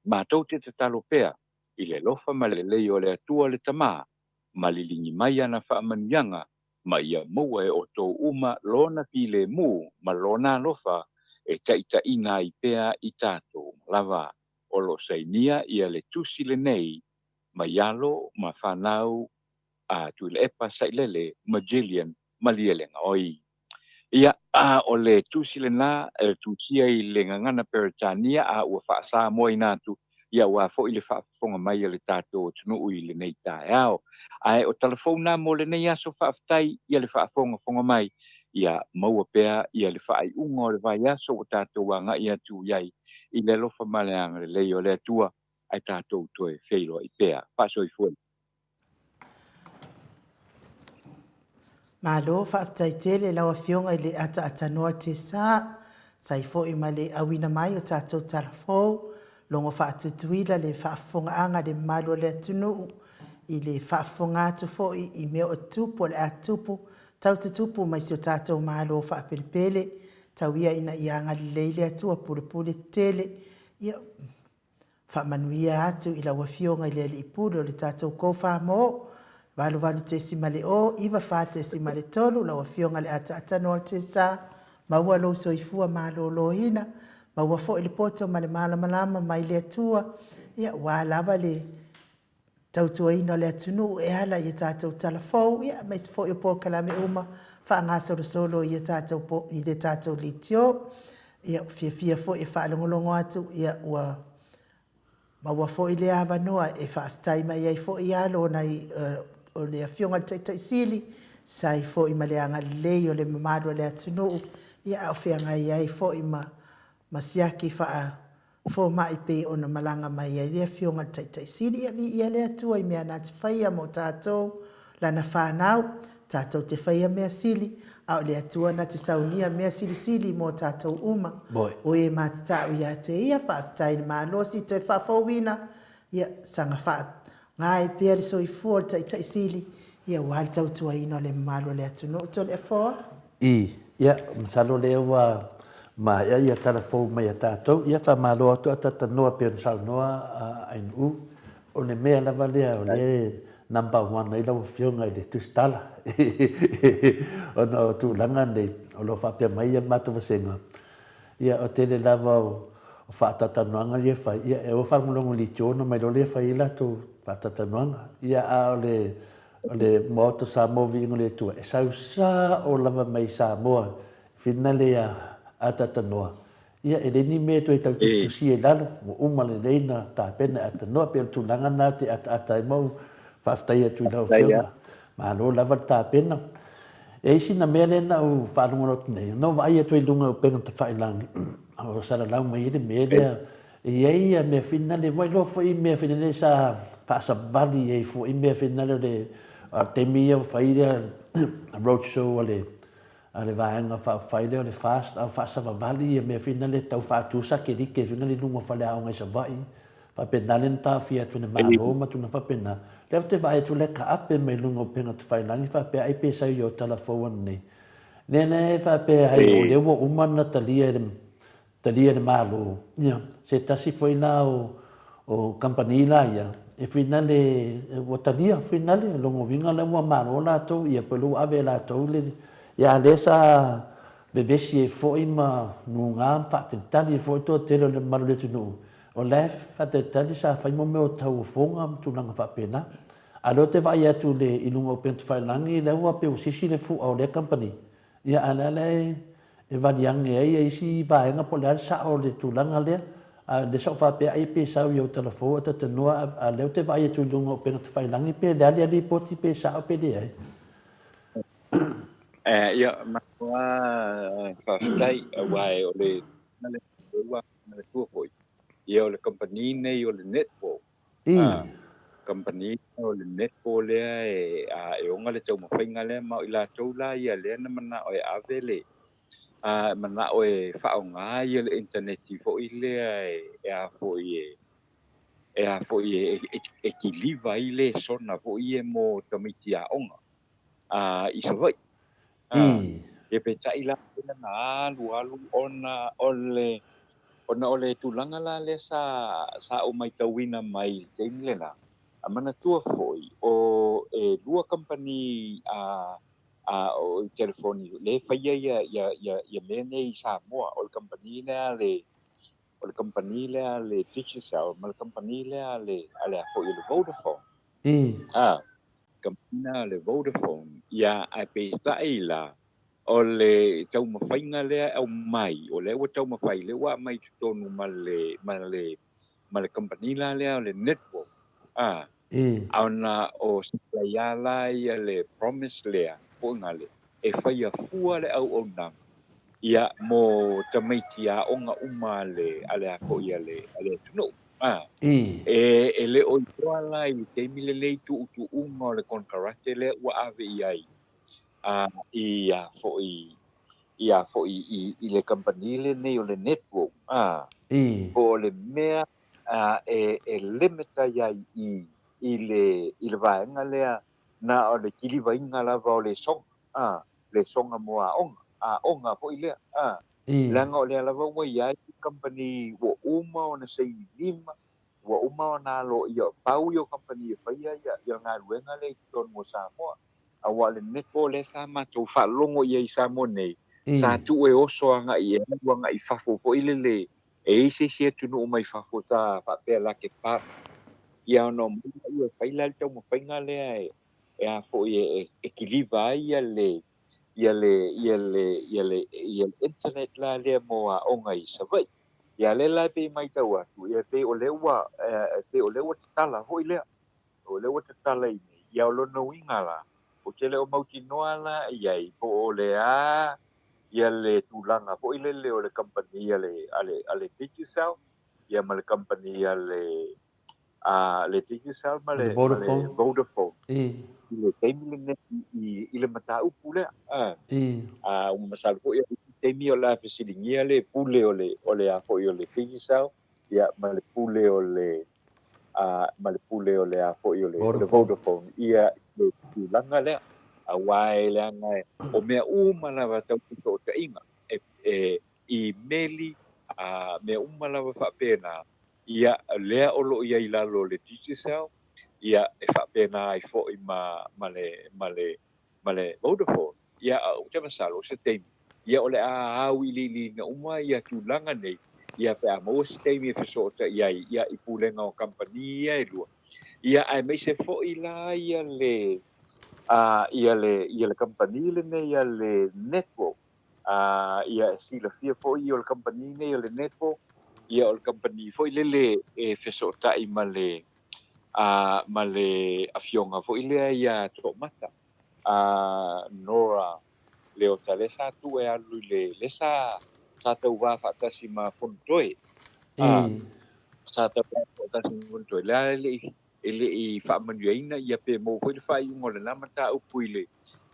Matou te tatalo pea i le alofa ma le lelei o le Atua le Tama, ma liligi mai ana faamanuiaga ma ia maua e outou uma Lona filemu ma Lona alofa e taitaiina ai pea i tatou uma lava. O lo o sainia ia le tusi lenei mai alo ma fanau a Tuilaepa Sailele ma Gillian Malielegaoi. Ia, a o le tusi lena, e tusia i le gagana Peretania a ua faa-Samoaina atu, ia aua foi le faafofoga mai a le tatou atunuu i lenei taeao. Ae o tala fou na mo lenei aso, faafetai ia le faafogafoga mai, ia maua pea ia le faaiuga o le vaiaso ua tatou agai atu i ai i le alofa ma le agalelei o le Atua, ae tatou toe feiloai pea. Faasoifua. Malo faafetai tele lau afioga i le ataatanoa o le Tesa, sai foi ma le auina mai o tatou tala fou, logo faatutuila le faafofogaaga a le mamalu o le atunuu i le faafofoga atu foi i mea o tupu o le a tupu, tau tutupu mai si o tatou Malo faapelepele, tau ia ina ia agalelei le Atua pulepule tele, ia Faamanuia atu i lau Afioga i le Alii Pule o le tatou Kofamo, 88.0 94.3, lau Afioga i le Ataatanoa o le Tesa, maua lou soifua maloloina, maua foi le poto ma le malamalama mai le Atua, ia, aua lava le tautuaina o le atunuu e ala i a tatou tala fou, ia, aemaise foi o polokalame uma faagasolosolo i a tatou, i le tatou leitio. Ia, ua fiafia foi e faalogologo atu, ia, ua maua foi le avanoa e faafetai mai ai foi alo o nai, o le Afioga i le Taitai Sili, sai foi ma le agalelei o le mamalu o le atunuu, ia, a o feagai ai foi ma, ma siaki faa fomai pei ona malaga mai ai le Afioga i le Taitai Sili. Ia viia le Atua i mea na te faia mo tatou, Lana fanau, tatou te faia mea sili, a o le Atua na te saunia mea silisili mo tatou uma. O e matatau ia te Ia, faafetai i le malosi toe faafouina, ia saga faagae pea le soifua o le Taitai Sili, ia aua le tautuaina o le mamalu o le atunuu. Toleafoa. I, ia, masalo lea ua maea ia tala fou mai a tatou. Ia, faamalo atu a tatanoa pei ona saunoa a Ainuu. O le mea lava lea o lea e number one ai lau Afioga i le tusitala ona o tulaga nei o lo o faapea mai ia le matou vasega. Ia, o tele lava o faataatanoaga ia e fai, ia e o faalogologo leitio ona mai loa lea fai ai latou faataatanoaga. Ia, a o le O le Maota Samoa Viiga o le Atua, e sau sao lava mai Samoa, finale ia Atatanoa. Ia, e leai ni mea e toe tau tusitusia i lalo, ua uma lelei ona tapena e Atatanoa. E pei o le tulaga lena te ataata ai ma ou faafetai atu i lau Afioga. Malo lava le tapena. E i ai sina mea lea na ou faalogologo atu nei, na ou vaai atu ai i luga o upega tafailagi, o salalau mai ai le mea lea E i ai ia mea finale, ua iloa foi mea finale sa faasavali ai foi mea finale o le taimi ia ua fai lea road show a le a le vaega faaupufai lea o le FAST a o faasavavali ia mea finale tau faatu satelite finale i luga o faleaoga i Savaii. Faapena lea na taofia atu e le Malo ma tulaga faapena. Lea ou te vaai atu lea taape mai luga o upega tafailagi faapea ai pe sau i o tala fou ananei. Lea la e faapea ai o lea ua uma ona talia e le talia e le Malo ia se tasi foi la o o kamupani la ia e finale ua talia finale lona uiga lea ua malo latou ia pe lea ua ave e latou le ia a lea sa vevesi ai foi ma nugā ma faatalitali ai foi le toatele o le mamalu o le atunuu O la e faatalitali sa fai mo mea o tauofoga ma tulaga faapena. A o lea ou te vaai atu i le i luga o upega tafailagi lea ua pei ua sisi le fua o lea kamupani, ia a o lea la e vali ane ai isi vaega po o le a le sao o le tulaga lea. A o lea sa ou faapea ai pe sau i au talafou ae talanoa a o lea ou te vaai atu i luga o upega tafailagi pe o le a le lipoti pe sao pe leai. Ia, malo lava faafetai aua o le ua manatua foi, ia o le kamupani nei o le netball. I. Kamupani o le netball lea e, a, e ona le taumafaiga lea, ma o i latou la ia lea na manao e ave le, a, manao e faaaoga ia le initaneti foi lea e, e a foi e, e a foi e, e, e kiliva ai lesona foi ia mo tamaiti aoga, a, i Savaii. I. Ia peitai la lea na alu alu ona o le ona o le tulaga la lea sa sa ou matauina mai i le taimi lena, a manatua foi o e lua kamupani a a o i telefoni lea e faia ia ia ia ia mea nei i Samoa, o le kamupani lea a le o le kamupani lea a le Digicel ma le kamupani lea a le a le a foi o le Vodafone. I. A. Kamupani le Vodafone, ia, ae peitai la, o le taumafaiga lea e aumai, o lea ua taumafai, lea ua aumai i totonu ma le, ma le, ma le kamupani la lea o le network, a, ona o supply lava la ia le promise lea, po o gale, e faia fua le auaunaga, ia, mo tamaiti aoga uma a le, a le a foi a le, a le atunuu. A, e le o iloa la i le taimi lenei tuutuuga o le konekarate lea ua ave i ai a, i a foi i a foi i, i le kamupani lenei o le network, a, po o le mea a, e, e limit ai ai i, i le, i le vaega lea na o le kilivaina lava o lesona, a, lesona mo aoga, aoga foi lea, a. Leaga o lea lava ua i ai kamupani ua uma ona saini lima, ua uma ona aloaia, pau ia o kamupani e faia ia le galuega lea i totonu o Samoa. Aua o le netball lea sa matou faalogo i ai i Samoa nei, sa tuu e oso agai e alu agai i fafo foi lele, e i ai se isi atunuu mai fafo sa faapea la ke partner, ia ona omai lea e fai la le taumafaiga lea e a foi e kiliva ai ia le ia le ia le ia le ia le internet la lea mo aoga i Savaii. Ia lea la e pei e matau atu, ia pei o lea ua pei o lea ua tatala foi lea. O lea ua tatala i nei. Ia o lona uiga la, ou te le o mautinoa la i ai po o le a ia le tulaga foi lele o le kamupani a le a le a le Digicel ia ma le kamupani a le a le Digicel ma le Vodafone, Vodafone. I le taimi lenei i le mataupu lea. A ua masalo foi i taimi o le a fesiligia le pule o le o le a foi o le Digicel ia ma le pule o le a ma le pule o le a foi o le o le Vodafone ia le tulaga lea. Aua e leaga o mea uma lava tau fesootaiga e e imeli a mea uma lava faapena, ia, lea o lo o i ai i lalo o le Digicel, ia, e faapena ai foi ma, ma le, ma le, ma le Vodafone. Ia, ou te masalo, o se taimi, ia, o le a auiliiliina uma ia tulaga nei, ia, pe a maua se taimi e fesootai ai, ia, i pulega o kamupani ia e lua, ia, aemaise foi la ia le, a, ia le, ia le kamupani lenei a le Network, A ia e silafia foi o le kamupani nei o le netball, ia o le kamupani foi lele e fesootai ma le a ma le afioga foi lea ia Toomata a Nora Leota lea sa tuu e alu i le lea sa sa tauva faatasi ma Fonotoe. A sa tauva faatasi ma Fonotoe lea e le i e le i faamanuiaina ia pe maua foi le faaiuga o lena mataupu i le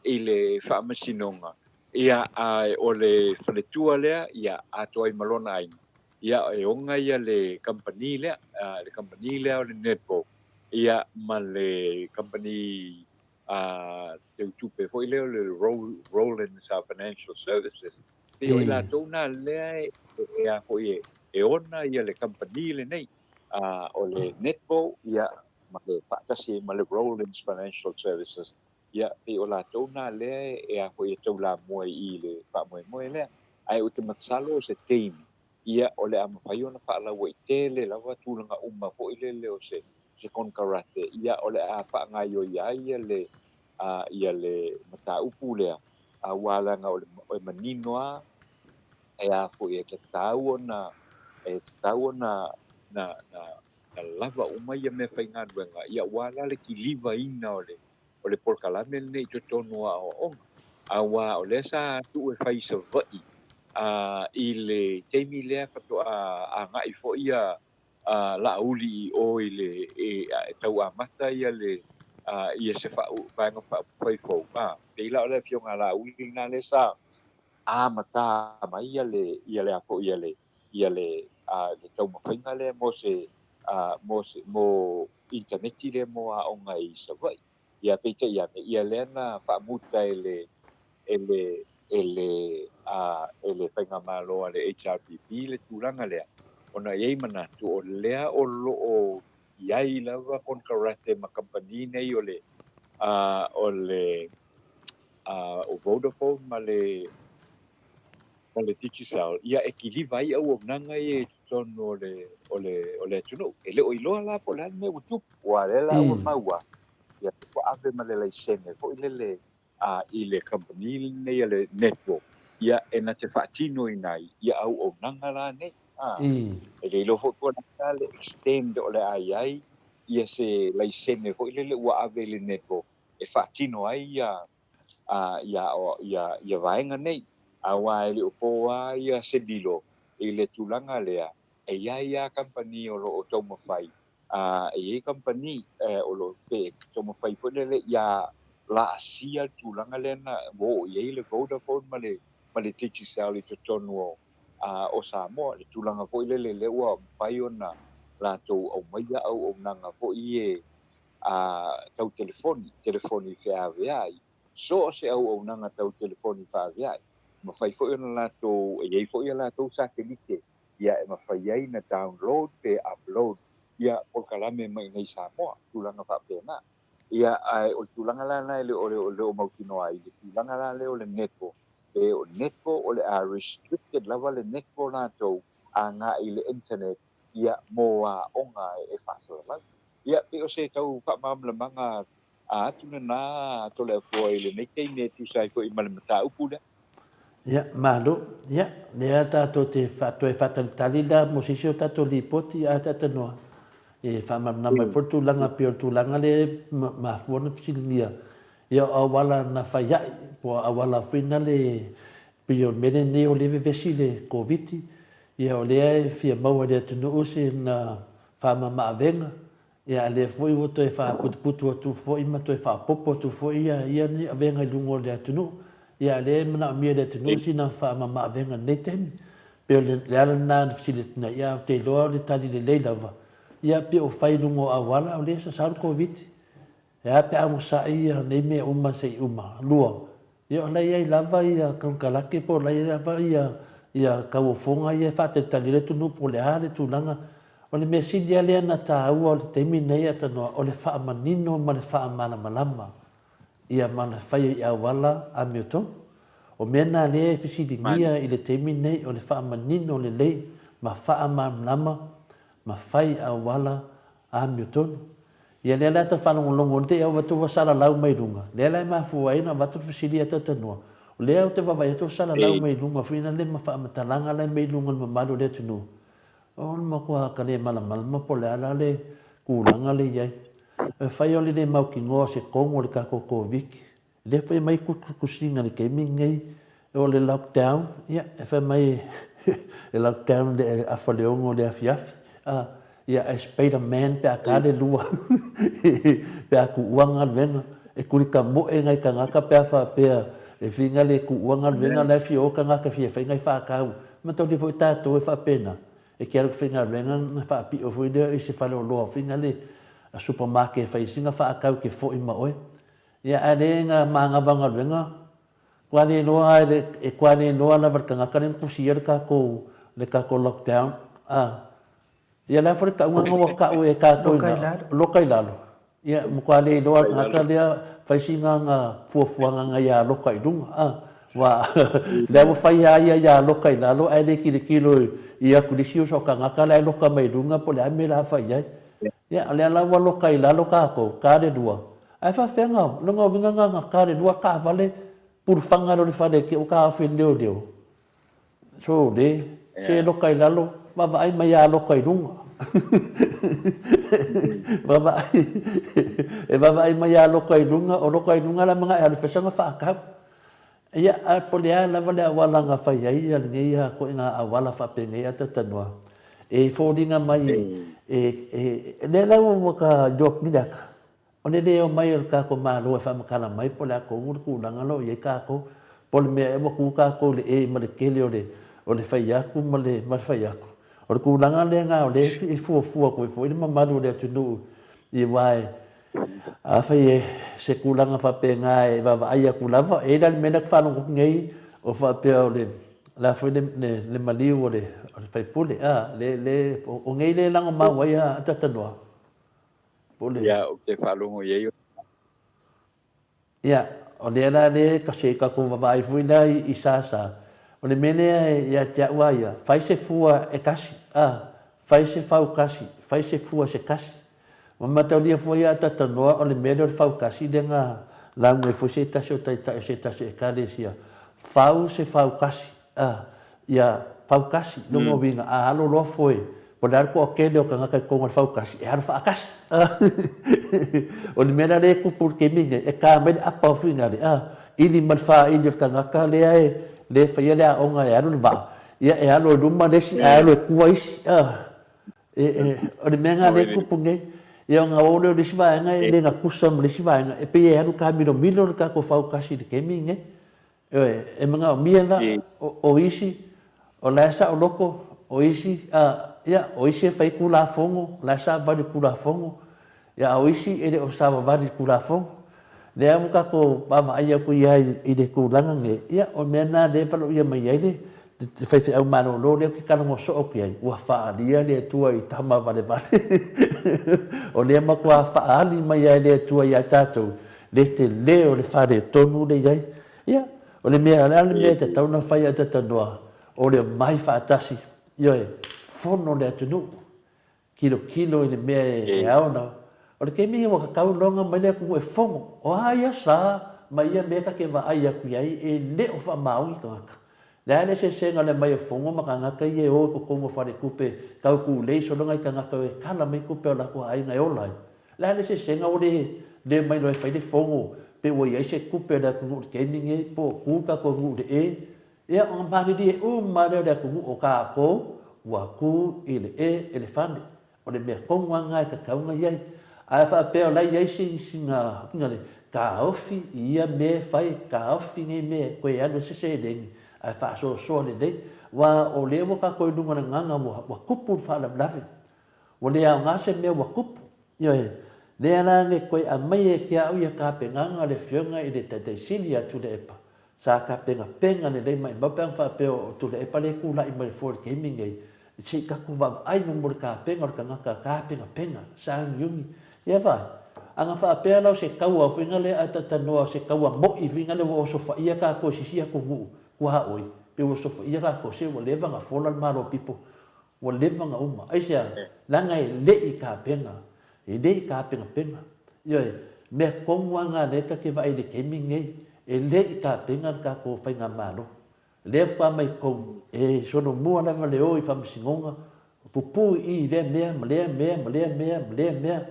i le faamasinoga, ia, a o le faletua lea, ia, atoa ai ma lona aiga. Ia, e ona ia le kamupani lea, le kamupani lea o le netball, ia, ma le kamupani teutupe foi lea o le Rollins Financial Services. Pei o i latou na lea e a foi e ona ia le kamupani lenei, o le netball, ia, ma le faatasi ai ma le Rollins Financial Services. Ia, pei o latou na lea e a foi e taulamua i le faamoemoe lea. Ae ou te masalo o se taimi, ia, o le a mafai ona faalauaitele lava tulaga uma foi lele o se se konekarate, ia, o le a faagaioia ai ia le a ia le mataupu lea, aua leaga o le e manino lava e a foi e tatau ona e tatau ona na na na lava uma ia meafaigaluega, ia aua la le kilivaina o le o le polokalame lenei i totonu o aoaoga, aua o lea sa tuu e fai i Savaii i le taimi lea faatoa agai foi ia Laauli i o i le e tau amata ia le ia se vaega faaupufai fou. Pei la o le afioga a Laauli lena lea sa amata mai ia le ia le a foi ia le ia le le taumafaiga lea mo se mo se mo initaneti lea mo aoga i Savaii. Ia peitai ane, ia lea na faamuta e le e le e le e le faigamalo a le HRPP le tulaga lea, ona e i ai manatu o lea o lo o i ai lava konekarate ma kamupani nei o le o le o Vodafone ma le ma le Digicel, ia e kiliva ai auaunaga ia i totonu o le, o le, o le atunuu. E le o iloa la po o le a le mea ua tupu, aua o lea la ua maua, ia ua ave ma le laisene foi lele a i le kamupani lenei a le netball, ia e na te faatinoina ai ia auaunaga la nei. A, e le iloa foi po o le a le extend o le a i ai ia se laisene foi lele ua ave i le netball e faatino ai ia ia ia ia vaega nei, aua e le o po lava ia se lilo i le tulaga lea, e i ai lava kamupani o lo o taumafai, e i ai kamupani o lo o taumafai foi lele ia laasia le tulaga lea na ua oo i ai le Vodafone ma le ma le Digicel i totonu o o Samoa, le tulaga foi lele lea ua mafai ona latou aumaia auaunaga foi ia tau telefoni, telefoni feaveai, so o se auaunaga tau telefoni feaveai. Mafai foi ona latou, e i ai foi a latou satelite, ia e mafai ai na download pe upload ia polokalame mai i inei i Samoa, tulaga faapena. Ia, ae o le tulaga la lena e le o le o mautinoa ai, le tulaga la lea o le netball, pe o netball o le a restricted lava le netball latou agai i le internet ia mo aoga e faasalalau. Ia, pei o se tau faamalamalamaga atu lena Toleafoa i lenei taimi e tusa ai foi ma le mataupu lea. Ia, malo. Ia, lea tatou te toe faatalitali la mo se isi o tatou lipoti ae talanoa e faamalamalama ai foi le tulaga pei o le tulaga lea e mafua ona fesiligia ia o auala na fai ai po o auala foi na le pei o le mea lenei o lea e vevesi le Koviti ia o lea e fia maua e le atunuu sina faamamaavega, ia a lea foi ua toe faaputuputu atu foi ma toe faaopoopo atu foi ia ia ni avega i luga o le atunuu, ia a lea e manaomia e le atunuu sina faamamaavega i lenei taimi. Pei o le ala lena na fesili atu nei, ia ou te iloa o le tali lelei lava, ia pei o fai i luga o auala o lea e sasao le Koviti. E a pe a onosai ia nei mea uma se i uma? Lua, ia o la e i ai lava ia konekarate po o la e i ai lava ia ia tauofoga ia e faatalitali ai le atunuu po o le a le tulaga. O le mea sili lava lea na taua o le taimi lenei a tanoa o le faamanino ma le faamalamalama ia ma le fai i auala amiotonu. O mea na lea e fesiligia i le taimi lenei o le faamanino lelei ma faamalamalama ma fai auala amiotonu. Ia lea la e tau faalogologo te i avatu ua salalau mai luga, lea la e mafua ai ona avatu le fesili ia Tautanua, o lea ou te vaavaai atu ua salalau mai luga foi na le ma faamatalaga la e mai luga o le mamalu o le atunuu, o le matua ka le malamalama po o le a la le tulaga lea e i ai. E fai o le le mautinoa o se tonu o le tatou Koviti, Lea foi e aumai tusitusiga i le taimi lenei, o le lockdown, ia, e fai mai e lockdown i le afa o le 6 o le afiafi, a, ia, ae spider man pe a ta le 2 pe a tuua galuega, e tulitamoe nai tagata pe a faapea e fina le tuua galuega, la e fia o tagata e fia fai nai faatau. E mataulia foi tatou e faapena. E ke alu i le faigaluega ona faapio foi lea i se faleoloa foi lea a supermarket e fai ai sina faatau e te foi ma oe. Ia ae le na manava galuega kua le iloa e kua le iloa lava e le tagata lea na tusia le tatou le tatou lockdown a. Ia le a foi le tauga na ua tau e tatou ina loka i lalo. Ia matua le iloa le tagata lea fai sina ana fuafuaga na ia loka i luga a. Aua lea ua fai lava ia ia loka i lalo ae le tilotilo i atu i le isi uso a tagata la e loka mai luga po o le a le mea o le a fai i ai. Ia o lea la ua loka i lalo tatou, ta le lua. Ae faafefea na, o lona uiga na na ta le lua taavale pulufaga loa i le fale te i ua taofi e le leoleo. Sole, se loka i lalo, vaavaai mai ia loka i luga. Vaavaai, e vaavaai mai ia loka i luga, o loka i luga la mana'o e alu e fai sana faatau. Ia, ae po o le a lava le auala na fai ai ia lenei ituaiga auala faapenei a talatalanoa, e foliga mai e, e, lea la ua ta iloa atu nei le ata, O le le omai o le tatou Malo e faamatala mai po o le a tonu le tulaga la o i ai tatou, po o le mea ea ua tu tatou i le e ma le tele o le o le fai atu ma le ma le fai atu. O le tulaga lea na o lea e fuafua atu ai foi le mamalu o le atunuu aua e afai e se tulaga faapena e vaavaai atu lava, e i ai la le mea lea ou te faalogo atu nei o faapea o le le a foi le le maliu o le sui usufono, a, le le o nei lea e lagomau ai a talatalanoa. Po o le. Ia, ou te faalogo i ai o. Ia, o lea la lea e se i tatou vavaai foi la i Sasa, o le mea lea ia te au lava ia, fai se fua e tasi, a, fai se fau tasi, fai se fua se tasi. Ma mataulia foi ia a talatalanoa o le mea lea o le fau tasi lea na lauga ai foi se tasi o taitai o se tasi o Ekalesia, fau se fau tasi, A, ia faukasi, lona uiga a alo loa foe, po o le a le toatele o tagata i totonu o le faukasi, e alo faatasi. O le mea la lea e tupu i le taimi lenei, e ta mai le apa o Finale, a, ili ma le faili o le tagata lea e lea e faia le aoga e alu le vaa, ia e alo i luma le isi ae alo i tua isi, a. E, e, o le mea lena lea e tupu nei. Ia ona o lea o le isi vaega e le gatusa ma le isi vaega, e pei e alu taamilomilo le tatou faukasi i le taimi lenei. Ioe, e manaomia la o isi o la e saoloto, o isi, a, ia, o isi e fai Tulafono, o la e savavali i le Tulafono, ia, a o isi e le o savavali i le Tulafono. Lea ua tatou vaavaai atu i ai i le tulaga lenei, ia, o le mea lena lea e valaaulia mai ai le faifeau malolo lea ou te talanoa soo atu i ai, ua faaalia le Atua i tama valevale. O lea matua faaali mai lava e le Atua ia tatou le tele o le faaletonu lea e i ai. Ia, o le mea, o le a le mea e tatau ona fai ae talatalanoa, o le omai faatasi, ioe, fono le atunuu, tilotilo i le mea e ao ona... O le taimi ua tatau loa ona omai le atunuu e fono, o a ia sa ma ia mea ta te vaai atu i ai e le o faamaoni tagata. O le a le eseesega o le aumai o fono ma tagata ia e o i totonu o faletupe tau tulei solo nai tagata e kala mai tupe a o latou aiga e ola ai. O le a le eseesega ua le le omai loa e fai le fono pe ua i ai se tupe a le atunuu i le taimi lenei po o tu le tatou nuu i le e. Ia ona malilie uma lea o le atunuu o tatou ua tu i le e elefane. O le mea tonu lava lena e tatau ona i ai. Ae faapea o la e i ai sina uiga le taofi i ia mea e fai, taofi nei mea e toe alu ai se seleni ae faasoasoa lelei. Aua o lea ua tatou i luga o le agaga ua tupu le faalavelave. Ua le aoga se mea ua tupu. Ioe. Lea la le toe aumai e te au ia tapenaga a le Afioga i le Taitai Sili ia Tuilaepa, sa tapenapena lelei maimau pe ana faapea o Tuilaepa lea e tulai mai le foe i le taimi lenei, se i tatou vaavaai muamua i le tapena o le tagata tapenapena, sauniuni. Ia vaai, ana faapea la o se taua foi na lea a talatalanoa o se taua moi foi na lea ua osofaia tatou e se isi atunuu tuaoi, pe ua osofaia tatou se ua leva ona fola le Malo people Ua leva ona uma. Aisea? Leaga e le i tapena. E le i tapenapena. Ioe, mea tonu lava na lea ta te vaai i le taimi lenei, e le i tapena le tatou faigamalo. Lea faatoa mai tonu, e solomua lava le o i faamasinoga, pupuu i i i lea mea ma lea mea ma lea mea ma lea mea,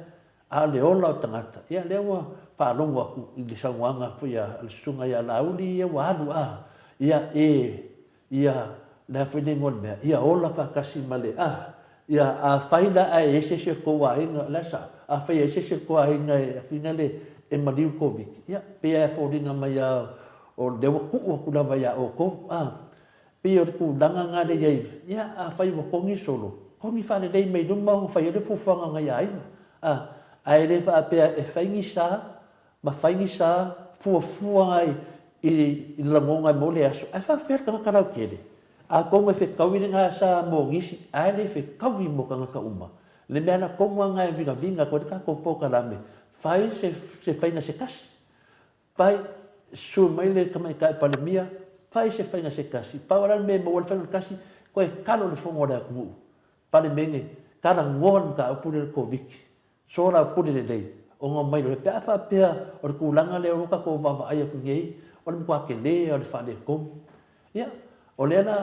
a o le ola o tagata, ia lea ua faalogo atu i le saunoaga foi a le susuga ia Laauli ia ua alu a, ia e Ia, le a foi le igoa o le mea, ia ola faatasi ma le, a, ia, afai la ae i ai se isi o tou aiga, o le a sao? Afai e i ai se isi o tou aiga e afina le, e maliu i le Koviti, ia, pei lava e foliga mai lava o lea ua tuu atu lava ia outou, a. Pei o le tulaga lena lea i ai, ia afai ua togi solo, togi faalelei mai luma ona fai ai le fuafuaga a nai aiga. A, ae le faapea e fai ni sa ma fai ni sa fuafua ai i le lagona mo le aso, ae faafefea le tagata lautele? Atonu e fetaui lena sa mo nisi, ae le fetaui mo tagata uma. Le mea la tonu lava lena e vigaviga atu ai le tatou polokalame, fai se faiga se tasi. Fai, susu mai le Tamaitai Palemia, fai se faiga se tasi. Pau lava la le mea e maua ai le faiga se tasi, toe talo le fono a le atunuu. Palemene, talanoa le mataupu lea i le Koviti. Soalaupule lelei, ona omai loa lea. Pe a faapea o le tulaga lea o lo o tatou vaavaai atu nei, o le matua tele lava o le faaletonu. Ia, o lea la,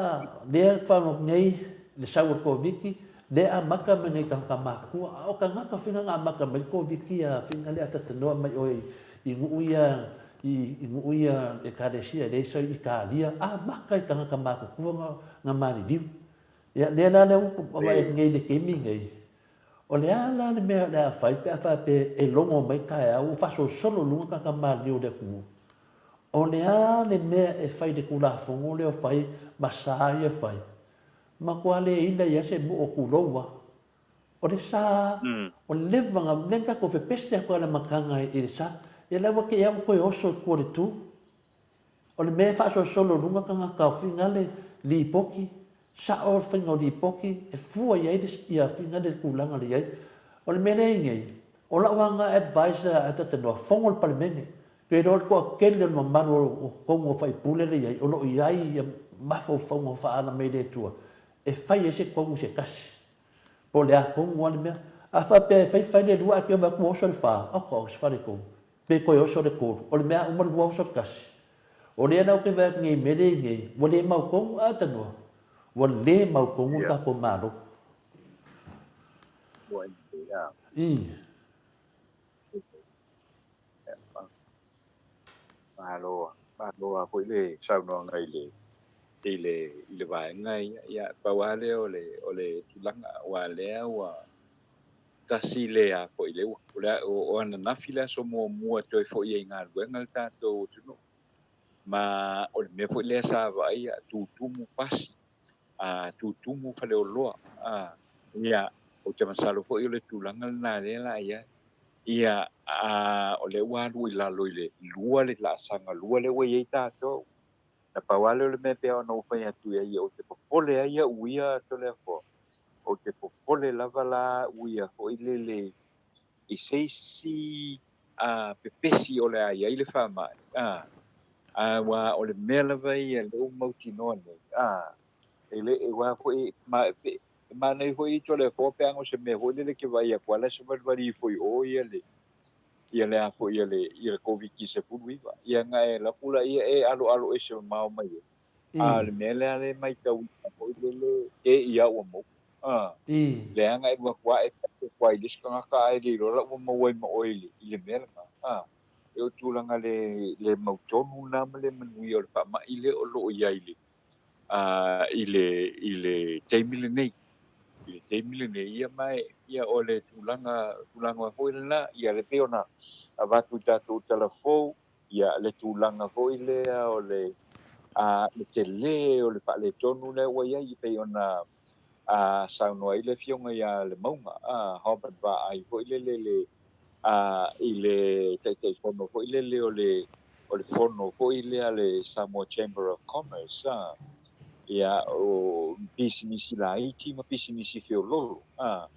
lea e faalogo atu nei le sau o le Koviti, lea e amata mai nei tagata matutua, a o tagata foi na amata mai le Koviti ia faiga lea a talanoa mai oe i nuu ia, i nuu ia Ekalesia lea i Italia, amata i tagata matutua na maliliu. Ia, lea la lea ua vaavaai atu nei i le taimi lenei, o le a la le mea o le a fai pe a faapea e logo mai taeao ua faasolosolo i luga tagata maliliu o le atunuu? O le a le mea e fai i le Tulafono lea o fai ma sa ia fai? Matua le ila i ai se moo tulou a. O le sa, o le leva na, lea na tatou pepesi atu ai i le amataga i le sa. Ia la ua te i a ua toe oso i tua o le tu. O le mea e faasolosolo i luga tagata o finale lipoti, sao le faiga o lipoti e fua i ai le ia finale le tulaga lea i ai. O le mea lea i nei, o lau lava advice a talanoa, fono le Palemene, pe iloa le toatele o le mamalu o totonu o faipule lea i ai, o lo o i ai ia mafaufauga faaala mai le Atua e fai ai se tonu se tasi. Po o le a tonu lava le mea. A faapea e fai fai le lua ae toe vaai atu ua oso le fa, oka o se faletonu. Pe toe oso le tolu. O le mea a uma le lua oso le tasi. O lea la ou te vaai atu nei i mea lea i nei, ua le mautonu, a tanoa, ua le mautonu le tatou Malo. I. Malo, malo lava foi le saunoaga i le i le i le vaega ia. Ia pau lava lea o le o le tulaga aua lea ua tasi le a foi le ua o le o ananafi le aso muamua e toe foi ai i galuega le tatou atunuu. Ma o le mea foi lea sa vaaia, tutumu pasi, a tutumu faleoloa, a ia ou te masalo foi o le tulaga lena lea la i ai. Ia, a o lea ua alu i lalo i le lua le laasaga lua lea ua i ai tatou. Na pau lava lea o le mea pei ona ou fai atu i ai, ou te popole ai au ia Toleafoa, ou te popole lava la au ia foi lele i se isi pepesi o le a i ai le faamai, a, aua o le mea lava ia lea ua mautinoa nei, a, e le, aua foi, ma, e manaia foi Toleafoa pe ana o se mea foi lele e te vaai atu lava la e savalivali ifo i o ia le, ia le a foi ia le, ia le Koviti-19. Ia ona e alu atu laia e aloalo ese mamao mai ai. A o le mea lea e matauina foi lele, te i a ua maua. A, leaga e alu atu lava e pake atu lava i le isi tagata ae le iloa la ua maua ai ma oe i le mea lena. A, e o tulaga le, le mautonu lena ma le manuia o le faamai lea o lo o i ai i le, a, i le, i le taimi lenei. I le taimi lenei, ia ma e, ia o le tulaga, tulaga foi lena, ia le pei ona avatu i tatou tala fou, ia le tulaga foi lea o le, a, le tele o le faaletonu lea ua i ai, e pei ona a, saunoa ai le Afioga ia Lemauga, a, Hobart Vaai foi lele le, a, i le Taitaifono foi lele o le, o le fono foi lea a le Samoa Chamber of Commerce, a, ia, o pisinisi laiti ma pisinisi feololo, a,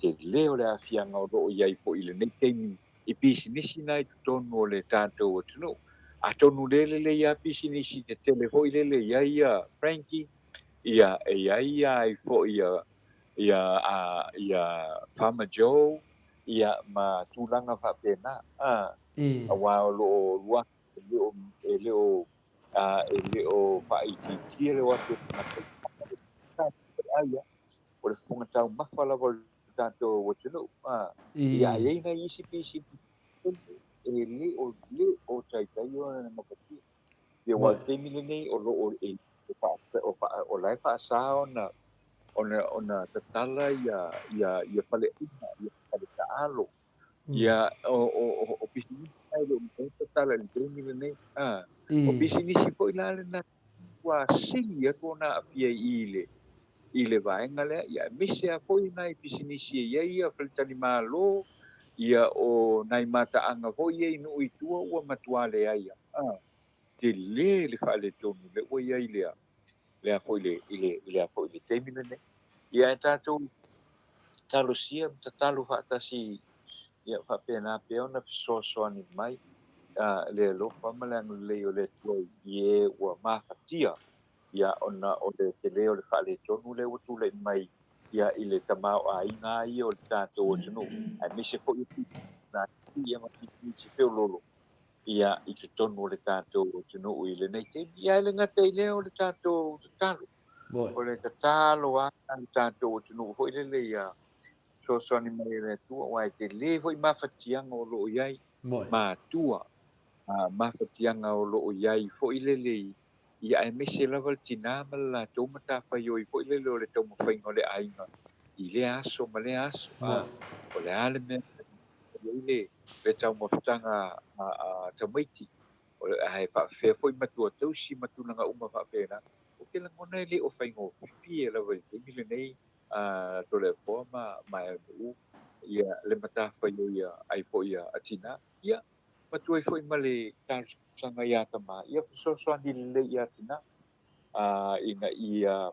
tele o le aafiaga o lo o i ai foi i lenei taimi i pisinisi na i totonu o le tatou atunuu. Atonu le lelei lava pisinisi tetele foi lele e i ai ia Frankie, ia e i ai ai foi ia ia a ia Farmer Joe, ia ma tulaga faapena, a, aua o lo o lua e le o e le o a e le o faaitiitia le o atu o tagata i ai o le fofoga taumafa lava o le tatou atunuu. A, ia a i ai nai isi pisinisi e le o le o taitai ona gafatia. Ia aua o le taimi lenei o lo o e o fa o fa o la e faasa ona ona ona tatala ia ia ia faleaiga ia fale taalo ia o o o pisinisi e le o mafai ona tatala i le taimi lenei. A, o pisinisi foi la lena. matua sili atu ona aafia i i le i le vaega lea, ia aemaise lava foi nai pisinisi e i ai ia faletalimalo, ia o nai mataaga foi ia i nuu i tua ua matua leai lava. A, tele le faaletonu lea ua i ai lea lea foi le i le i lea foi le taimi lenei. Ia ae tatou talosia ma tatalo faatasi ia faapena pea ona fesoasoani mai le alofa ma le agalelei o le Atua i e ua mafatia ia ona o le tele o le faaletonu lea ua tulai mai ia i le tamaoaiga lava ia o le tatou atunuu aemaise foi o ia ma pisinisi feoloolo ia i totonu o le tatou atunuu i lenei taimi. Ia e le gata i lea o le tatou tatalo, o le tatalo lava a le tatou atunuu foi lele ia fesoasoani mai e le Atua, aua e tele foi mafatiaga o lo o i ai matua, mafatiaga o lo o i ai foi lele i ia aemaise lava le tinā ma le latou matafaioi foi lele o le taumafaiga o le aiga i lea aso ma lea aso. O le a le mea e i ai le le taumafataga a tamaiti, ae faafefea foi matua tausi ma tulaga uma faapena. Ou te lagona e le o faigofie lava i le taimi lenei a Toleafoa ma ma Aunuu ia le matafaioi ai foi a tinā. Ia, avatu ai foi ma le talosaga ia tama, ia fesoasoani lelei ia tinā ina ia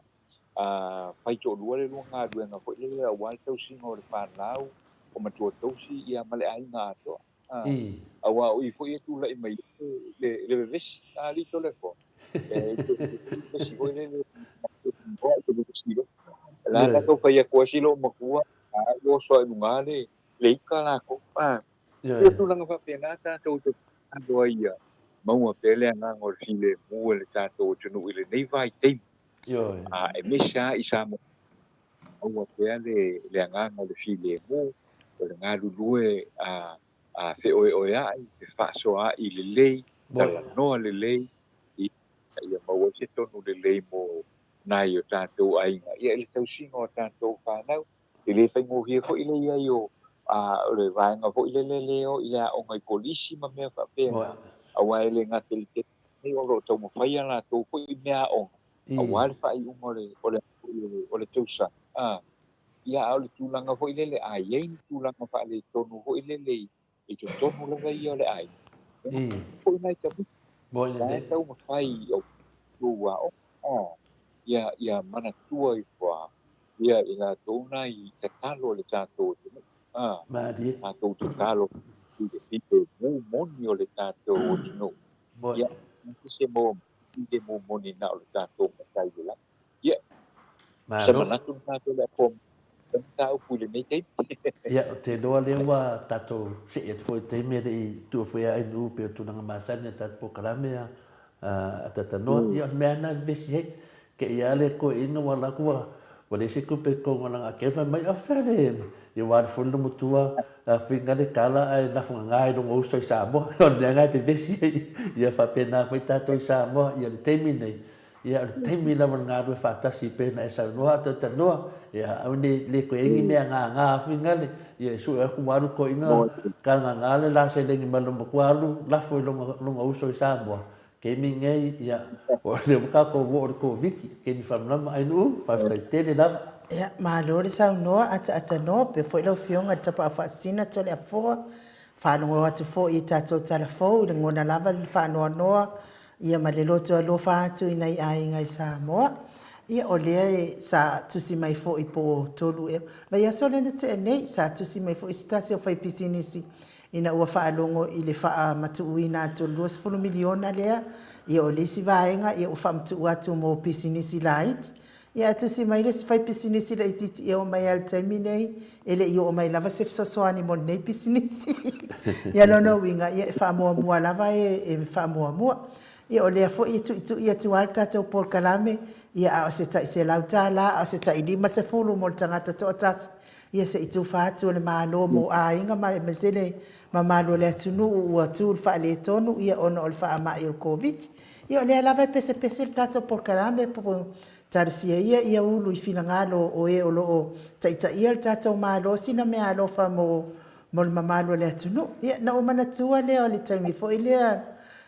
fai toalua le lua galuega foi lele aua le tausiga o le fanau, o matua tausi ia ma le aiga atoa. Aua o i foi e tulai mai ai le vevesi, alii Toleafoa. E vevesi foi lele e vevesi loa. La na tau fai atu ai si loomatua, a ua oso ae i luga le ika lakou. Ia tulaga faapena tatou te tatalo ai ia maua pea le agaga o le filemu e le tatou atunuu i lenei vaitaimi. Aemaise lava i Samoa maua pea le agaga o le filemu, o le galulue feoeoea'i, fefaasoaa'i lelei, talanoa lelei, ina ia maua ai se tonu lelei mo nai o tatou aiga i le tausiga o tatou fanau. E le faigofie foi le i ai o le vaega foi lele le o i le aoga i kolisi ma mea faapena, aua e le gata i le taimi lenei o lo o taumafai a latou foi mea aoga aua le faaiuga o le o le tausaga. Ia, a o le tulaga foi lele, a i ai ni tulaga faaletonu foi lele i totonu lava ia o le aiga, e foi nai tamaiti, la e taumafai i outou aoga, ia manatua ifo ia i latou nai tatalo a le tatou atunuu, tatou tatalo i le filemu moni o le tatou atunuu, ia se filemu moni na o le tatou matai i le lagi. Ia, se manatu lena Toleafoa i le mataupu i lenei taimi. Ia, ou te iloa lea ua tatou see atu foi i le taimi e le i tua foi a ANU pei o tulaga masani a tatou polokalame a Atatanoa. Ia, o le mea lava lena e vevesi ai. Ke i a le toeaina ua alu atu ua leai se tupe i totonu o lana akelu, fai mai, o fea le, ia ua alu foi le matua figa le tala ae lafo gaga i lona uso i Samoa. O le mea lena e vevesi ai. Ia faapena foi tatou i Samoa. Ia, o le taimi lenei, Ia, o le taimi lava o le galue faatasi pei ona e saunoa a talatalanoa, ia, aua ne i le toe i ai ni mea gaga fuigale, ia e sue atu ua alu toeaiina ka gaga le la seleni mai lona matua alu lafo i lona uso i Samoa. Taimi nei, ia, o lea ua tatou oo i le Koviti, taimi faamalamalama. Ainuu, faafetai tele lava. Ia, malo le saunoa ataatanoa, pea foi lau Afioga i le Tapaau Faasisina Toleafoa. Faalogo atu foi i tatou tala fou i lagona lava le faanoanoa ia ma le loto alofa atu i nai aiga i Samoa. Ia o lea e sa tusi mai foi po o tolu ea vaiaso lea na tea nei, sa tusi mai foi se tasi o faipisinisi ina ua faalogo i le faamatuuina atu o le 20 miliona lea, ia o le isi vaega ia ua faamatuu atu mo pisinisi laiti. Ia ae tusi mai le isi faipisinisi laitiiti e oo mai lava i le taimi nei, e le i oo mai lava se fesoasoani mo lenei pisinisi. Ia lona uiga, ia e faamuamua lava e e faamuamua. Ia o lea foi e tuitui atu lava le tatou polokalame, ia a o se tai $100, a o se tai $50 mo le tagata toatasi, ia se i tufa atu e le Malo mo aiga ma aemaise le mamalu o le atunuu ua tu i le faaletonu ia ona o le faamai o le Koviti. Ia o lea lava e pesepese le tatou polokalame po talosia ia ia ulu i finagalo o e o lo o taitaia le tatou Malo sina meaalofa mo mo le mamalu o le atunuu. Ia na ou manatua lea o le taimi foi lea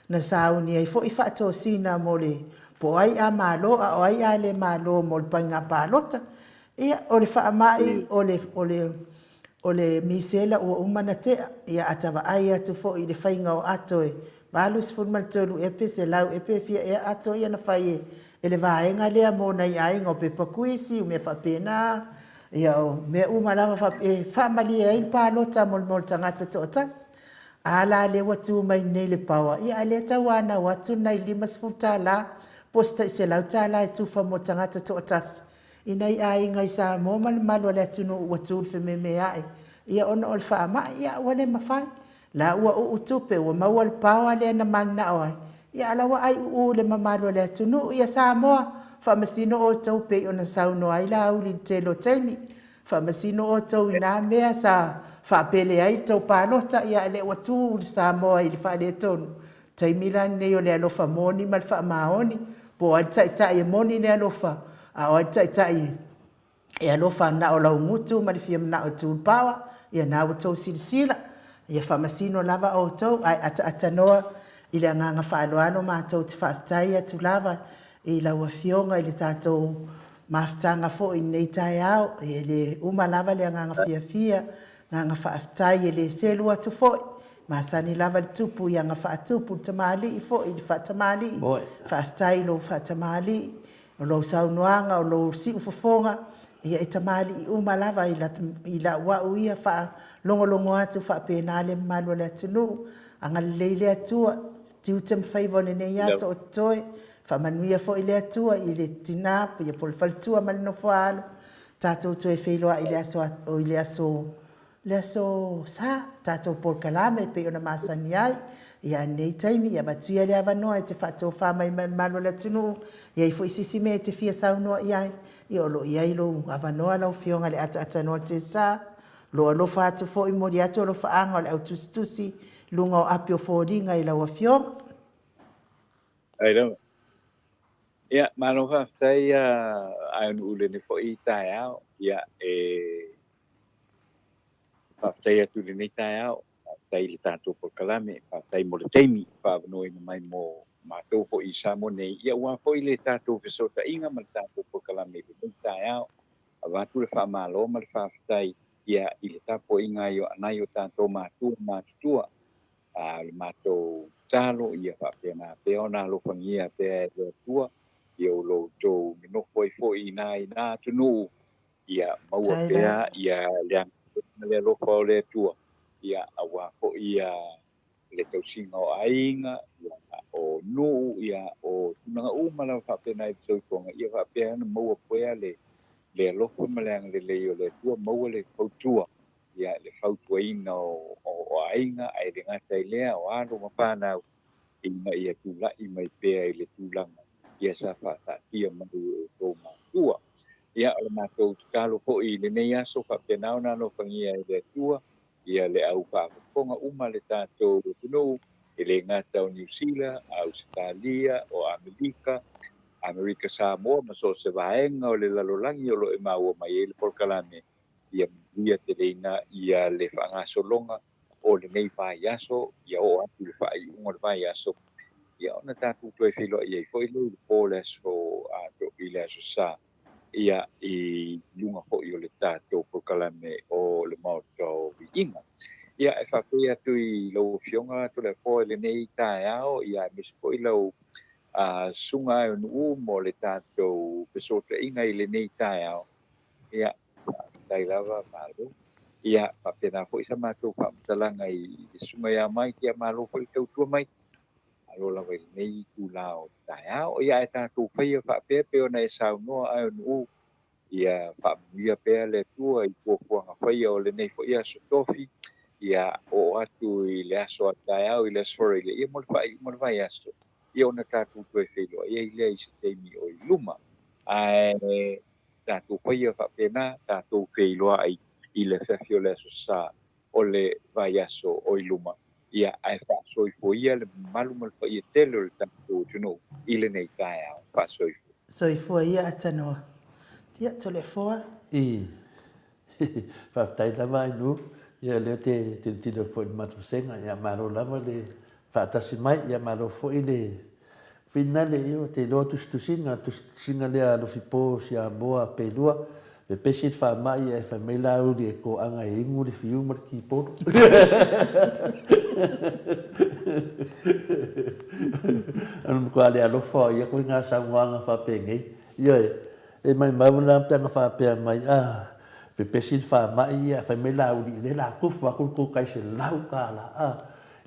na sauni ai foi faatosina mo le. Po o ai a malo a o ai a le malo mo le faiga palota. Ia, o le faamai, o le, o le, o le misela ua uma ona tea. Ia, a ta vaai atu foi i le faiga o ato e 83 ea pe 100 ea pe fia ea ato ia na fai e, e le vaega lea mo nai aiga o pepa kuisi, o mea faapena, ia o mea uma lava faapea, e faamalie ai le palota mo le, mo le tagata toatasi. A la lea ua tu mai nei le power, ia a lea tauanau atu nai $50 po o se tai $100 e tufa mo le tagata toatasi i nai aiga i Samoa ma le mamalu o le atunuu ua tu i le fememea'i ia ona o le faama'i, ia ua le mafai. La ua uu tupe, ua maua le power lea na mananao ai, ia a la ua aiuu i le mamalu o le atunuu. Ia Samoa, faamasino outou pei ona saunoa ai Laauli i le tele o taimi. Faamasino outou i na mea sa faapele ai le tou palota, ia a lea ua tu Samoa i le faaletonu. Taimi la lenei o le alofa moni ma le faamaoni, po o ai le taitai e moni le alofa, a o ai le taitai e alofa na o lau gutu ma le fia manao e tu i le power, ia na ua outou silasila. Ia faamasino lava outou ae ataatatanoa i le agaga faaaloalo matou te faafetai atu lava i lau Afioga i le tatou mafutaga foi i lenei taeao. E le uma lava le agaga fiafia, agaga faafetai e le selu atu foi. Masani lava le tupu i aga faatupu, le tamalii foi i le faatamalii. Faafetai i lou faatamalii, o lou saunoaga, o lou siufofoga, ia e tamalii uma lava i lau au ia faalogologo atu faapena le mamalu o le atunuu. Agalelei le Atua, tiute ma faiva o lenei aso o totoe. Faamanuia foi le Atua i le tina ia po o le faletua ma le nofoaalo. Tatou toe feiloai i le aso, i le aso, le aso Sa, tatou polokalame e pei ona masani ai. Ia a lenei taimi, ia avatu ia le avanoa e te faatofa mai ma le mamalu o le atunuu, i ai foi se isi mea e te fia saunoa i ai, ia o lo o i ai lou avanoa lau Afioga i le Ataatanoa Tesa. O lo o alofa atu foi, momoli atu alofaaga o le au tusitusi i luga o api o foliga i lau Afioga. Ai lava. Ia, malo faafetai Aenu'u i lenei foi taeao. Ia, e faafetai atu i lenei taeao, faafetai i le tatou polokalame, faafetai mo le taimi faaavanoaina mai mo matou foi i Samoa nei, ia aua foi le tatou fesootaiga ma le tatou polokalame i lenei taeao. Avatu le faamalo ma le faafetai ia i le tapuaiga a nai o tatou matua matutua. A o le matou tatalo ia faapena pea ona alofagia pea e le Atua ia o lo outou nonofo ai foi i ina i na atunuu, ia maua pea ia le ma le alofa o le Atua, ia aua foi ia le tausiga o aiga, ia o nuu, ia o tulaga uma lava faapena i le soifuaga, ia faapea ona maua pea le le alofa ma le agalelei o le Atua, maua le fautua ia le fautuaina o, o, o aiga, ae le gata i lea, o alo ma fanau, ina ia tulai mai pea i le tulaga ia sa faataatia mai e outou matua. Ia, o le matou tatalo foi i lenei aso, faapena ona alofagia e le Atua ia le au faafofoga uma le tatou atunuu, e le gata o Niu Sila, Ausetalia, o Amerika, Amerika Samoa ma so o se vaega o le lalolagi o lo o e maua mai ai le polokalame, ia manuia teleina ia le faagasologa o lenei vaiaso, ia oo atu i le faaiuga o le vaiaso, ia ona tatou toe feiloai ai foi lea i le po le aso i le aso Sa, ia i luga foi o le tatou polokalame o le Maota o Viiga. Ia e faafetai atu i lau Afioga Toleafoa i lenei taeao, ia aemaise foi lau Susuga Aeonuu mo le tatou fesootaiga i lenei taeao. Ia, faafetai lava, malo. Ia, faapena foi sa matou faamatalaga i le susuga ia Mike, ia malo foi le tautua mai. Malo lava i lenei itula o le taeao. Ia, ae tatou faia faapea pei ona e saunoa Aeonuu, ia faamanuia pea le Atua i fuafuaga faia o lenei foi aso tofi, ia oo atu i le aso a taeao i le aso Faraile, ia mo le faaiuga o le vaiaso, ia ona tatou toe feiloai ai lea i se taimi o i luma. Ae tatou faia faapena, tatou feiloai i le afiafi o le Aso Sa o le vaiaso o i luma, ia, ae faasoifua ia le mamalu ma le paia tele o le tatou atunuu i lenei taeao. Faasoifua. Soifua ia Atanoa. Ia, Toleafoa. I. Faafetai lava Ainuu, ia lea te tilotilo foi i le matou vasega, ia malo lava le faatasi mai, ia malo foi le Finale ioe te iloa tusitusiga, tusitusiga lea a Lofipo Siamoa Pelua, pepesi le faamai ae fai mai Laauli e koaga e inu le fiu ma le kipolo. O le matua le alofa o ia koiga saunoaga faapenei. Ioe, e maimau la pe ana faapea mai, ah, pepesi le faamai ae fai mai Laauli, lea la tofu atu le tou tai $100, ah.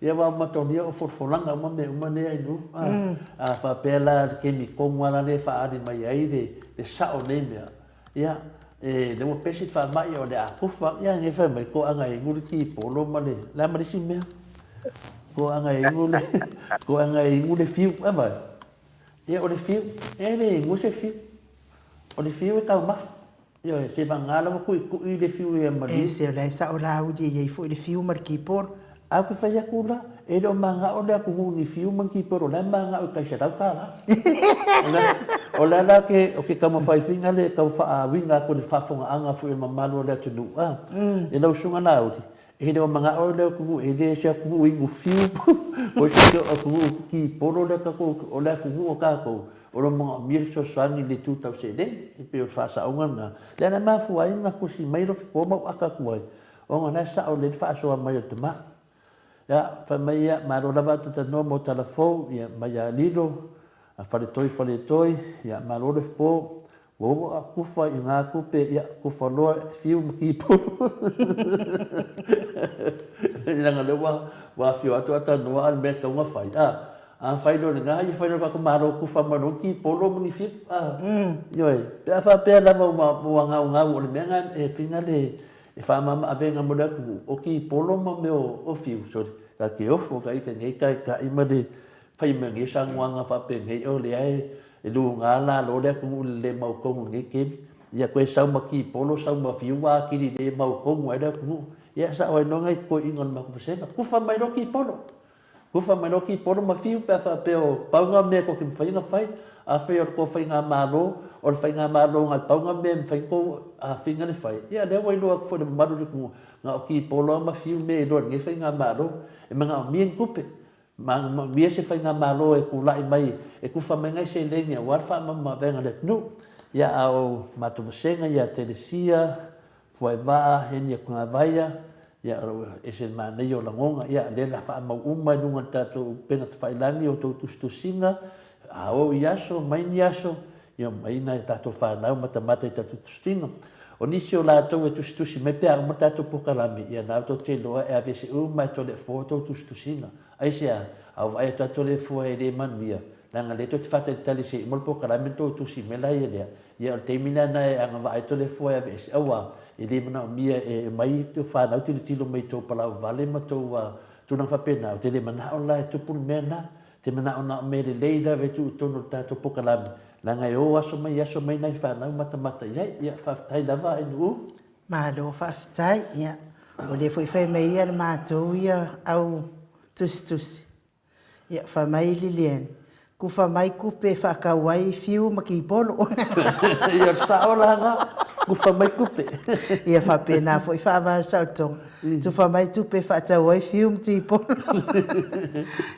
Ia aua ua matolia o folafolaga uma mea uma nei Ainuu. A, a faapea la le taimi tonu lava la lea e faaali mai ai le, le sao o nei mea, ia, e, lea ua pesi le faamai o le a kufa, ia nei fai mai toaga e inu le tipolo ma le, le a ma le isi mea? Toaga e inu le, toaga e inu le fiu, a vai? Ia o le fiu, e le inu se fiu. O le fiu e taumafa. Ioe, seivagana lava tuitui le fiu ia malie. Ese o la e sao Laauli e i ai foi le fiu ma le keyboard. Ae ou te fai atu la, e le o magao le atunuu i ni fiu ma ni keyboard, o la e magao i tai $100. O le, o le a la ke, o ke taumafai foi lea e tau faauiga atu i le faafofogaaga foi a le mamalu o le atunuu, a, i lau susuga Laauli, e le o magao le atunuu, e le o se atunuu inu fiu po o se atunuu keyboard le tatou, o le atunuu o tatou, O lo o manaomia le fesoasoani i le itu tau seleni, e pei o le faasaoga lena. Lea la e mafua ai ona tusi mai Lofipo ma ou ata atu ai, ona o la e sao lelei le faasoa mai o le tama. Ia, fai mai ia, malo lava a talanoa mo tala fou, ia, mai ia Lilo, a Faletoi Faletoi, ia, malo Lofipo, ua oo a kufa i ngā tupe, ia, kufa loa, fiu ma kīpulu. Leaga lea ua, ua afio atu a talanoa a le mea e tatau ona fai, a, A fai loa lena, ia fai loa le tatou Malo kufa mai loa ni kipolo ma ni fiu, a. Ioe, pe a faapea lava ua, ua gaugau o le mea lena e fina le, e faamama avega mo le atunuu, o kipolo ma mea o, o fiu, sorry, ta te ofo ka ita nei taitai ma le fai mai o nei saunoaga faapenei o lea e, e luga lalo le atunuu i le le mautonu i lenei taimi. Ia toe sau ma kipolo, sau ma fiu ua atili le mautonu ai le atunuu. Ia sao ai loa nai toeaiina o le matou vasega, kufa mai loa kipolo. Kufa mai loa kipolo ma fiu pe a faapea o pau na mea tou te mafai ona fai. Afai o le tou faigamalo, o le faigamalo na pau na mea e mafai ona tou afiga le fai, ia lea ua iloa atu foi i le mamalu o le atunuu, na o kipolo lava ma fiu mea e iloa e lenei faigamalo. E manaomia ni tupe, manaomia se faigamalo e tulai mai e tufa mai nai seleni aua le faamamaavega a le atunuu. Ia a o matou vasega ia Telesia, Fuaivaa, Enia Pagavaia, ia o lo o ese le manaia o lagona, ia lea la faamau uma i luga o le tatou upega tafailagi o outou tusitusiga, a oo i aso, mai ni aso, ia omai nai a tatou fanau matamata i tatou tusitusiga. O nisi o latou e tusitusi mai pe a uma le tatou polokalame, ia na tou te iloa e aveese uma e Toleafoa outou tusitusiga. Aisea? A ua vaai atu lava Toleafoa e le manuia, leaga lea tou te faatalitali se i uma le polokalame ona tou tusi mai laia lea, Ia o le taimi lea na e agavaa ai Toleafoa e aveese, aua e le manaomia e aumai tou fanau tilotilo mai i tou palau vale ma tou tulaga faapena, ou te le manao la e tupu le mea lena. Te manao na o mea lelei lava e tuu i totonu o le tatou polokalame, leaga e o aso mai aso mai nai fanau matamata i ai. Ia, faafetai lava Ainuu. Malo faafetai. Ia, o lea foi fai mai ia le matou ia au tusitusi. Ia, fai mai Lilian, kufa mai kupe e faatau ai fiu ma kipolo. Ia, sao la na, kufa mai kupe. Ia, faapena foi faava le saotoga, tufa mai tupe e faatau ai fiu ma tipolo.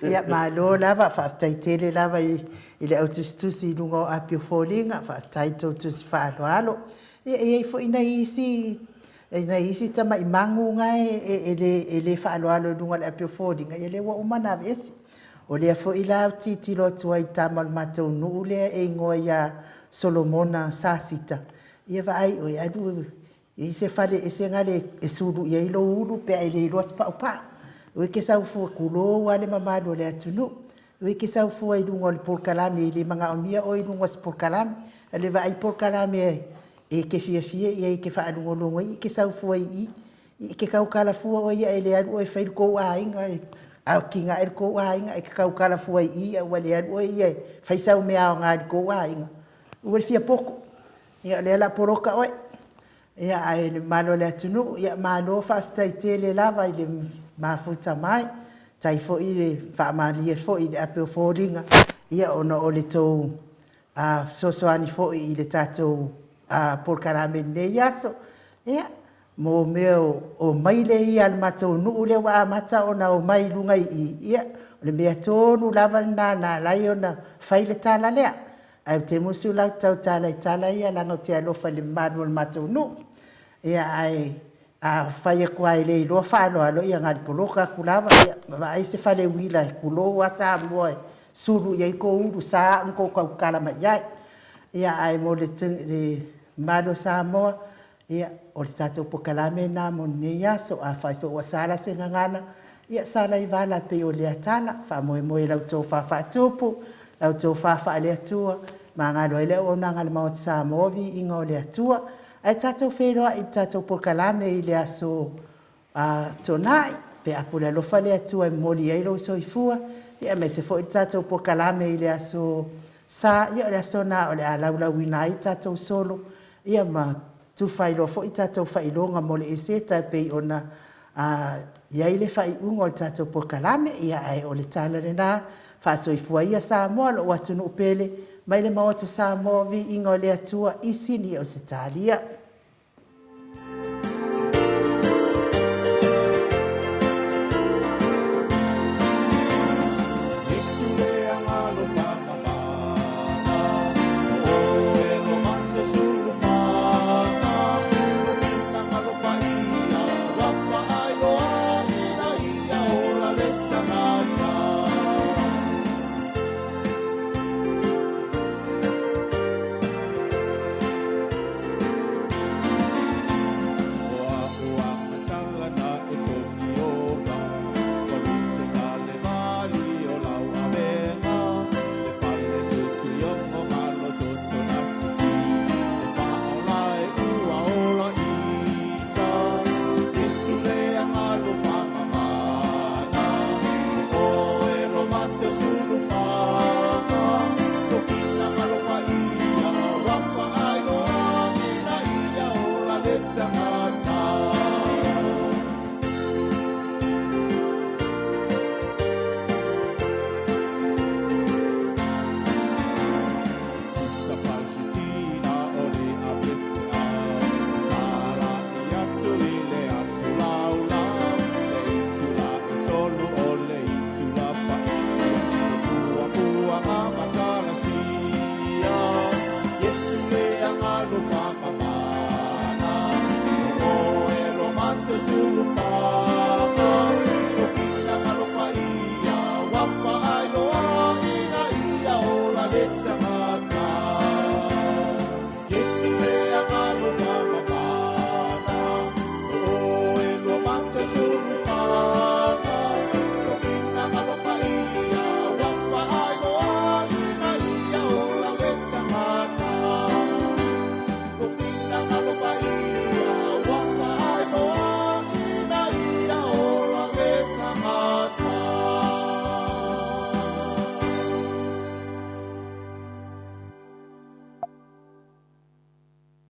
Ia, malo lava, faafetai tele lava i, i le au tusitusi i luga o api o foliga, faafetai i tou tusi faaaloalo. Ia, e i ai foi nai isi E i ai isi tamai magu na e le faaaloalo i luga o le api o foliga, ia lea ua uma ona aveese. O lea foi la ou te tilotilo atu ai i tama o le matou nuu lea e igoa ia Solomona Sasita, ia vaai oe, alu i se fale ese gale e sulu i ai lou ulu pe a e le iloa se paupau. Ua e ke sau fua, tulou lava le mamalu o le atunuu, ua e ke sau fua i luga o le polokalame, e le manaomia oe i luga o se polokalame. A le vaai polokalame E te fiafia i ai e te faalogologo ai, e te sau fua i i, e te tautala fua oe ia e le alu oe e fai le tou aiga, a tiga ae le tou aiga e te tautala fua i i a ua le alu oe ia e fai sau mea aoga i le tou aiga. Ua le fia poto. Ia o lea o le a poloka oe. Ia ae le mamalu o le atunuu, ia malo faafetai tele lava i le mafuta mai. Tai foi le faamalie foi i le ape o foliga, ia ona o le tou a fesoasoani foi i le tatou polokalame i lenei aso. Ia, mo mea o maile ia a le matou nuu lea ua amata ona omai i luga i i, ia, O le mea tonu lava lena na ala ai ona fai le tala lea. Ae ou te musu la ou te tautala i tala ia leaga ou te alofa i le mamalu o le matou nuu. Ia ae afai atu lava e le iloa faaaloalo, ia na o le poloka atu lava ma vaai se fale uila, tulou lava Samoa, e sulu i ai tou ulusa au na tou tautala mai ai. Ia ae mo le mamalu o Samoa, ia, o le tatou polokalame lena mo lenei aso. Afai foi ua sala se gagana, ia sala i vala e pei o lea tala. Faamoemoe i lau tofa faatupu, lau tofa faale-Atua, e magalo ai le auaunaga a le Maota Samoa, viiga o le Atua. Ae tatou feiloai i le tatou polokalame i le aso Toonai pe a pule alofa le Atua e momoli ai lou soifua, aemaise foi le tatou polokalame i le aso Sa, ia o le aso lena o le a laulauina ai tatou solo ma tufa ai loa foi tatou faailoga mo le Eseta e pei ona i ai le faaiuga o le tatou polokalame. Ia, ae o le tala lena, faasoifua ia Samoa lou atunuu pele, mai le Maota Samoa, viiga o le Atua i Sini Ausetalia.